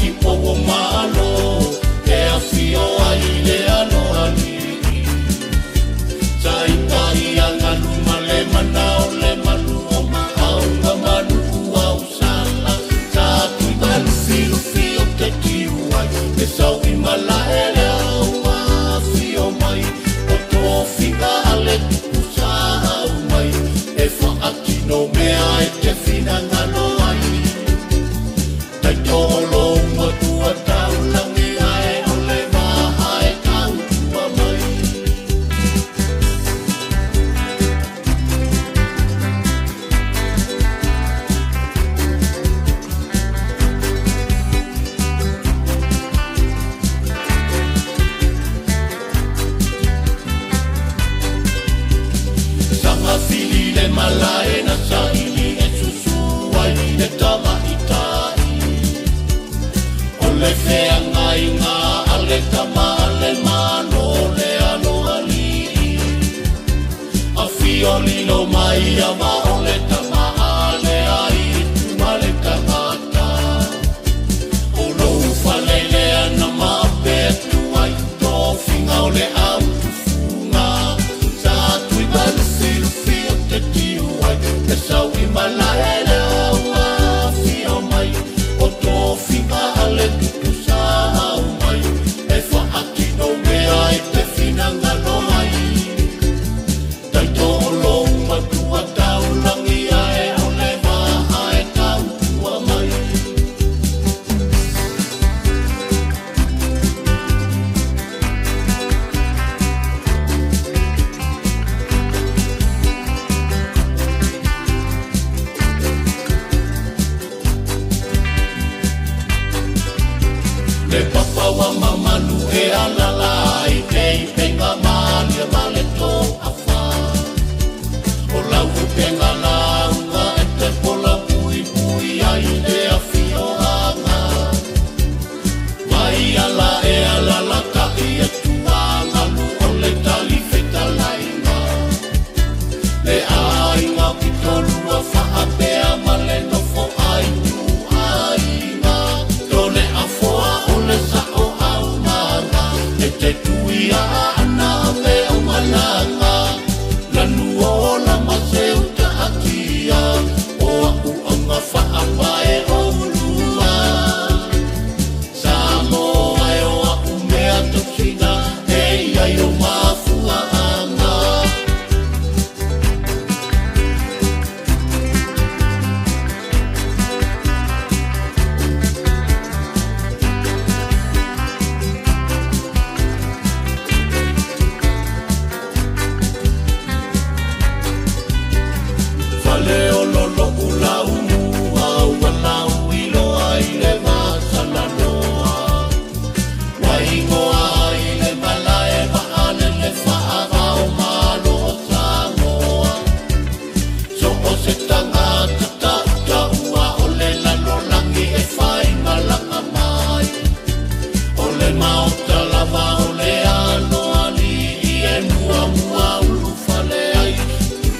i pou o Malo e afio ai le aloalii. Taitai agalu ma le mana o le malu o maauga manu'u ausala. Sa tui malufilufi o te tiu ai e sau i malae le au afio mai. O tofiga a le tupu sa au mai e faatino mea e te finagalo ai. Taitolo matua taulagi ae o le vaha e tautua mai. Sanga fili le malae na saili e susu ai le tamaitai. O le feagaiga a le tama a le Malo le aloalii. Afio lilo mai ava o le tama a le aitu ma le tagata. O lou fale lea na maape atu ai tofiga o le autufuga. Sa tui malufilufi o te tiu ai e sau i malae le au afio mai. O tofiga a le tupu sa au mai e faatino mea e te finagalo ai. Taitolo matua taulagi ae o le vaha e tautua mai. Le papa wa mamalu e alala ai te ipenga malia ma le toafa. O lau upenga lauga e te pola pui pui ai le afioaga. Mai ala e alala ta'i e tuagalu o le tali fetalaiga. Le aiga pitolua faapea ma le nofo ai tu aiga. Tole afoa o le sa'o aumaga e te tuia ana me o malaga. Lanu ola ma se uta atia o a'u auga fa'apae o ulua. Samoa e o a'u mea tausina e iai o mafua'aga. Fale o lolo'u laumua ua lau iloa i le vasalaloa. Waigoa ai le malae vaalele faavao malo o Samoa. So o se tagata ta'utaua o le lalolagi e faimalaga mai. O le maota lava o le aloalii e muamua ulufale ai.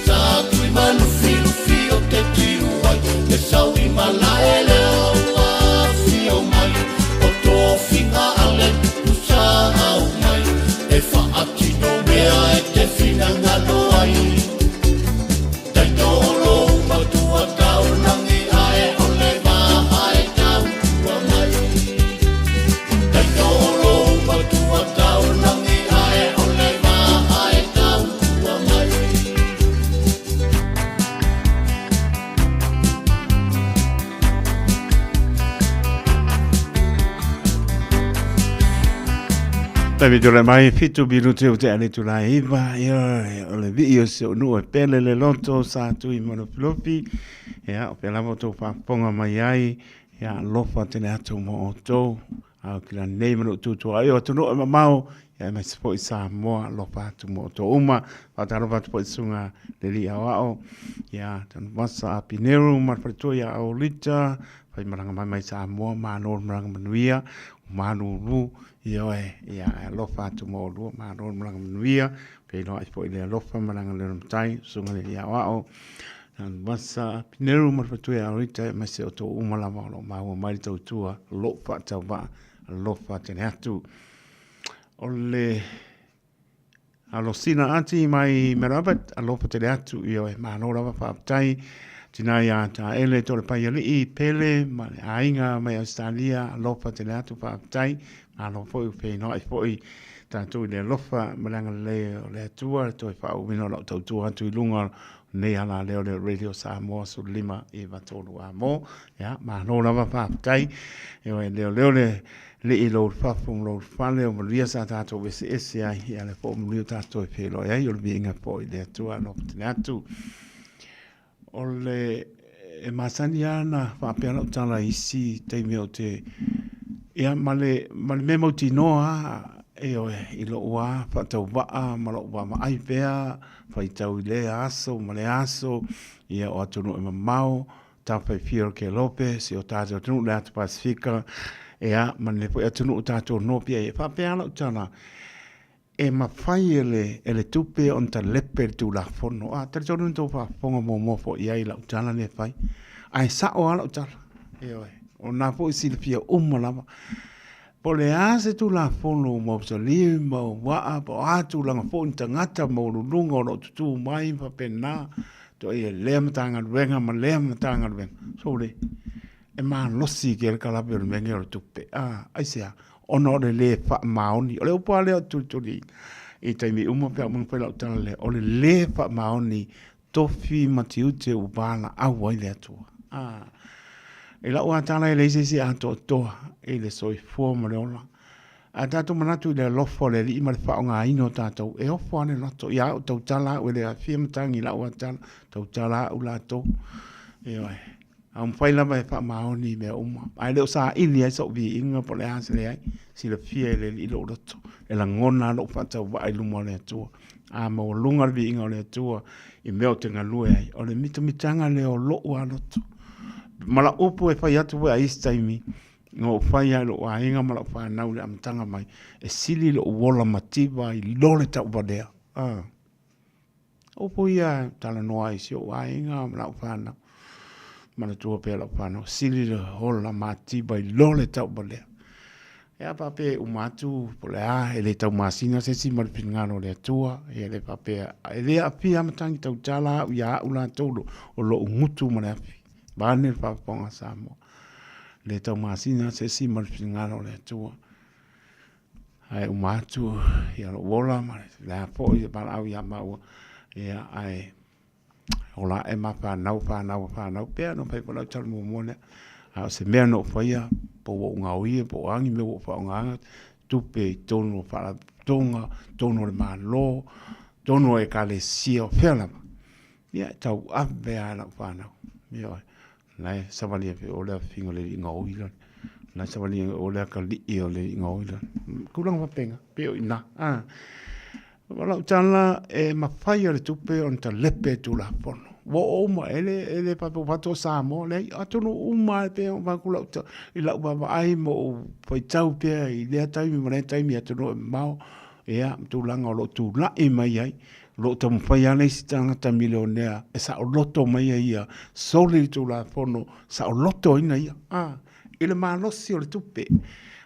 Sa tui malufilufi o te tiu ai e sau i malae le au afio mai. O tofiga a le tupu sa au mai e faatino mea e te finagalo ai. Taitolo matua taulagi ae o le vaha e tautua mai. Taitolo matua taulagi ae o le vaha e tautua mai. Taimi tole mai, 7 minute o te ale tula iva, ia, o le vii o se onu e pele le loto sa tui malofilofi, ia, o pea lava o tau whaafonga mai ai, ia, alofa tele atu mo o tau, au ki la nei manu tutua ai o atu e mamao, ia, e mai se foi Samoa, alofa atu mo o tau uma, whaatalofa atu po i sunga le li au ao, ia, tanu wasa a Pineru, marwharitua ia au lita, whai maranga mai mai Samoa, māno maranga manuia, malulu, ia oe, ia, e alofa atu mo olua, malo le malaga manuia, pei loa ai foi le alofa malaga le matai, susuga le li aoao. Tanuvasa Pineru ma le faletua ia Rita aemaise o outou uma lava o lo o maua mai le tautua lou faatauvaa alofa tele atu. O le Alosina Ati mai Mount Albert, alofa tele atu i oe, malo lava faafetai. Tina ia Taele Tolepaialii Pele ma le aiga mai Australia, alofa tele atu faafetai. Malo foi ua feinoai foi tatou i le alofa ma le agalelei o le Atua, le toe faaauauina o lau tautua atu i luga o lenei alaleo lea o Radio Samoa 15 93 Amo. Ia, malo lava faafetai. Ioe, leoleo le Alii i lou fafo ma lou fale, o manuia sa tatou eseese ai, ia le po o manuia tatou e feiloai ai, o le viiga foi i le Atua alofa tele atu. O le e masani lava ona faapea lau tala i isi taimi ou te ia ma le ma le mea mautinoa lava, ioe, i lou lava faatauvaa ma lou vaavaai pea, faitau i lea aso ma lea aso, ia o atunuu e mamao, Tafaifia o Kelope, si o tatou atunuu le Atu Pasifika, ia, ma lenei foi atunuu tatou nopi ai. E faapea lava lau tala, e mafai e le, e le tupe ona talepe le Tulafono. A, talitonu na outou faafofoga muamua foi i ai i lau tala lea e fai. Ae sao lava lau tala. Ioe. O lena foi e silafia uma lava. Po o le a se Tulafono ua mausali ma ua aa, po o a tulaga foi ni tagata maualuluga o lo o tutū mai ma faapena, Toi e lea Matagaluega ma lea Matagaluega, sole, e malosi i le kalape o le mea lenei o le tupe. A, aisea? Ona o le lē faamaoni. O le upu lava lea o le tulituli i taimi uma pe a uma ona fai lau tala lea, o le lē faamaoni tofi ma tiute ua valaau ai le Atua. A, i lau lava tala e leai se isi atoatoa i le soifua ma le ola. A tatou manatu i le alofa o le Alii ma le faaaogaina o tatou, e ofo lava le loto. Ia au, tautala au, e le aafia matagi i lau tala, tautala au latou. Ioe. A mafai lava e faamaoni i mea uma. Ae le o saili ai sou viiga po o le a se leai. Silafia e le Alii lou loto. E lagona lou faatauvaa i luma o le Atua. A maualuga le viiga o le Atua i mea ou te galue ai. O le mitamitaga lea o lou lava loto. Ma lau upu e fai atu foi a isi taimi, Na ou fai lava i lou aiga ma lau fanau i le amataga mai, e sili lou ola mativa i lo le tauvalea. Ah. Upu ia e talanoa ai i si ou aiga ma lau fanau. Manatua pea lau fanau, sili le ola mativa i lo le tauvalea. Ia faapea e uma atu, po o le a, e le taumasina se isi ma le finagalo o le Atua, ia le faapea, e le aafia matagi tautala au ia au latou o lou gutu ma le afi. Vaeane le faafofoga a Samoa. Le taumasina se isi ma le finagalo o le Atua. Ae uma atu ia lou ola ma le a foi le valaau ia maua. Ia ae ola ae ma fanau, fanau, fanau pea no fai lau tala muamua lea. A o se mea na ou faia, po ua ou gaoia, po o a ni mea ua ou faaaogaina, tupe i totonu o faalapotopotoga, totonu o le Malo, totonu o Ekalesia, o fea lava. Ia, e tauave lava e lau fanau. Ioe. La e savalia pea o le afiga o le alii gaoi la. La e savalia o le akalii o le alii gaoi la. Tulaga faapena, pei o i ina. Ah. O lau tala, e mafai e le tupe ona talepe le Tulafono. Ua oo uma, e le, e le faapea ua faatu o Samoa, leai, atunuu uma lava e pei ona avatu lau, i lau vaavaai ma ou faitau pea i lea taimi ma lea taimi i atunuu e mamao, ia, ma tulaga o lo o tulai mai ai. O lo o taumafai lava le isi tagata milionea e saoloto mai ai ia, soli le Tulafono saolotoina ia, a, i le malosi o le tupe.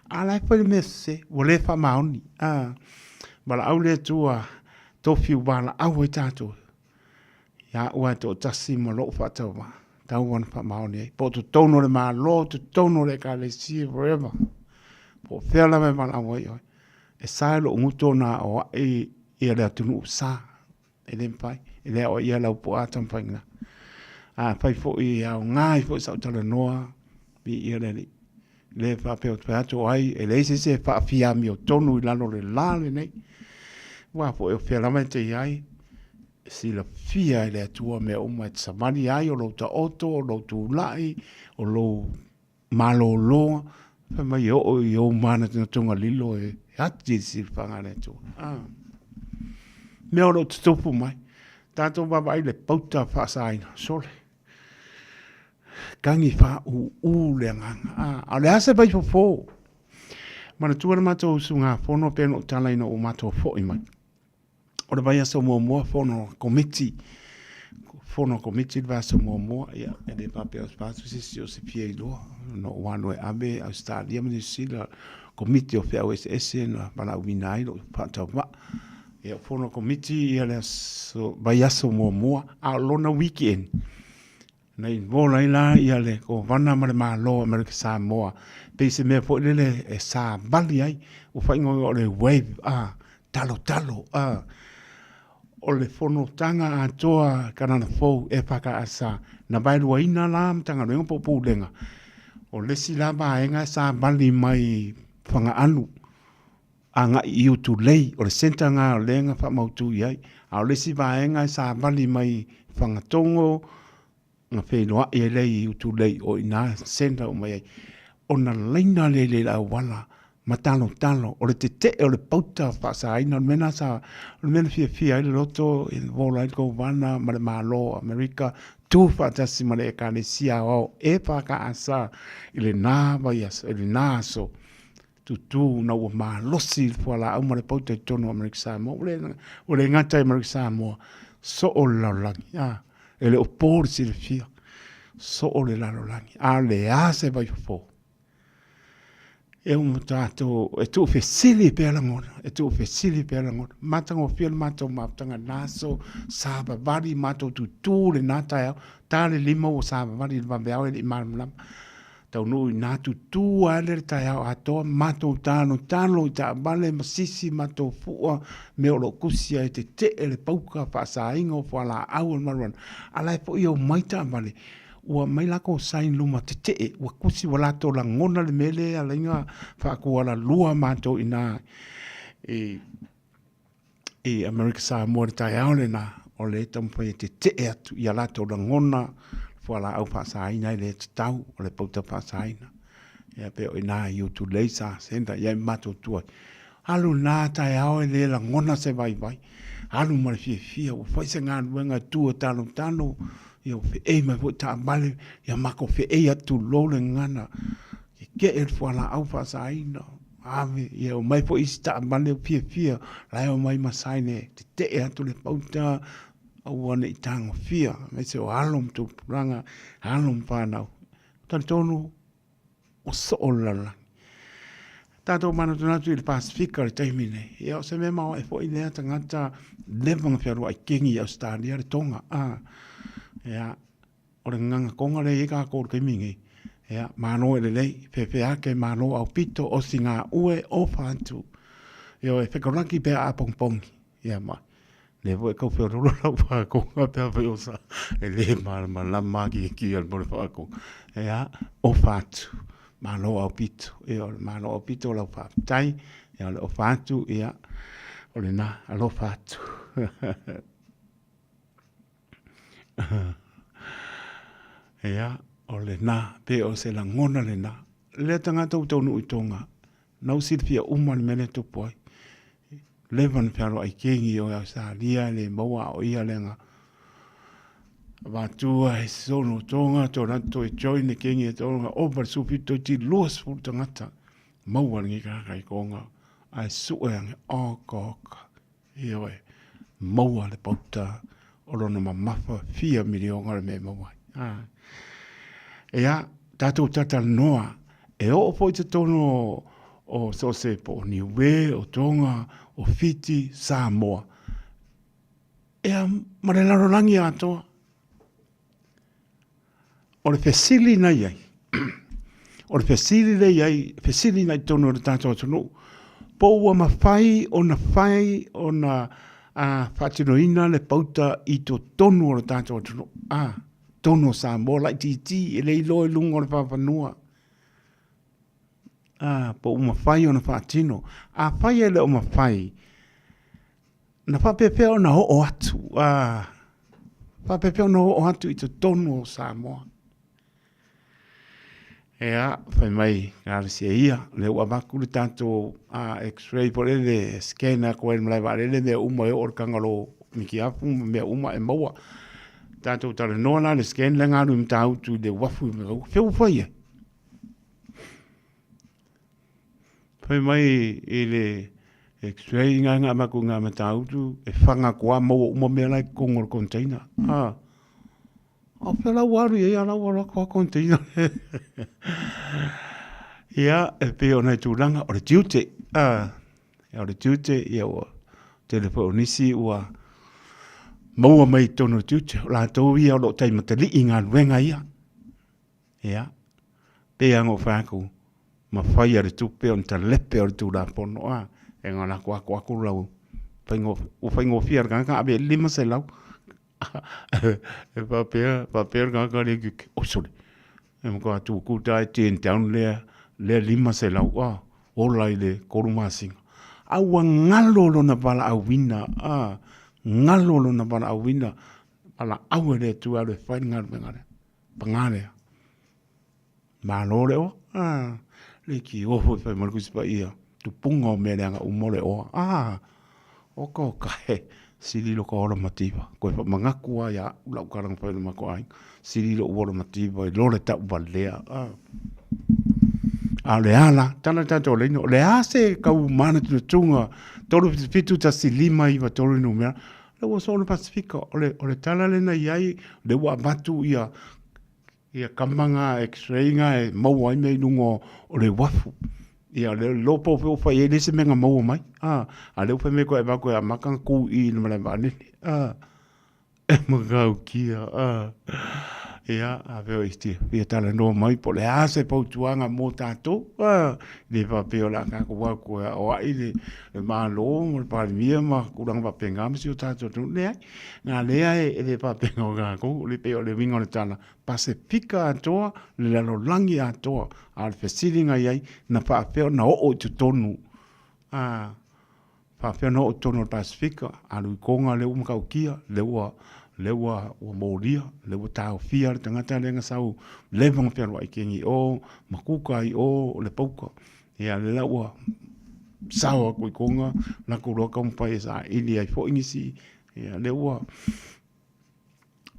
A la e fai le mea sese, ua le faamaoni, a. Valaau le Atua, tofi ua valaau ai tatou, ia au lava e toatasi ma lou faatauvaa, tau ona faamaoni ai. Po o totonu o le Malo, totonu o le Ekalesia, wherever, po o fea lava e valaau ai oe. E sa i lou gutu ona aoai ia le atunuu sa. E le mafai, e le aoaia lau puaa taumafaiga. A fai foi e aoga ai foi sau talanoa, viia le Alii. Le faapea ou te fai atu o ai, e leai se isi e faafiamiotonu i lalo o le la lenei. Aua foi o fea lava e te i ai, e silafia e le Atua mea uma e te savali ai, o lou taoto, o lou tulai, o lou malolo, fai mai e oo i ou manatunatuga lilo e ati i le silafaga a le Atua. Ah. Mea o lo o tutupu mai. Tatou vaavaai i le pauta faasaina, sole. Tagi faaūū le agaga. Ah, a o le a se vaifofo? Manatua le matou usugafono pei ona ou tala ina ua matou foi mai. O le vaiaso muamua fono komiti. Fono komiti le vaiaso muamua, ia, e le faapea o se vaiaso se isi o se fia iloa. Na ou alu e ave Ausetalia ma Niu Sila, komiti o feau eseese na valaauina ai lou faatauvaa. Ia, fono komiti ia le aso, vaiaso muamua, a o lona weekend, na involve ai la ia le Kovana ma le Malo o Amerika Samoa, pei se mea foi lele e savali ai, ua faaigoa o le wave, a, talo talo, a, o le fonotaga atoa Kanana Fou EFKS na vaeluaina la Matagaluega po o Pulega, o le isi la vaega e savali mai Fagaalu agai i Utulei, o le centre lena o lea na faamautu i ai. A o le isi vaega e savali mai Fagatogo na feiloai ai lea i Utulei, o i ina centre uma i ai. Ona laina lea i le auala ma talotalo, o le tetee o le pauta faasaina, o le mea lena sa, o le mea na fiafia ai le loto, e vola ai le Kovana ma le Malo o Amerika, tu faatasi ma le Ekalesia Aoao EFKS i lena vaiaso, i lena aso, tutū na ua malosi le fualaau ma le pauta i totonu o Amerika Samoa. Ua le, ua le gata i Amerika Samoa, soo le lalolagi, a, e le o po le silafia, soo le lalolagi, a o le a se vaifofo. E uma tātou, e tuufesili pea lagona, e tuufesili pea lagona. Matagofie le matou mafutaga i lena aso, savavali matou tutū lena taeao, ta le lima ua savavali i le vaveao e le i malamalama. Taunuu i ina tutū lava lea le taeao atoa, matou talotalo i taavale ma sisi matou fua, mea o lo o kusi ai e tetee le pauka faasaina o fualaau a le marijuana. A la e foi e omai taavale, ua aumai latou sign luma tetee, ua tusi ua latou lagona le mea lea e ala ai ona faakualalua matou i ina i i Amerika Samoa i le taeao lena, o lea e taumafai e tetee atu i a latou lagona fualaau faasaina e le tatau, o le pauta faasaina. Ia pei o i ina i Utulei sa centre i ai ma matou tua. Alu lena taeao e le lagona se vaivai, alu ma le fiafia, ua fai se galuega e tu e talotalo, ia ua feei mai foi taavale, ia matou feei atu tulou le gagana, tetee le fualaau faasaina, ave, ia omai foi isi taavale ua fiafia, la e omai ma sign e tetee atu le pauta, aua ne i tagofia, aemaise o alo ma tupulaga, alo ma fanau. Talitonu ua soo le lalolagi. Tatou manatunatu i le Pasefika i le taimi nei, ia o se mea maoae foi lea tagata leva na fealuai kengi i Ausetalia le Tonga, a, ia, o le gagana Tonga lea e i ai tatou i le taimi nei, ia, malo e lelei, feafea ake malo aupito, osi gaue, ofa atu, ioe, fekolaki pea a pongipongi, ia ma, lea foi e tau feoloolo lau faatoga pe afai o sa, e le malamalama akiaki a le mo le faatoga. Ia, ofa atu, malo aupito, ia o le malo aupito o lau faafetai, ia o le ofa atu, ia o lena, alofa atu. Ia, o lena, pe o se lagona lena. Lea tagata ua taunuu i Tonga, na ua silafia uma le mea lea e tupu ai. Leva na fealuai kengi o Australia e le maua a o ia lea na avatua e sonu o Tonga, tō rātou toe join le kengi e Tonga, ova le 17 toeitiiti 20 tagata maua lenei tagata i Tonga, ae sue ane, oka oka, ioe, maua le pauta o lona mamafa fia miliona le mea e maua ai. Ah. Ia, tātou tatalanoa, e oo foi totonu o, o so o se po o Niue, o Tonga, o Fiti, Samoa. Ea, ma le lalolagi atoa. O le fesili na i ai, o le fesili lea i ai, fesili na i totonu o le tatou atunuu, po ua mafai ona fai ona a, faatinoina le pauta i totonu o le tatou atunuu, a, totonu o Samoa laitiiti e le iloa i luga o le vaofanua. A, po ua mafai ona faatino. Afai e le o mafai, na faapefea ona oo atu, a, faapefea ona oo atu i totonu o Samoa. Ea, fai mai, galasia ia, lea ua avatu le tatou x-ray po o le scan atu ai i le malae vaalele mea uma e oo i le Kangalo Mikiafu ma mea uma e maua. Tatou talanoa la i le scan lea na alu i Matautu i le uafu i Matautu, fea ua fai ai? Fai mai i le x-ray nga na avatu i nga Matautu, e fana atu lava maua uma mea la i totonu o le container. A o fea la ua alu i ai a la ua alu atu a container. Ia, e pei o nai tulaga o le tiute. A, o le tiute, ia ua tele foi o nisi ua maua mai i totonu o le tiute. O latou ia o lo o taimatalii i galuega ia. Ia, pei lava ona ou fai atu, mafai e le tupe ona talepe o le Tulafono, a, e na ona atu atu atu lau, ua faigofie lava i le tagata ave i ai le $500. E faapea, faapea le tagata lea, oi sole, e matua tutu lava e turn down lea, lea $500, a, ola i le 3 masina. A ua galo lona valaauina, a, galo lona valaauina, valaau e le Atua e alu e fai le galuega lea. Paga lea, malo le oa, ah, le leitioa foi fai mai le Tusi Paia, tupuga o mea leaga uma o le oa, ah, oka oka e, sili lo ka ola mativa, koe faamanatu lava ia au lau tala na fai i le matou aiga, sili lou ola mativa i lo le tauvalea, ah. A o le a la, tala le tatou laina, o le a se tau manatunatuga, 377 1 5 9 3 numera, Lea ua soo le Pasefika, o le, o le tala lea na i ai, lea ua avatu ia, ia kama ngā x-ray ngā e maua ai mea i luga o, o le uafu. Ia, le lo po fe o fai ai le se mea nga maua mai. Ah, a lea ua fai mai koe e avatu e amata na kū i le malae vaalele. Ah, e matautia. Ah. Ia, a fea o isi fia talanoa mai po o le a se fautuaga mo tatou. Ah, le faapea o le a tatou o atu e aoai le, le Malo ma le Palemia ma tulaga faapena ma si o tatou atunuu. Leai, na lea e le faapena o tatou, le pei o le uiga o le tala, Pasefika atoa, le lalolagi atoa. A o le fesili na i ai, na faapefea ona oo i totonu, a faapefea ona oo i totonu o le Pasefika, alu i Koga lea ua matautia, lea ua, lea ua, ua molia, lea ua taofia le tagata lea na sau, leva ona fealuai kegi i o, ma kuka i o, o le pauka. Ia, lea la ua sao atu i Koga, latou loa taumafai e saili ai foi nisi, ia, lea ua,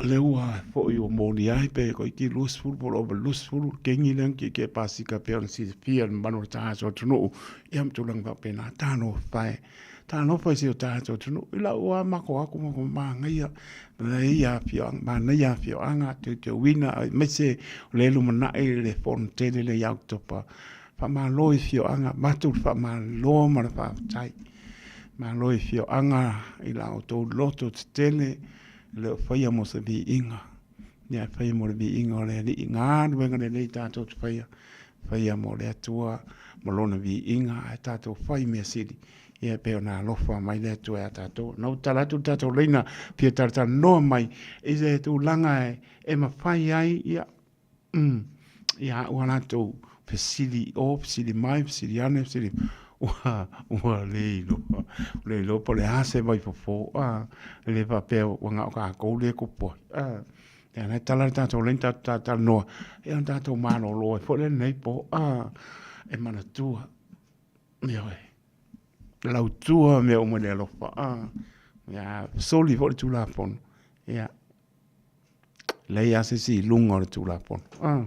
lea ua foi ua molia ai pe toeitiiti 20 po o le ova 20 le kegi lea na tietie pasika pei ona silafia e le mamalu o le tatou atunuu, ia ma tulaga faapena. Talofa e, talofa i si o tatou atunuu. I lau lava matou o atu matou manaia, manaia afioaga, manaia afioaga, teuteuina aemaise o lea e lumanai le fono tele lea ia Oketopa. Faamalo i afioaga, avatu le faamalo ma le faafetai. Malo i afioaga i la outou loto tetele e le o faia mo se viiga, ia e faia mo le viiga o le Alii. Galuega lelei tatou te faia, faia mo le Atua ma Lona viiga, ae tatou fai mea sili, ia e pei ona alofa mai le Atua ia tatou. Na ou tatala atu le tatou laina fia talatalanoa mai i se tulaga e mafai ai, ia, Ia ua latou fesili i o, fesili mai, fesili ane, fesili, ua, ua le iloa, ua le iloa po o le a se vaifofo, a, e le faapea ua na o tatou lea e tupu ai, a. Ia la e tala le tatou laina tatou talatalanoa, ia ona tatou malolo ai foi lea i lenei po, a, e manatua, ioe, lautua mea uma i le alofa, a, ia soli foi le Tulafono, ia, Leai lava se isi i luga o le Tulafono. Ah.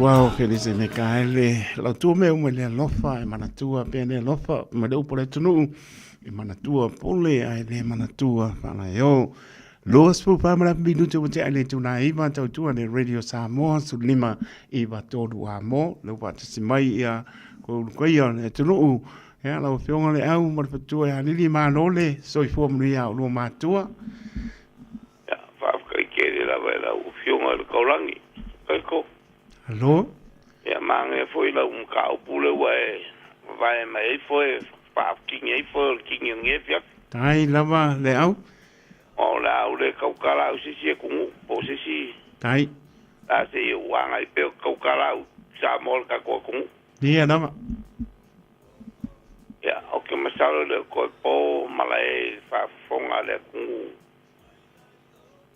Suao Felise Mikaele, lau tua mea uma i le alofa e manatua pea le alofa ma le upu o le atunuu e manatua pole ae le manatua faalaeo. 24 ma le minute ua tea i le itula e 9 tautua le Radio Samoa 15 9 3 a mo le ua faatasi mai ia koe ulukoia le atunuu ia lau afioga le au ma le fatua ia Lili malo le soifua manuia o lua matua. Ia, faafetai tele lava i lau Afioga i le Taulagi, Kaiko. Alo. Ia, manaia foi lau mataupu lea ua e vavae mai ai foe, faakini ai foe o le kini o lenei afiafi. Tai lava le au. O le a ou le tautala au i se isi atunuu po o se isi. Tai. La se i ou agai pea ou te tautala au i Samoa le tatou atunuu. Ia lava. Ia, ou te masalo e le o toe po malae i le faafofoga a le atunuu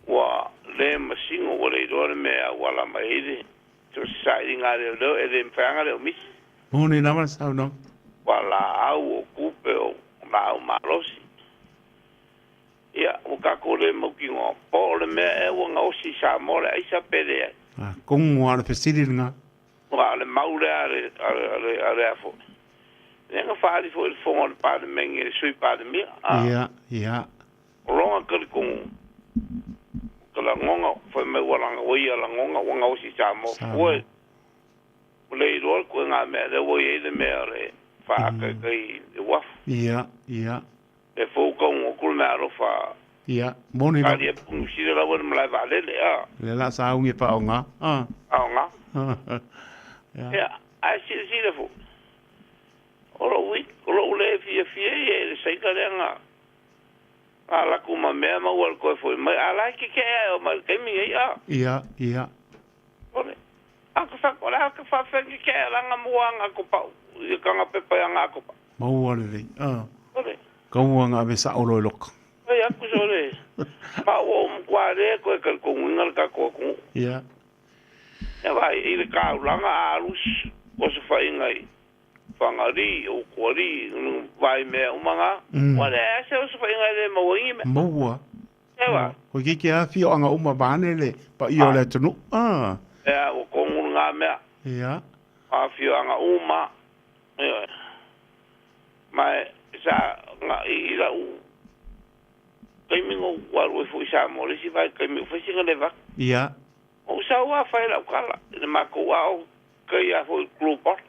ua le masino ua le iloa le mea e auala mai ai le so o se sailiga a leoleo e le mafai lava ona leo misi. Moni lava le saunoaga. Ua laau o tupe o laau malosi. Ia, ua tatou le mautinoa po o le mea ea ua gaosi i Samoa le aisa pe leai. A kongo a o le fesili lena. Aua o le mau lea a le, a le, a le, a le a foi. Lea na faaali foi i le fono a le Palemene, le Sui Palemia, a. Ia, ia. O lona talitonu, o ka lagona, fai mai ua laga, ua ia lagona ua gaosi i Samoa. Samoa. Ua, ua le iloa le ituaiga mea lea ua i ai le mea o le faaataitaiga i le uafu. Ia, ia. E fou tau atu le mea alofa. Ia, moni lava. Tali atu Niu Sila laua i le malae vaalele, a. Lea la sauni e faaoga, a. Aoga. Ia. Ia, ae silasila foi, o lou, o lou le fiafia ia i le saina lea na, na alu atu ma mea ma ua toe foi mai, a o la e tetee ae oo mai i le taimi nei, a. Ia, ia. Ole, a ka fa, o le a ka faafefea tetee lana mua ana ko pau, i kana pepa i ana ko pau. Maua lelei, a. Ole. Kaua na ave sao loa i loka. Fai atu sole, ma ua ou matua le toe talitonuina le tatou atunuu. Ia. Ia vaai i le taulaga a alu osofaiga i Fagalii, Utualii, vaai mea uma na, ua leai lava se osofaiga e le maua ai ni mea. Maua. Ewa. Ko ke ke afioaga uma vaeane le paia o le atunuu. A. Ea, ua tonu lena mea. Ia. Afioaga uma. Ioe. Ma e sa na i lau taimi na ou alu ai foi i Samoa i le isi vaitaimi ua fai sina leva atu. Ia. Ou sau lava fai lau tala i le matou ao kai a foi Blue Bottle.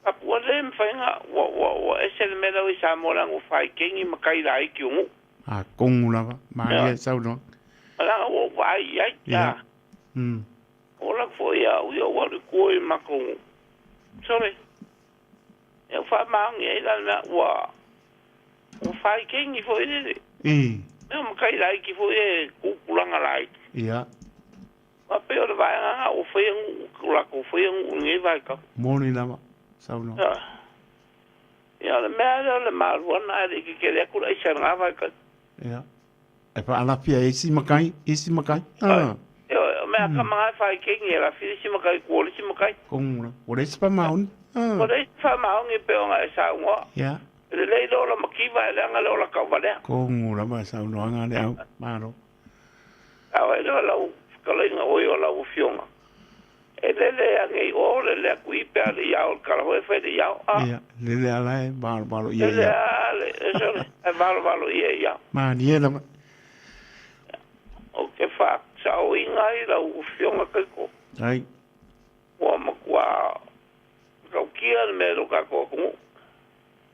Apu ua le mafai ona ua ua ua ese le mea lau i Samoa leaga ua faikeni ma kai laiti o nuu. A kongu lava, malie Ia. saunoaga. Leaga ua ou vaai i ai. Ia. O lau foi au ia ua alu i tua i matou nuu. Sole. Ia ua faamaoni ai la le mea ua ua faikeni foi lele. I. Mea matai laiti foi e tupulaga laiti. Ia. Ma pei o le vaega lena ua faia nuu, ua latou faia nuu i lenei vaitau. Moni lava saunoa. Ia. Ia o le mea lea o le maluana ae le i tetele atu le aisa i lena vaitau. Ia. E faalafi ai isi matai, isi matai. Ah. Ia, o mea kama e faikeni e lafi le isi matai i tua o le isi matai. Kongu la. Ua leai se faamaoni. Ah. Ua leai se faamaoni e pei ona e saunoa. Ia. E lelei le ola mativa e leaga le ola tauvalea. Kongu lava e saunoaga le au. Malo. A o lea o lau fetalaiga oi o lau afioga, e lele ane i o, lele atu i pe a le iao, le tala foi e fai le iao, a. Ia, lele a la e valovalo ia Lele ia. a le, sole, e valovalo ia ia. Malie lava. Ou te faasaoina ai lau afioga Kaiko. Ai. Ua matua tautia le mea i lo tatou atunuu.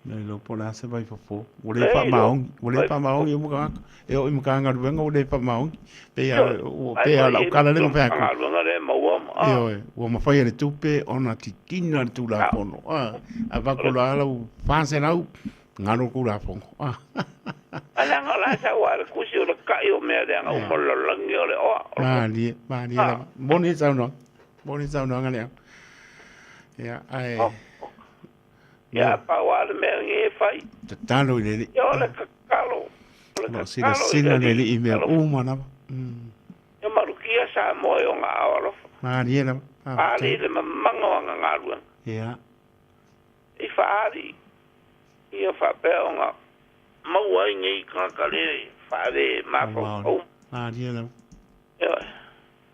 Le iloa po o le a se vaifofo. Ua le faamaoni. Ua le faamaoni e uma tagata. E oo i Matagaluega ua le faamaoni. Pei lava ua pei lava o lau tala lea na fai atu. Matagaluega le maua ma. Ioe, ua mafai e le tupe ona titina le Tulafono. A avatu loa lau 400, galo le Tulafono. A leaga o la e sau lava le tusi o le ta'i o mea leaga uma o le lalolagi o le oa. Malie, malie lava. Moni le saunoaga. Moni le saunoaga lea. Ia, ae... Ia, pau lava le mea lenei e fai. Tatalo i le Alii. Ia, o le tatalo. O le O lo o tatalo i le silasila le Alii. Alii i mea uma lava. Ia malutia Samoa i ona ao alofa. Malie lava. Faaali le mamaga o ana galuega. Ia. I faaali ia faapea ona maua ai nei tagata le faale mafaufau. Malie lava. Ioe.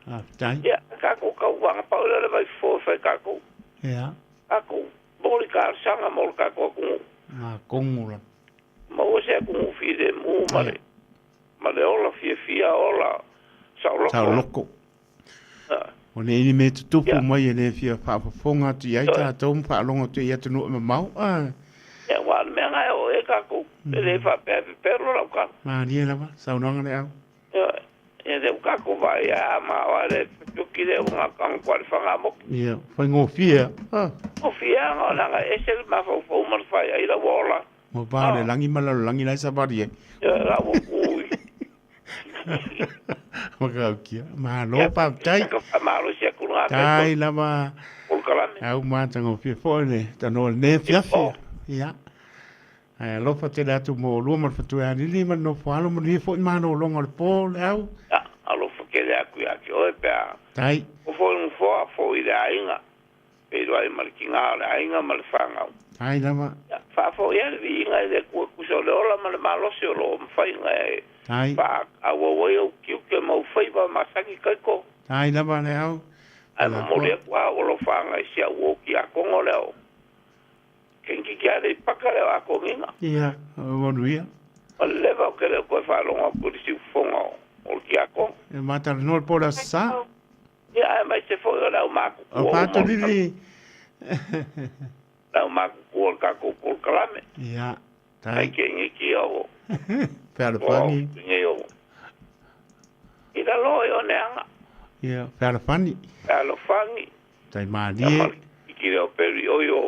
Faafetai. Ia, tatou tauvaga pau lea o le vaifofo e fai tatou. Ia. Tatou mo le talosaga mo le tatou atunuu. Ga kogo lava. Maua se atunuu filemu ma le ma le ola fiafia ola saoloko. Saoloko. O nei ni mea tutupu mai e le fia faafofoga atu i ai tatou ma faalogo atu i atunuu e mamao. Ah. Ia, ua o le mea lena e oo i ai tatou. E le faapea e pepelo lau tala. Malie lava, saunoaga le au. Ioe. Ia lea ua tatou vaai a ma o ale tuki le ua gata kwa le whanga moki. Ia, faigofie. Ah. Gofie anga o langa ese le mafaufau ma le whai ai la ua ola. Mo pa le langi ma le langi lai savali e. Ia la ua kui. Makaukia. Malo faafetai. Ka whamalo si aku ngā Tai lava. Polokalame. Au matagofie foi le tanoa lenei afiafi. Ia. Ae alofa tele atu mo olua ma le fatuealili ma le nofoalo manuia foi malologa o le po le au. Ia, alofa tele atu ia te oe pe a. Tai. O foi nofoa foi i le aiga. Feiloai ma le tigā o le aiga ma le fanau. Tai lava. Ia, faafoi ai le viiga i le Atua e tusa o le ola ma le malosi o loo mafaiga e Tai. faaauau ai ou tiute ma ou faiva masani kaiko. Tai lava le au. Ae momoli atu lava ou alofaaga i si au uo tiakono lea o Kenki a le paka lea o Akogiga. Ia, manuia. O le leva ou te le o toe faalogo atu i le siufofoga o le tiakono. E matalanoa le po o le Aso Sa. Ia, aemaise foi o le au matutua O uma o le Patulili. le au matutua o le tatou polokalame. Ia, Ai tai. keneki o Fealofani. nei o i lalo i o neanga. Ia, fealofani. Fealofani. Tai malie. I ki leo peri oi o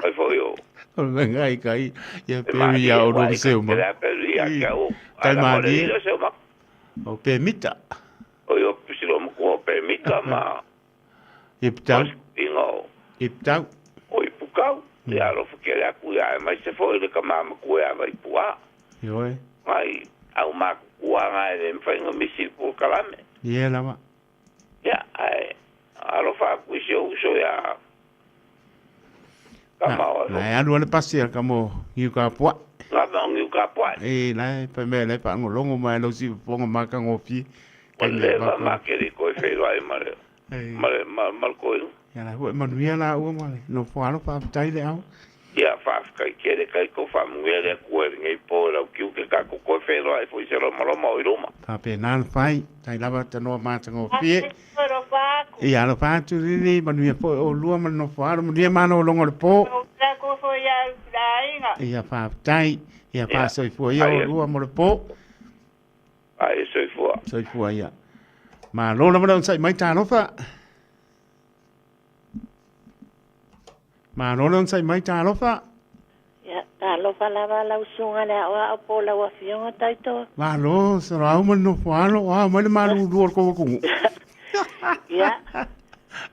ai foi o O le ngai kai. Ia peri ia o lo seu ma. Lea peri ia ke au. Tai Ala mo le malie. ilo seu ma. O pe mita. O i o pisilo maku o pe mita ma I ptau. inga o I ptau. o i pukau. Ia alofa kele aku ia e mai se foi le ka mama kue a vai pua. Ioe. Ngai au makukuā ngai le mawhainga misi polokalame. Ia lava. Ia, ai, alofa aku i si o uso ia ka mao La e alu ale pasi a ka mo ngiu ka pua. Ngā mea ngiu ka pua. E la e pa mea le pa ngolongo mai lo si ponga maka ngofie. O leva makere koe whenua e mare. Mare, ma, mare koe. Ia la hua manuia la ua ma le no fo alo faafetai le au. Ia, whaafkai kere kai ko whamungia le kue ngei po lau kiu ke kako koe whenua e fo i se loma loma o i ruma. Faapena le fai, tai lava tanoa matagofie. Alofa aku. Ia alofa atu lili, manuia foi olua ma le nofo alo, manuia malologa o le po. La ko fo ia la aiga. Ia faafetai, ia faasoifua ia olua mo le po. Ai, soifua. Soifua ia. Malo lava le onosai mai talofa. Malo le onosai mai talofa. Ia, talofa lava lau susuga le aoao po o lau afioga taitoa. Malo, soloau ma le nofo alo, o ao mai le malūlū o le kou atunuu. Ia,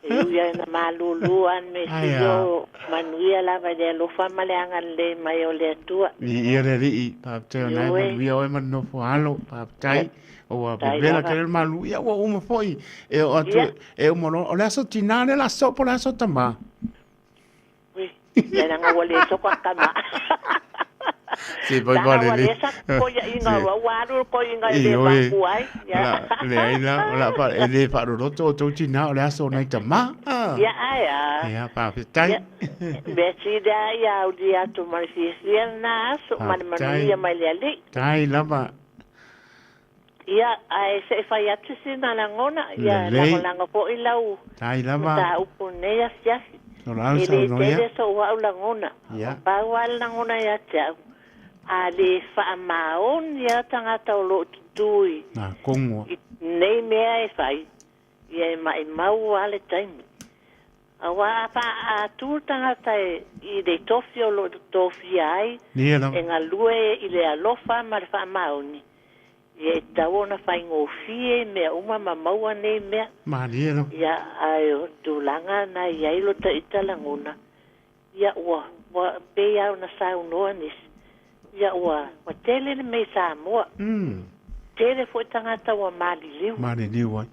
e ui ai na malūlū a le mea Ai sili a. o manuia lava i le alofa ma le agalelei mai o le Atua. Viia le Alii, faafetai ona e Ioe. manuia oe ma le nofo alo, faafetai. Ua Tai pepela lava. tele le malu, ia ua uma foi. E oo atu, Ia. e uma loa, o le aso tinā lea o le a soo po o le aso tamā. Ui, ia leaga ua le soko a tama. Se pai Leaga pale ua le. le sa koiaʻiga ua ua alu le koiʻiga e le Ioe. maku ai. Ia. La, leai la, o la pa, e le faaloloto o tou tinā o le aso o nai tamā. Ah. Ia ae a. Ia, faafetai. Mea sili a ia aulia atu ma le fiafia lenā aso ma le Faafetai. manuia mai le Alii. Tai lava. Ia, ae seʻi fai atu sina lagona, ia Lelei. lagolago foʻi lau Tai lava. mataupu nei afiafi. O lau E lē saunoa ia. tele soʻu aʻu lagona. Ia. Pau a le lagona ia te aʻu. A lē faamaoni a tagata o loo tutū i Nā kongoa. nei mea e fai, ia e maʻimau a le taimi. Auā a faaatū le tagata e i le tofi o loo tofia ai, Ia lava. e galue i le alofa ma le faamaoni. Ia e tatau ona faigofie i mea uma ma maua nei mea. Malie lava. Ia ae o tulaga na i ai lo taʻita lagona. Ia ua ua pei a ona saunoa nisi. Ia ua ua tele le mea i Samoa. Tele foʻi tagata ua maliliu. Maliliu ai.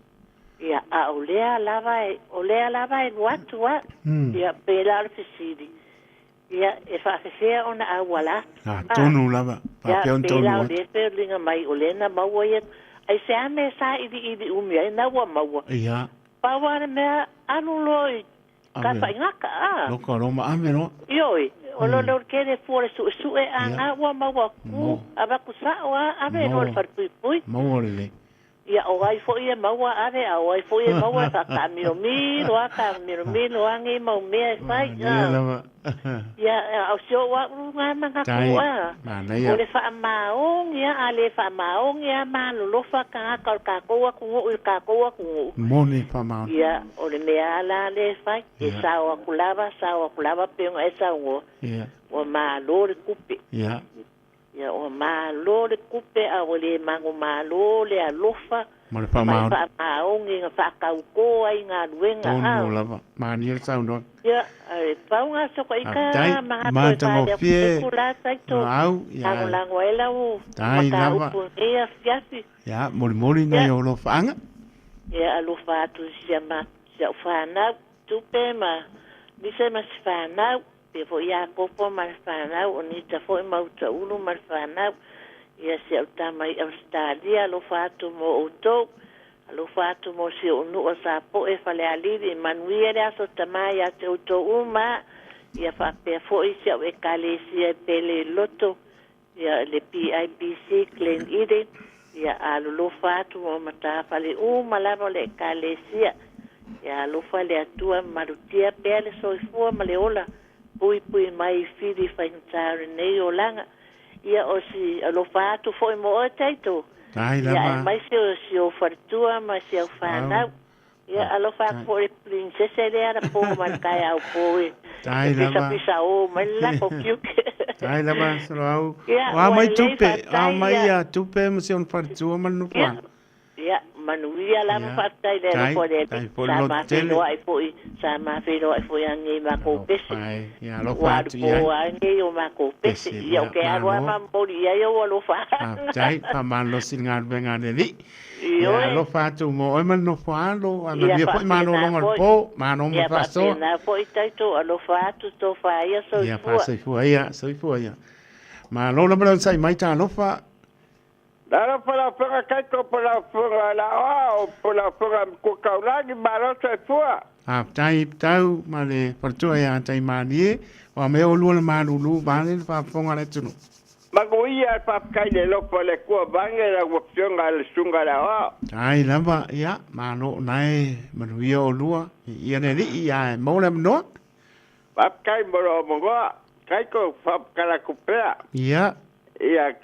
Ia a o lea lava e o lea lava e alu atu a. Ia pēlā o le fesili. Ia e faafefea ona auala atu. A tonu lava. Ia Faapea ona pēlā taunuu o atu. lea pei o liga mai o lea na maua ia Aisea mea sailiili umi ai na ua maua? Ia. Pau lava le mea, alu loa i Ave. tafaigata, a. Loka Roma ave loa. Ioe, o lo leo kele fua le suesue a ngā ua maua ku, Mo. avatu sa'o a, ave loa i le Mo. falepuipui. Maua lelei. Ia o ai foi e maua ave a o ai foi e maua e faataamilomilo a taamilomilo a nei mau mea e fai Manaia a. lava. Ia a o si o'u a'u lugā manatu Tai, a manaia. o le faamaoni a a lē faamaoni a malolofa tagata o le tatou atunuu i le tatou atunuu. Moni faamaoni. Ia o le mea a la lē fai e sao atu lava sao atu lava pei ona e saunoa ua mālō le tupe. Ia. Ia ua mālō le tupe a ua lē manumālō le alofa Ma le ma le faamaoni. faamaoni na faatautō ai galuega Tonu a. lava. Manaia le saunoaga. Ia e pau gasokoʻika Faafetai. manatu e faale atu Matagofie. ai kulā taito Au, ia. lagolago ai lau Tai lava. mataupu nei afiafi. Ia, molimoli nai o lofaaga. Ia alofa atu i sia ma sia'u fanau tupe ma lisa ma se fanau pea fo'i Iakopo ma le fanau o Nita fo'i ma Utaulu ma le fanau ia sia'u tama i Ausetalia alofa atu mo outou alofa atu mo si o'u nu'u o Sapo'e Falealili manuia le aso tamā iā te outou uma ia faapea fo'i sia'u ekalesia e pele loto ia le PIPC Glen Eden ia alolofa atu mo matafale uma lava o le ekalesia ia alofa le Atua malutia pea le soifua ma le ola puipui mai i fili faigata o lenei olaga ia o si alofa atu fo'i mo oe taito Tai ia lava. aemaise o si ou faletua ma si au fanau ia alofa atu fo'i le princese lea lapo ma le taeao po e Tai e lava. pisapisaō mai le lako kiuke. Tai lava Soloau. Ia O a ua mai lelei tupe, a faafetai mai ia. ia tupe ma si ona faletua ma le nofoaga. Ia manuia lava Ia. faafetai le Tai, alofa o le tai Alii foi sa loto tele. mafeiloa'i fo'i sa mafeiloa'i fo'i agei makou pese. Ai, ia alofa Ua atu i ai. alu po agei o makou pese. Pese, Ia ia, o ke alu a malo. mamoli i ai ou alofa. Faafetai, faamalosi le galuega a le Alii. Ia Ioe. alofa atu mo oe ma le nofoalo, a Ia manuia foi faapena malologa o le fo'i. po, malo ma Ia faasoa. faapena fo'i taito alofa atu tofā ia Ia soifua. faasoifua ia, soifua ia. Malo lava le onosai mai talofa. Lalo pala funga kaiko pala funga la o pala funga ku kaulagi malo soifua. Faafetai tau ma le faletua ia tai malie, o a mea o lua le malulu, vale le faafofoga a le atunuu. Manuia e faafetai le alofa o le Atua vaeane lau afioga le susuga le aoao. Tai lava, ia, malo o nae manuia o lua, i ia le alii ia e maua le avanoa. Faafetai mo lou avanoa, kaiko faapakala atu pea. Ia. Ia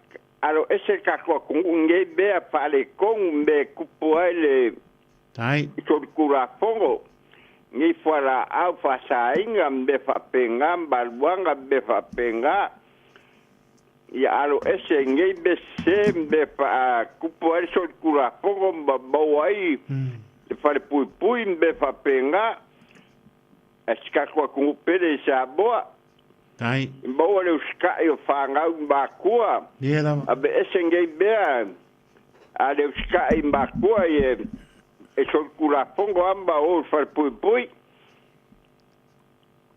alo ese le tatou atunuu i nei mea faaletonu me e tupu ai le Tai. solitulafono nei fualaau faasaina me faapena maluaga me faapena. Ia alo ese nei mea sesē me faatupu ai le solitulafono ma maua ai le falepuipui me faapena. Ae si tatou atunuu pele i Samoa. Tai. Maua le usita'i o fanau i makua. Ia lava. Aveese nei mea a le usita'i i makua i e e solitulafono a ma o i le falepuipui.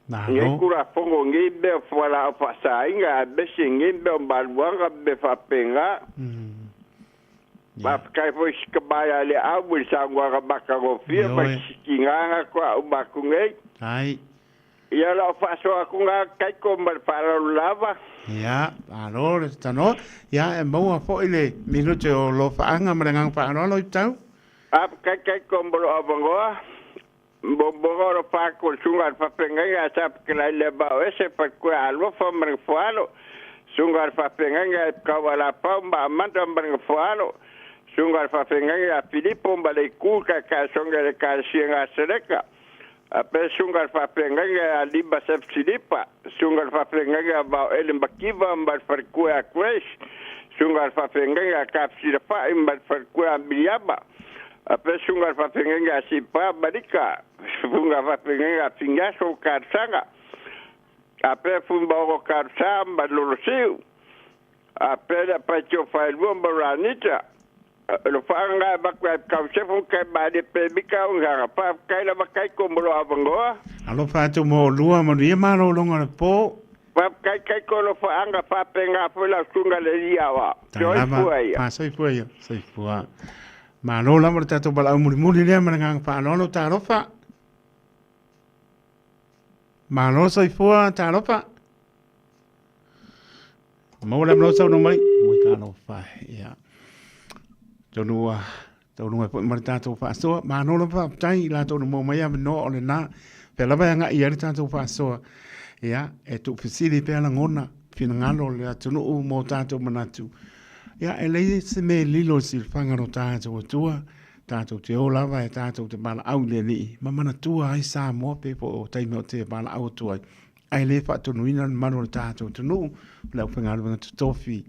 Nei Malo. tulafono nei mea o fualaau faasaina aemaise nei mea o maluaga ma mea faapena. Faafetai foi i sikamai a le au i le saunoaga matagofie ma le sisikigaga toa'u matou nei. Tai. Ia la'o faasoa atuga kaiko ma le faaaloalo lava. Ia, malo le tanoa. Ia, e maua foi le minute o lofaaga ma le agaga faaaloalo i tau. Faafetai kaiko mo lou avanoa. Momoga o lofa atu o le susuga a le faafeagaiga a Sapekela'i le Vao Ese Falekua Alofa ma le Gafoalo. Susuga a le faafeagaiga e Kaualapau ma Amanda ma le Gafoalo. Susuga a le faafeagaiga a Filipo ma le Itu taitaisoga i le Ekalesia Gaseleka. Ape susuga a le faafeagaiga a Lima Sefsilipa. Susuga a le faafeagaiga a Vaoele Makiva ma le falekua a Grace. Susuga a le faafeagaiga a Tafesilafa'i ma le falekua a Miliama. Ape susuga a le faafeagaiga a Sipa Malika. Susuga a faafeagaiga a Figaso Kalosaga. Ape Fuimaogo Kalosā ma le Lolosiu. Ape le Apaitio Faelua ma Ranita. Lofaaga e avatu ai Kausefu kai malie pe mika o gaga. Faafetai lava kaiko mo lou avanoa. Alofa atu mo olua manuia malologa o le po. Faafetai taito alofaaga faapena foi lau susuga i le Alii Aoao. Lava Soifua ia. Faasoifua ia. Soifua. Malo lava le tatou valaau mulimuli lea ma le agaga faaaloalo talofa. Malo soifua talofa. Maua le avanoa saunoa mai. Ui talofa e. Ia. Atonu ua taunuu ai foi ma le tatou faasoa. Malo lava faafetai i latou na maua mai avanoa o lena. Pea lava e agai i ai le tatou faasoa. Ia, e tuufesili pea lagona, finagalo o le atunuu mo tatou manatu. Ia, e leai se mea e lilo i silafaga o lo tatou Atua. Tatou te o lava e tatou te valaau i le Alii ma manatua ai Samoa pe po o taimi o te valaau atu ai. Ae le faatonuina le mamalu o le tatou atunuu, o le aufaigaluega totofi.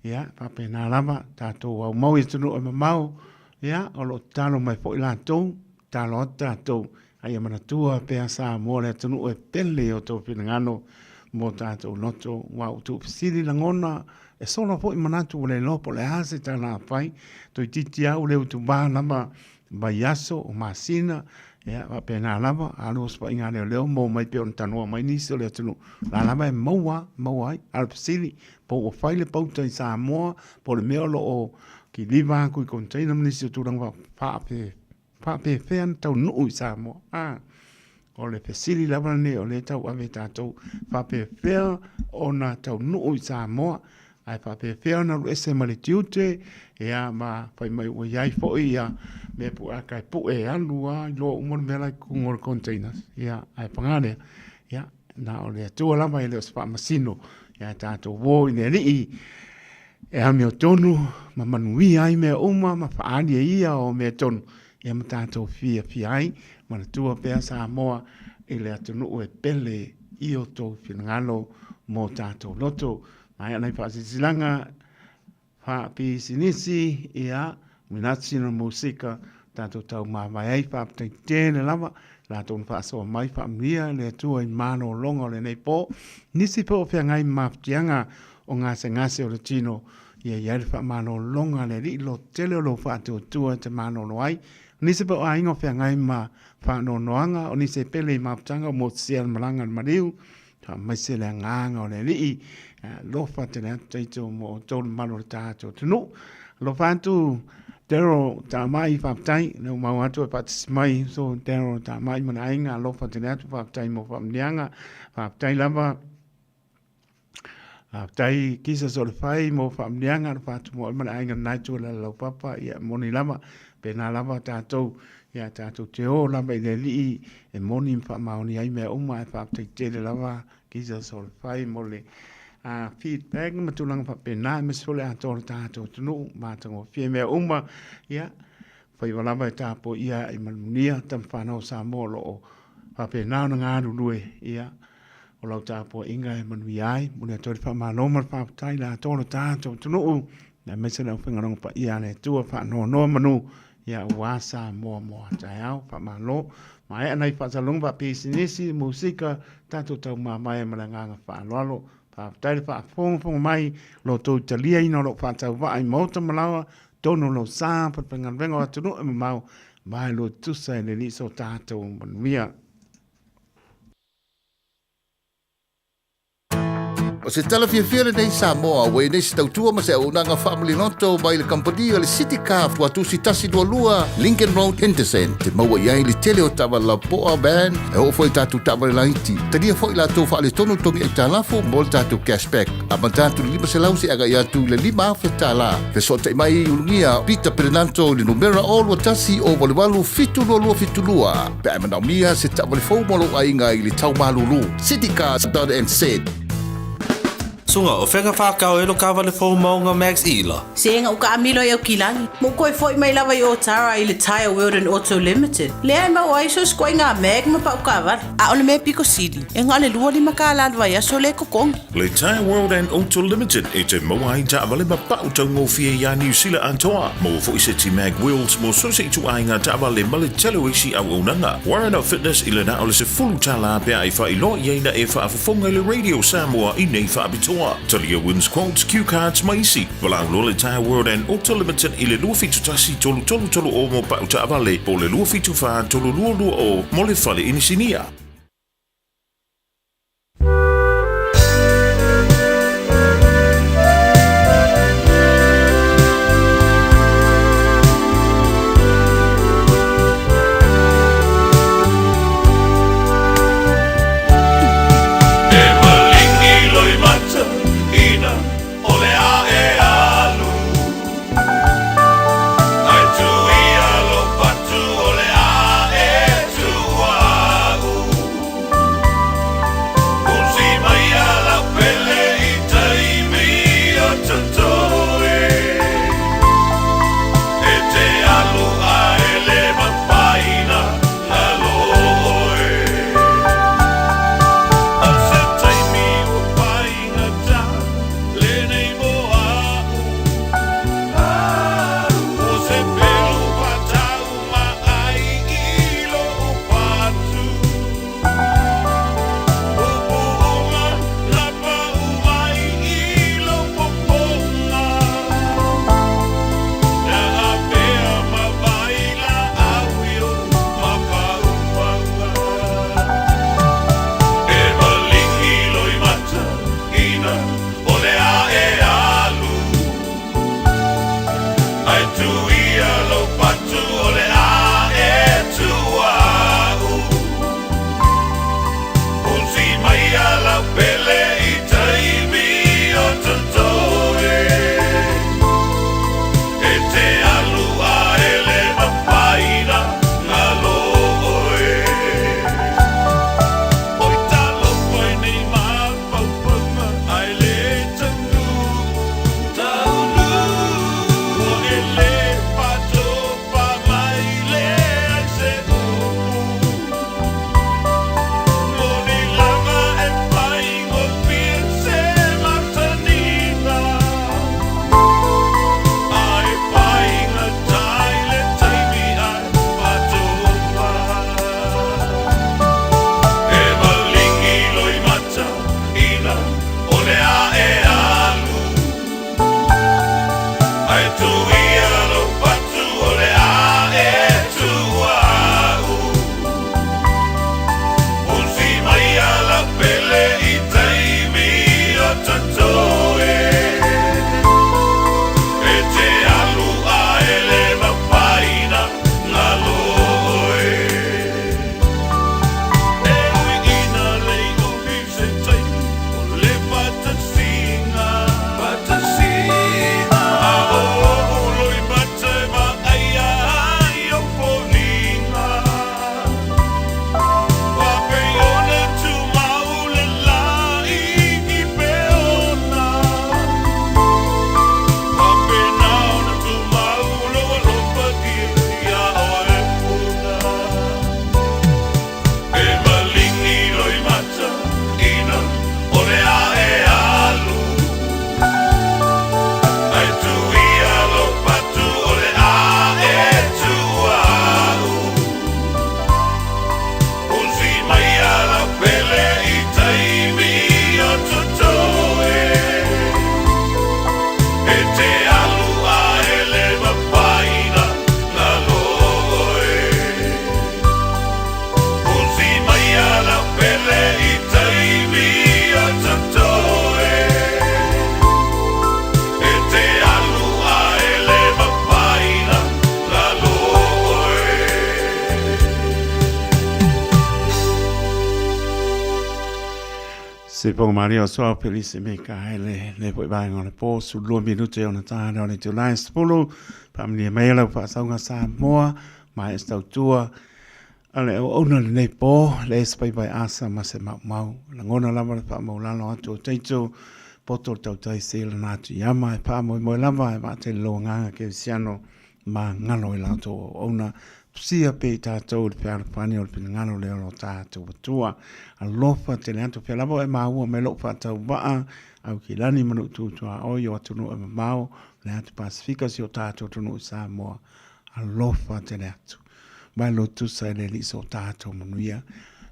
Ia, faapena lava, tatou aumau i atunuu e mamao, ia, o lo o tatalo mai foi latou, tatalo atu tatou, a ia manatua pea Samoa le atunuu e pele i o outou finagalo mo tatou loto, aua ua tuufesili lagona, e sola foi manatu ua le iloa po o le a se tala a fai, toeitiiti lava ua le utuvā lava vaiaso, o masina, ia faapena lava, alu osofaiga a leoleo maua mai pei ona tanoa mai nisi o le atunuu, o la lava e maua, maua ai. A o le fesili, po ua fai le pauta i Samoa, po o le mea o lo o kiliva atu i container ma nisi o tulaga faapefea ona taunuu i Samoa. A, o le fesili lava lenei o lea e tauave e tatou, faapefea ona taunuu i Samoa, ae faapefea ona alu ese ma le tiute, ia ma fai mai ua i ai foi ia mea pueaka e pue e alu lava iloa uma le mea la e i totonu o le containers, ia, ae paga lea, ia, na o le Atua lava e le o se faamasino, ia tatou o i le Alii e amiotonu ma manuia ai mea uma ma faaali e ia o amiotonu, ia ma tatou fiafia ai, manatua pea Samoa i le atunuu e pele i o outou finagalo mo tatou loto. Maea nai faasilasilaga faapisinisi, ia, minati na musika, tatou tau mavae ai, faafetai tele lava, latou na faasoa mai, faamanuia le Atua i malologa o lenei po. Nisi foi o feagai ma mafatiaga o gasegase o le tino, ia i ai le faamalologa a le Alii lototele o lou faatuatua e te malolo ai. O nisi foi o aiga o feagai ma faanoanoaga, o nisi e pele i mafutaga o motusia le malaga a le maliu, Faamaise le agaga o le Alii, alofa tele atu taito mo outou le mamalu o le tatou atunuu. Alofa atu Daryl Tamai, faafetai, lea ua maua atu e faatasi mai so Daryl Tamai ma le aiga, alofa tele atu, faafetai mo faamanuiaga, faafetai lava. Faafetai Kisa Solefai mo faamanuiaga, alofa atu mo oe ma le aiga lena itu o le Alalaupapa, ia moni lava, pena lava tatou Ia tatou te o lava i le Alii e moni ma faamaoni ai mea uma, ae faafetai tele lava Jesus o le fai mo le feedback ma tulaga faapena, aemaise foi le atoa o le tatou atunuu, matagofie mea uma. Ia, faiva lava e tapuaia i manuia tama fanau o Samoa o lo o faapena ona galulue, ia, o lau tapuaiga e manuia ai. Momoli atu ai le faamalo ma le faafetai i le atoa o le tatou atunuu, aemaise le aufaigaluega paia a le Atua, faanoanoa manu Ia aua Samoa mo a taeao, faamalo. Maea nai faasalalauga faapisinisi, musika, tatou taumamae ma le agaga faaaloalo. Faafetai le faafogafoga mai, lo outou taliaina o lou faatauvaa i maota ma laoa, tonu o lou sa, falefaigaluega o atunuu e mamao, vae lua tutusa e le Alii so tatou manuia. O se tala fiafia lenei Samoa ua i nei se tautua ma se auaunaga faamaliloto mai le kamupani o le City Car Tuatusi 122 Lincoln Road Henderson. Te maua i ai le tele o taavale lapoa van e oo foi i tatou taavale laiti. Talia foi latou faaletonu togi aitalafu mo le tatou cashback. Amata atu i le 500 seia agai atu i le 5,000 tala. Fesootai mai i Ulugia Peter Perenanto i le numera 021 088 722 pe a e manaomia se taavale fou mo lou aiga i le tau malulu. Citycars.nz. Suga, o fea ka whakao e lo kawale fou maunga Max Ila? Se nga uka amilo i au kilagi. Mo koe foi mai lava i Otara i le Tyre World and Auto Limited. Lea e mau ai so sikoa i ngā mag ma pau kawale. A o le mea piko sili, e nga le 25 ka la le vaiaso le kokongi. Le Tyre World and Auto Limited e te maua ai taavale ma pau taugofie iā Niu Sila atoa. Maua foi se ti mag wheels mo so se ituaiga taavale ma le tele o isi auaunaga. Warren Fitness i le na o le $10 pe a e faailoa i ai na e faafofoga i le Radio Samoa i nei faapitoa. Talia Wins Quotes, Cue Cards ma isi. Valaau loa le Tyre World and Auto Limited i le 271 3330 mo pau taavale po o le 274 3220 mo le fale inisinia. Se ponga maria o soa Felise Mikaele, le foi vaega o le pō, 12 minute ona tā leo le tulae 10, whaamanuia mai lau faasauga Samoa, ma e tautua, a le auauna lenei pō, le se pai asa ma se maumau, lagona lava le whaamaulalo atu o teito, poto le tautai se lana atu i ama, e whaamoemoe lava, e vaatele lo nganga ke siano, ma ngalo i latou auauna, sia pea i tatou i le fealofani o le finagalo lea o lo tatou Atua. Alofa tele atu fea lava e maua mai lou faatauvaa, au ki lani ma lou tutuaoi o atunuu e mamao, le atu Pasifika si o tatou atunuu i Samoa. Alofa tele atu. Mai lo tusa i le Alii so tatou manuia.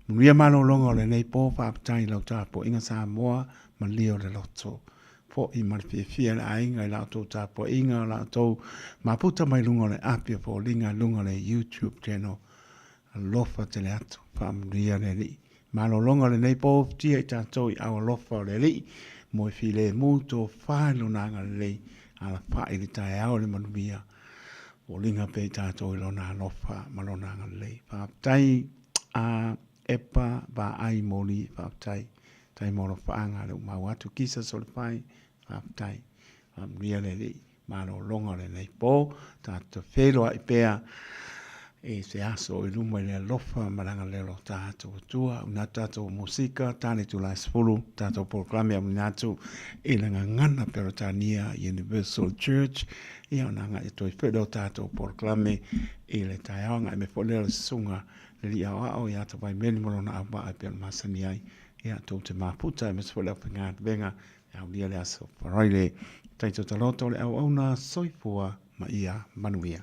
Manuia malologa o lenei po, faafetai i lau tapuaiga Samoa, malie o le loto. Fo'i ma le fiafia i le aiga i la outou tapuaiga, o la outou mafuta mai luga o le api o foliga i luga o le YouTube channel. Alofa tele atu, faamanuia le Alii. Malologa o lenei po ufitia i tatou i ao alofa o le Alii, moe filemu tofa i lona agalelei, alafa'i i le taeao i le manuia. Foliga pea i tatou i lona alofa ma lona agalelei. Faafetai a Epa Vaai Moli, faafetai. Tai mo alofaaga le umau atu kisa solefai, faafetai. Faamanuia le Alii, malologa o lenei po, tatou feiloai pea i se aso i luma i le alofa ma le agalelei o lo tatou Atua. Una atu tatou musika, tane tulae 10, tatou polokalame amulina atu i le gagana Peretania Universal Church. Ia ona agai atu ai foi lea o tatou polokalame i le taeao, agai mai foi lea o le susuga le alii aoao ia Tavaimeli ma lona auvaa e pei ona masani ai. Ia, tou te mafuta aemaise foi le aufaigaluega e aulia le aso Faraile. Taito taloto le auauna soifua ma ia manuia.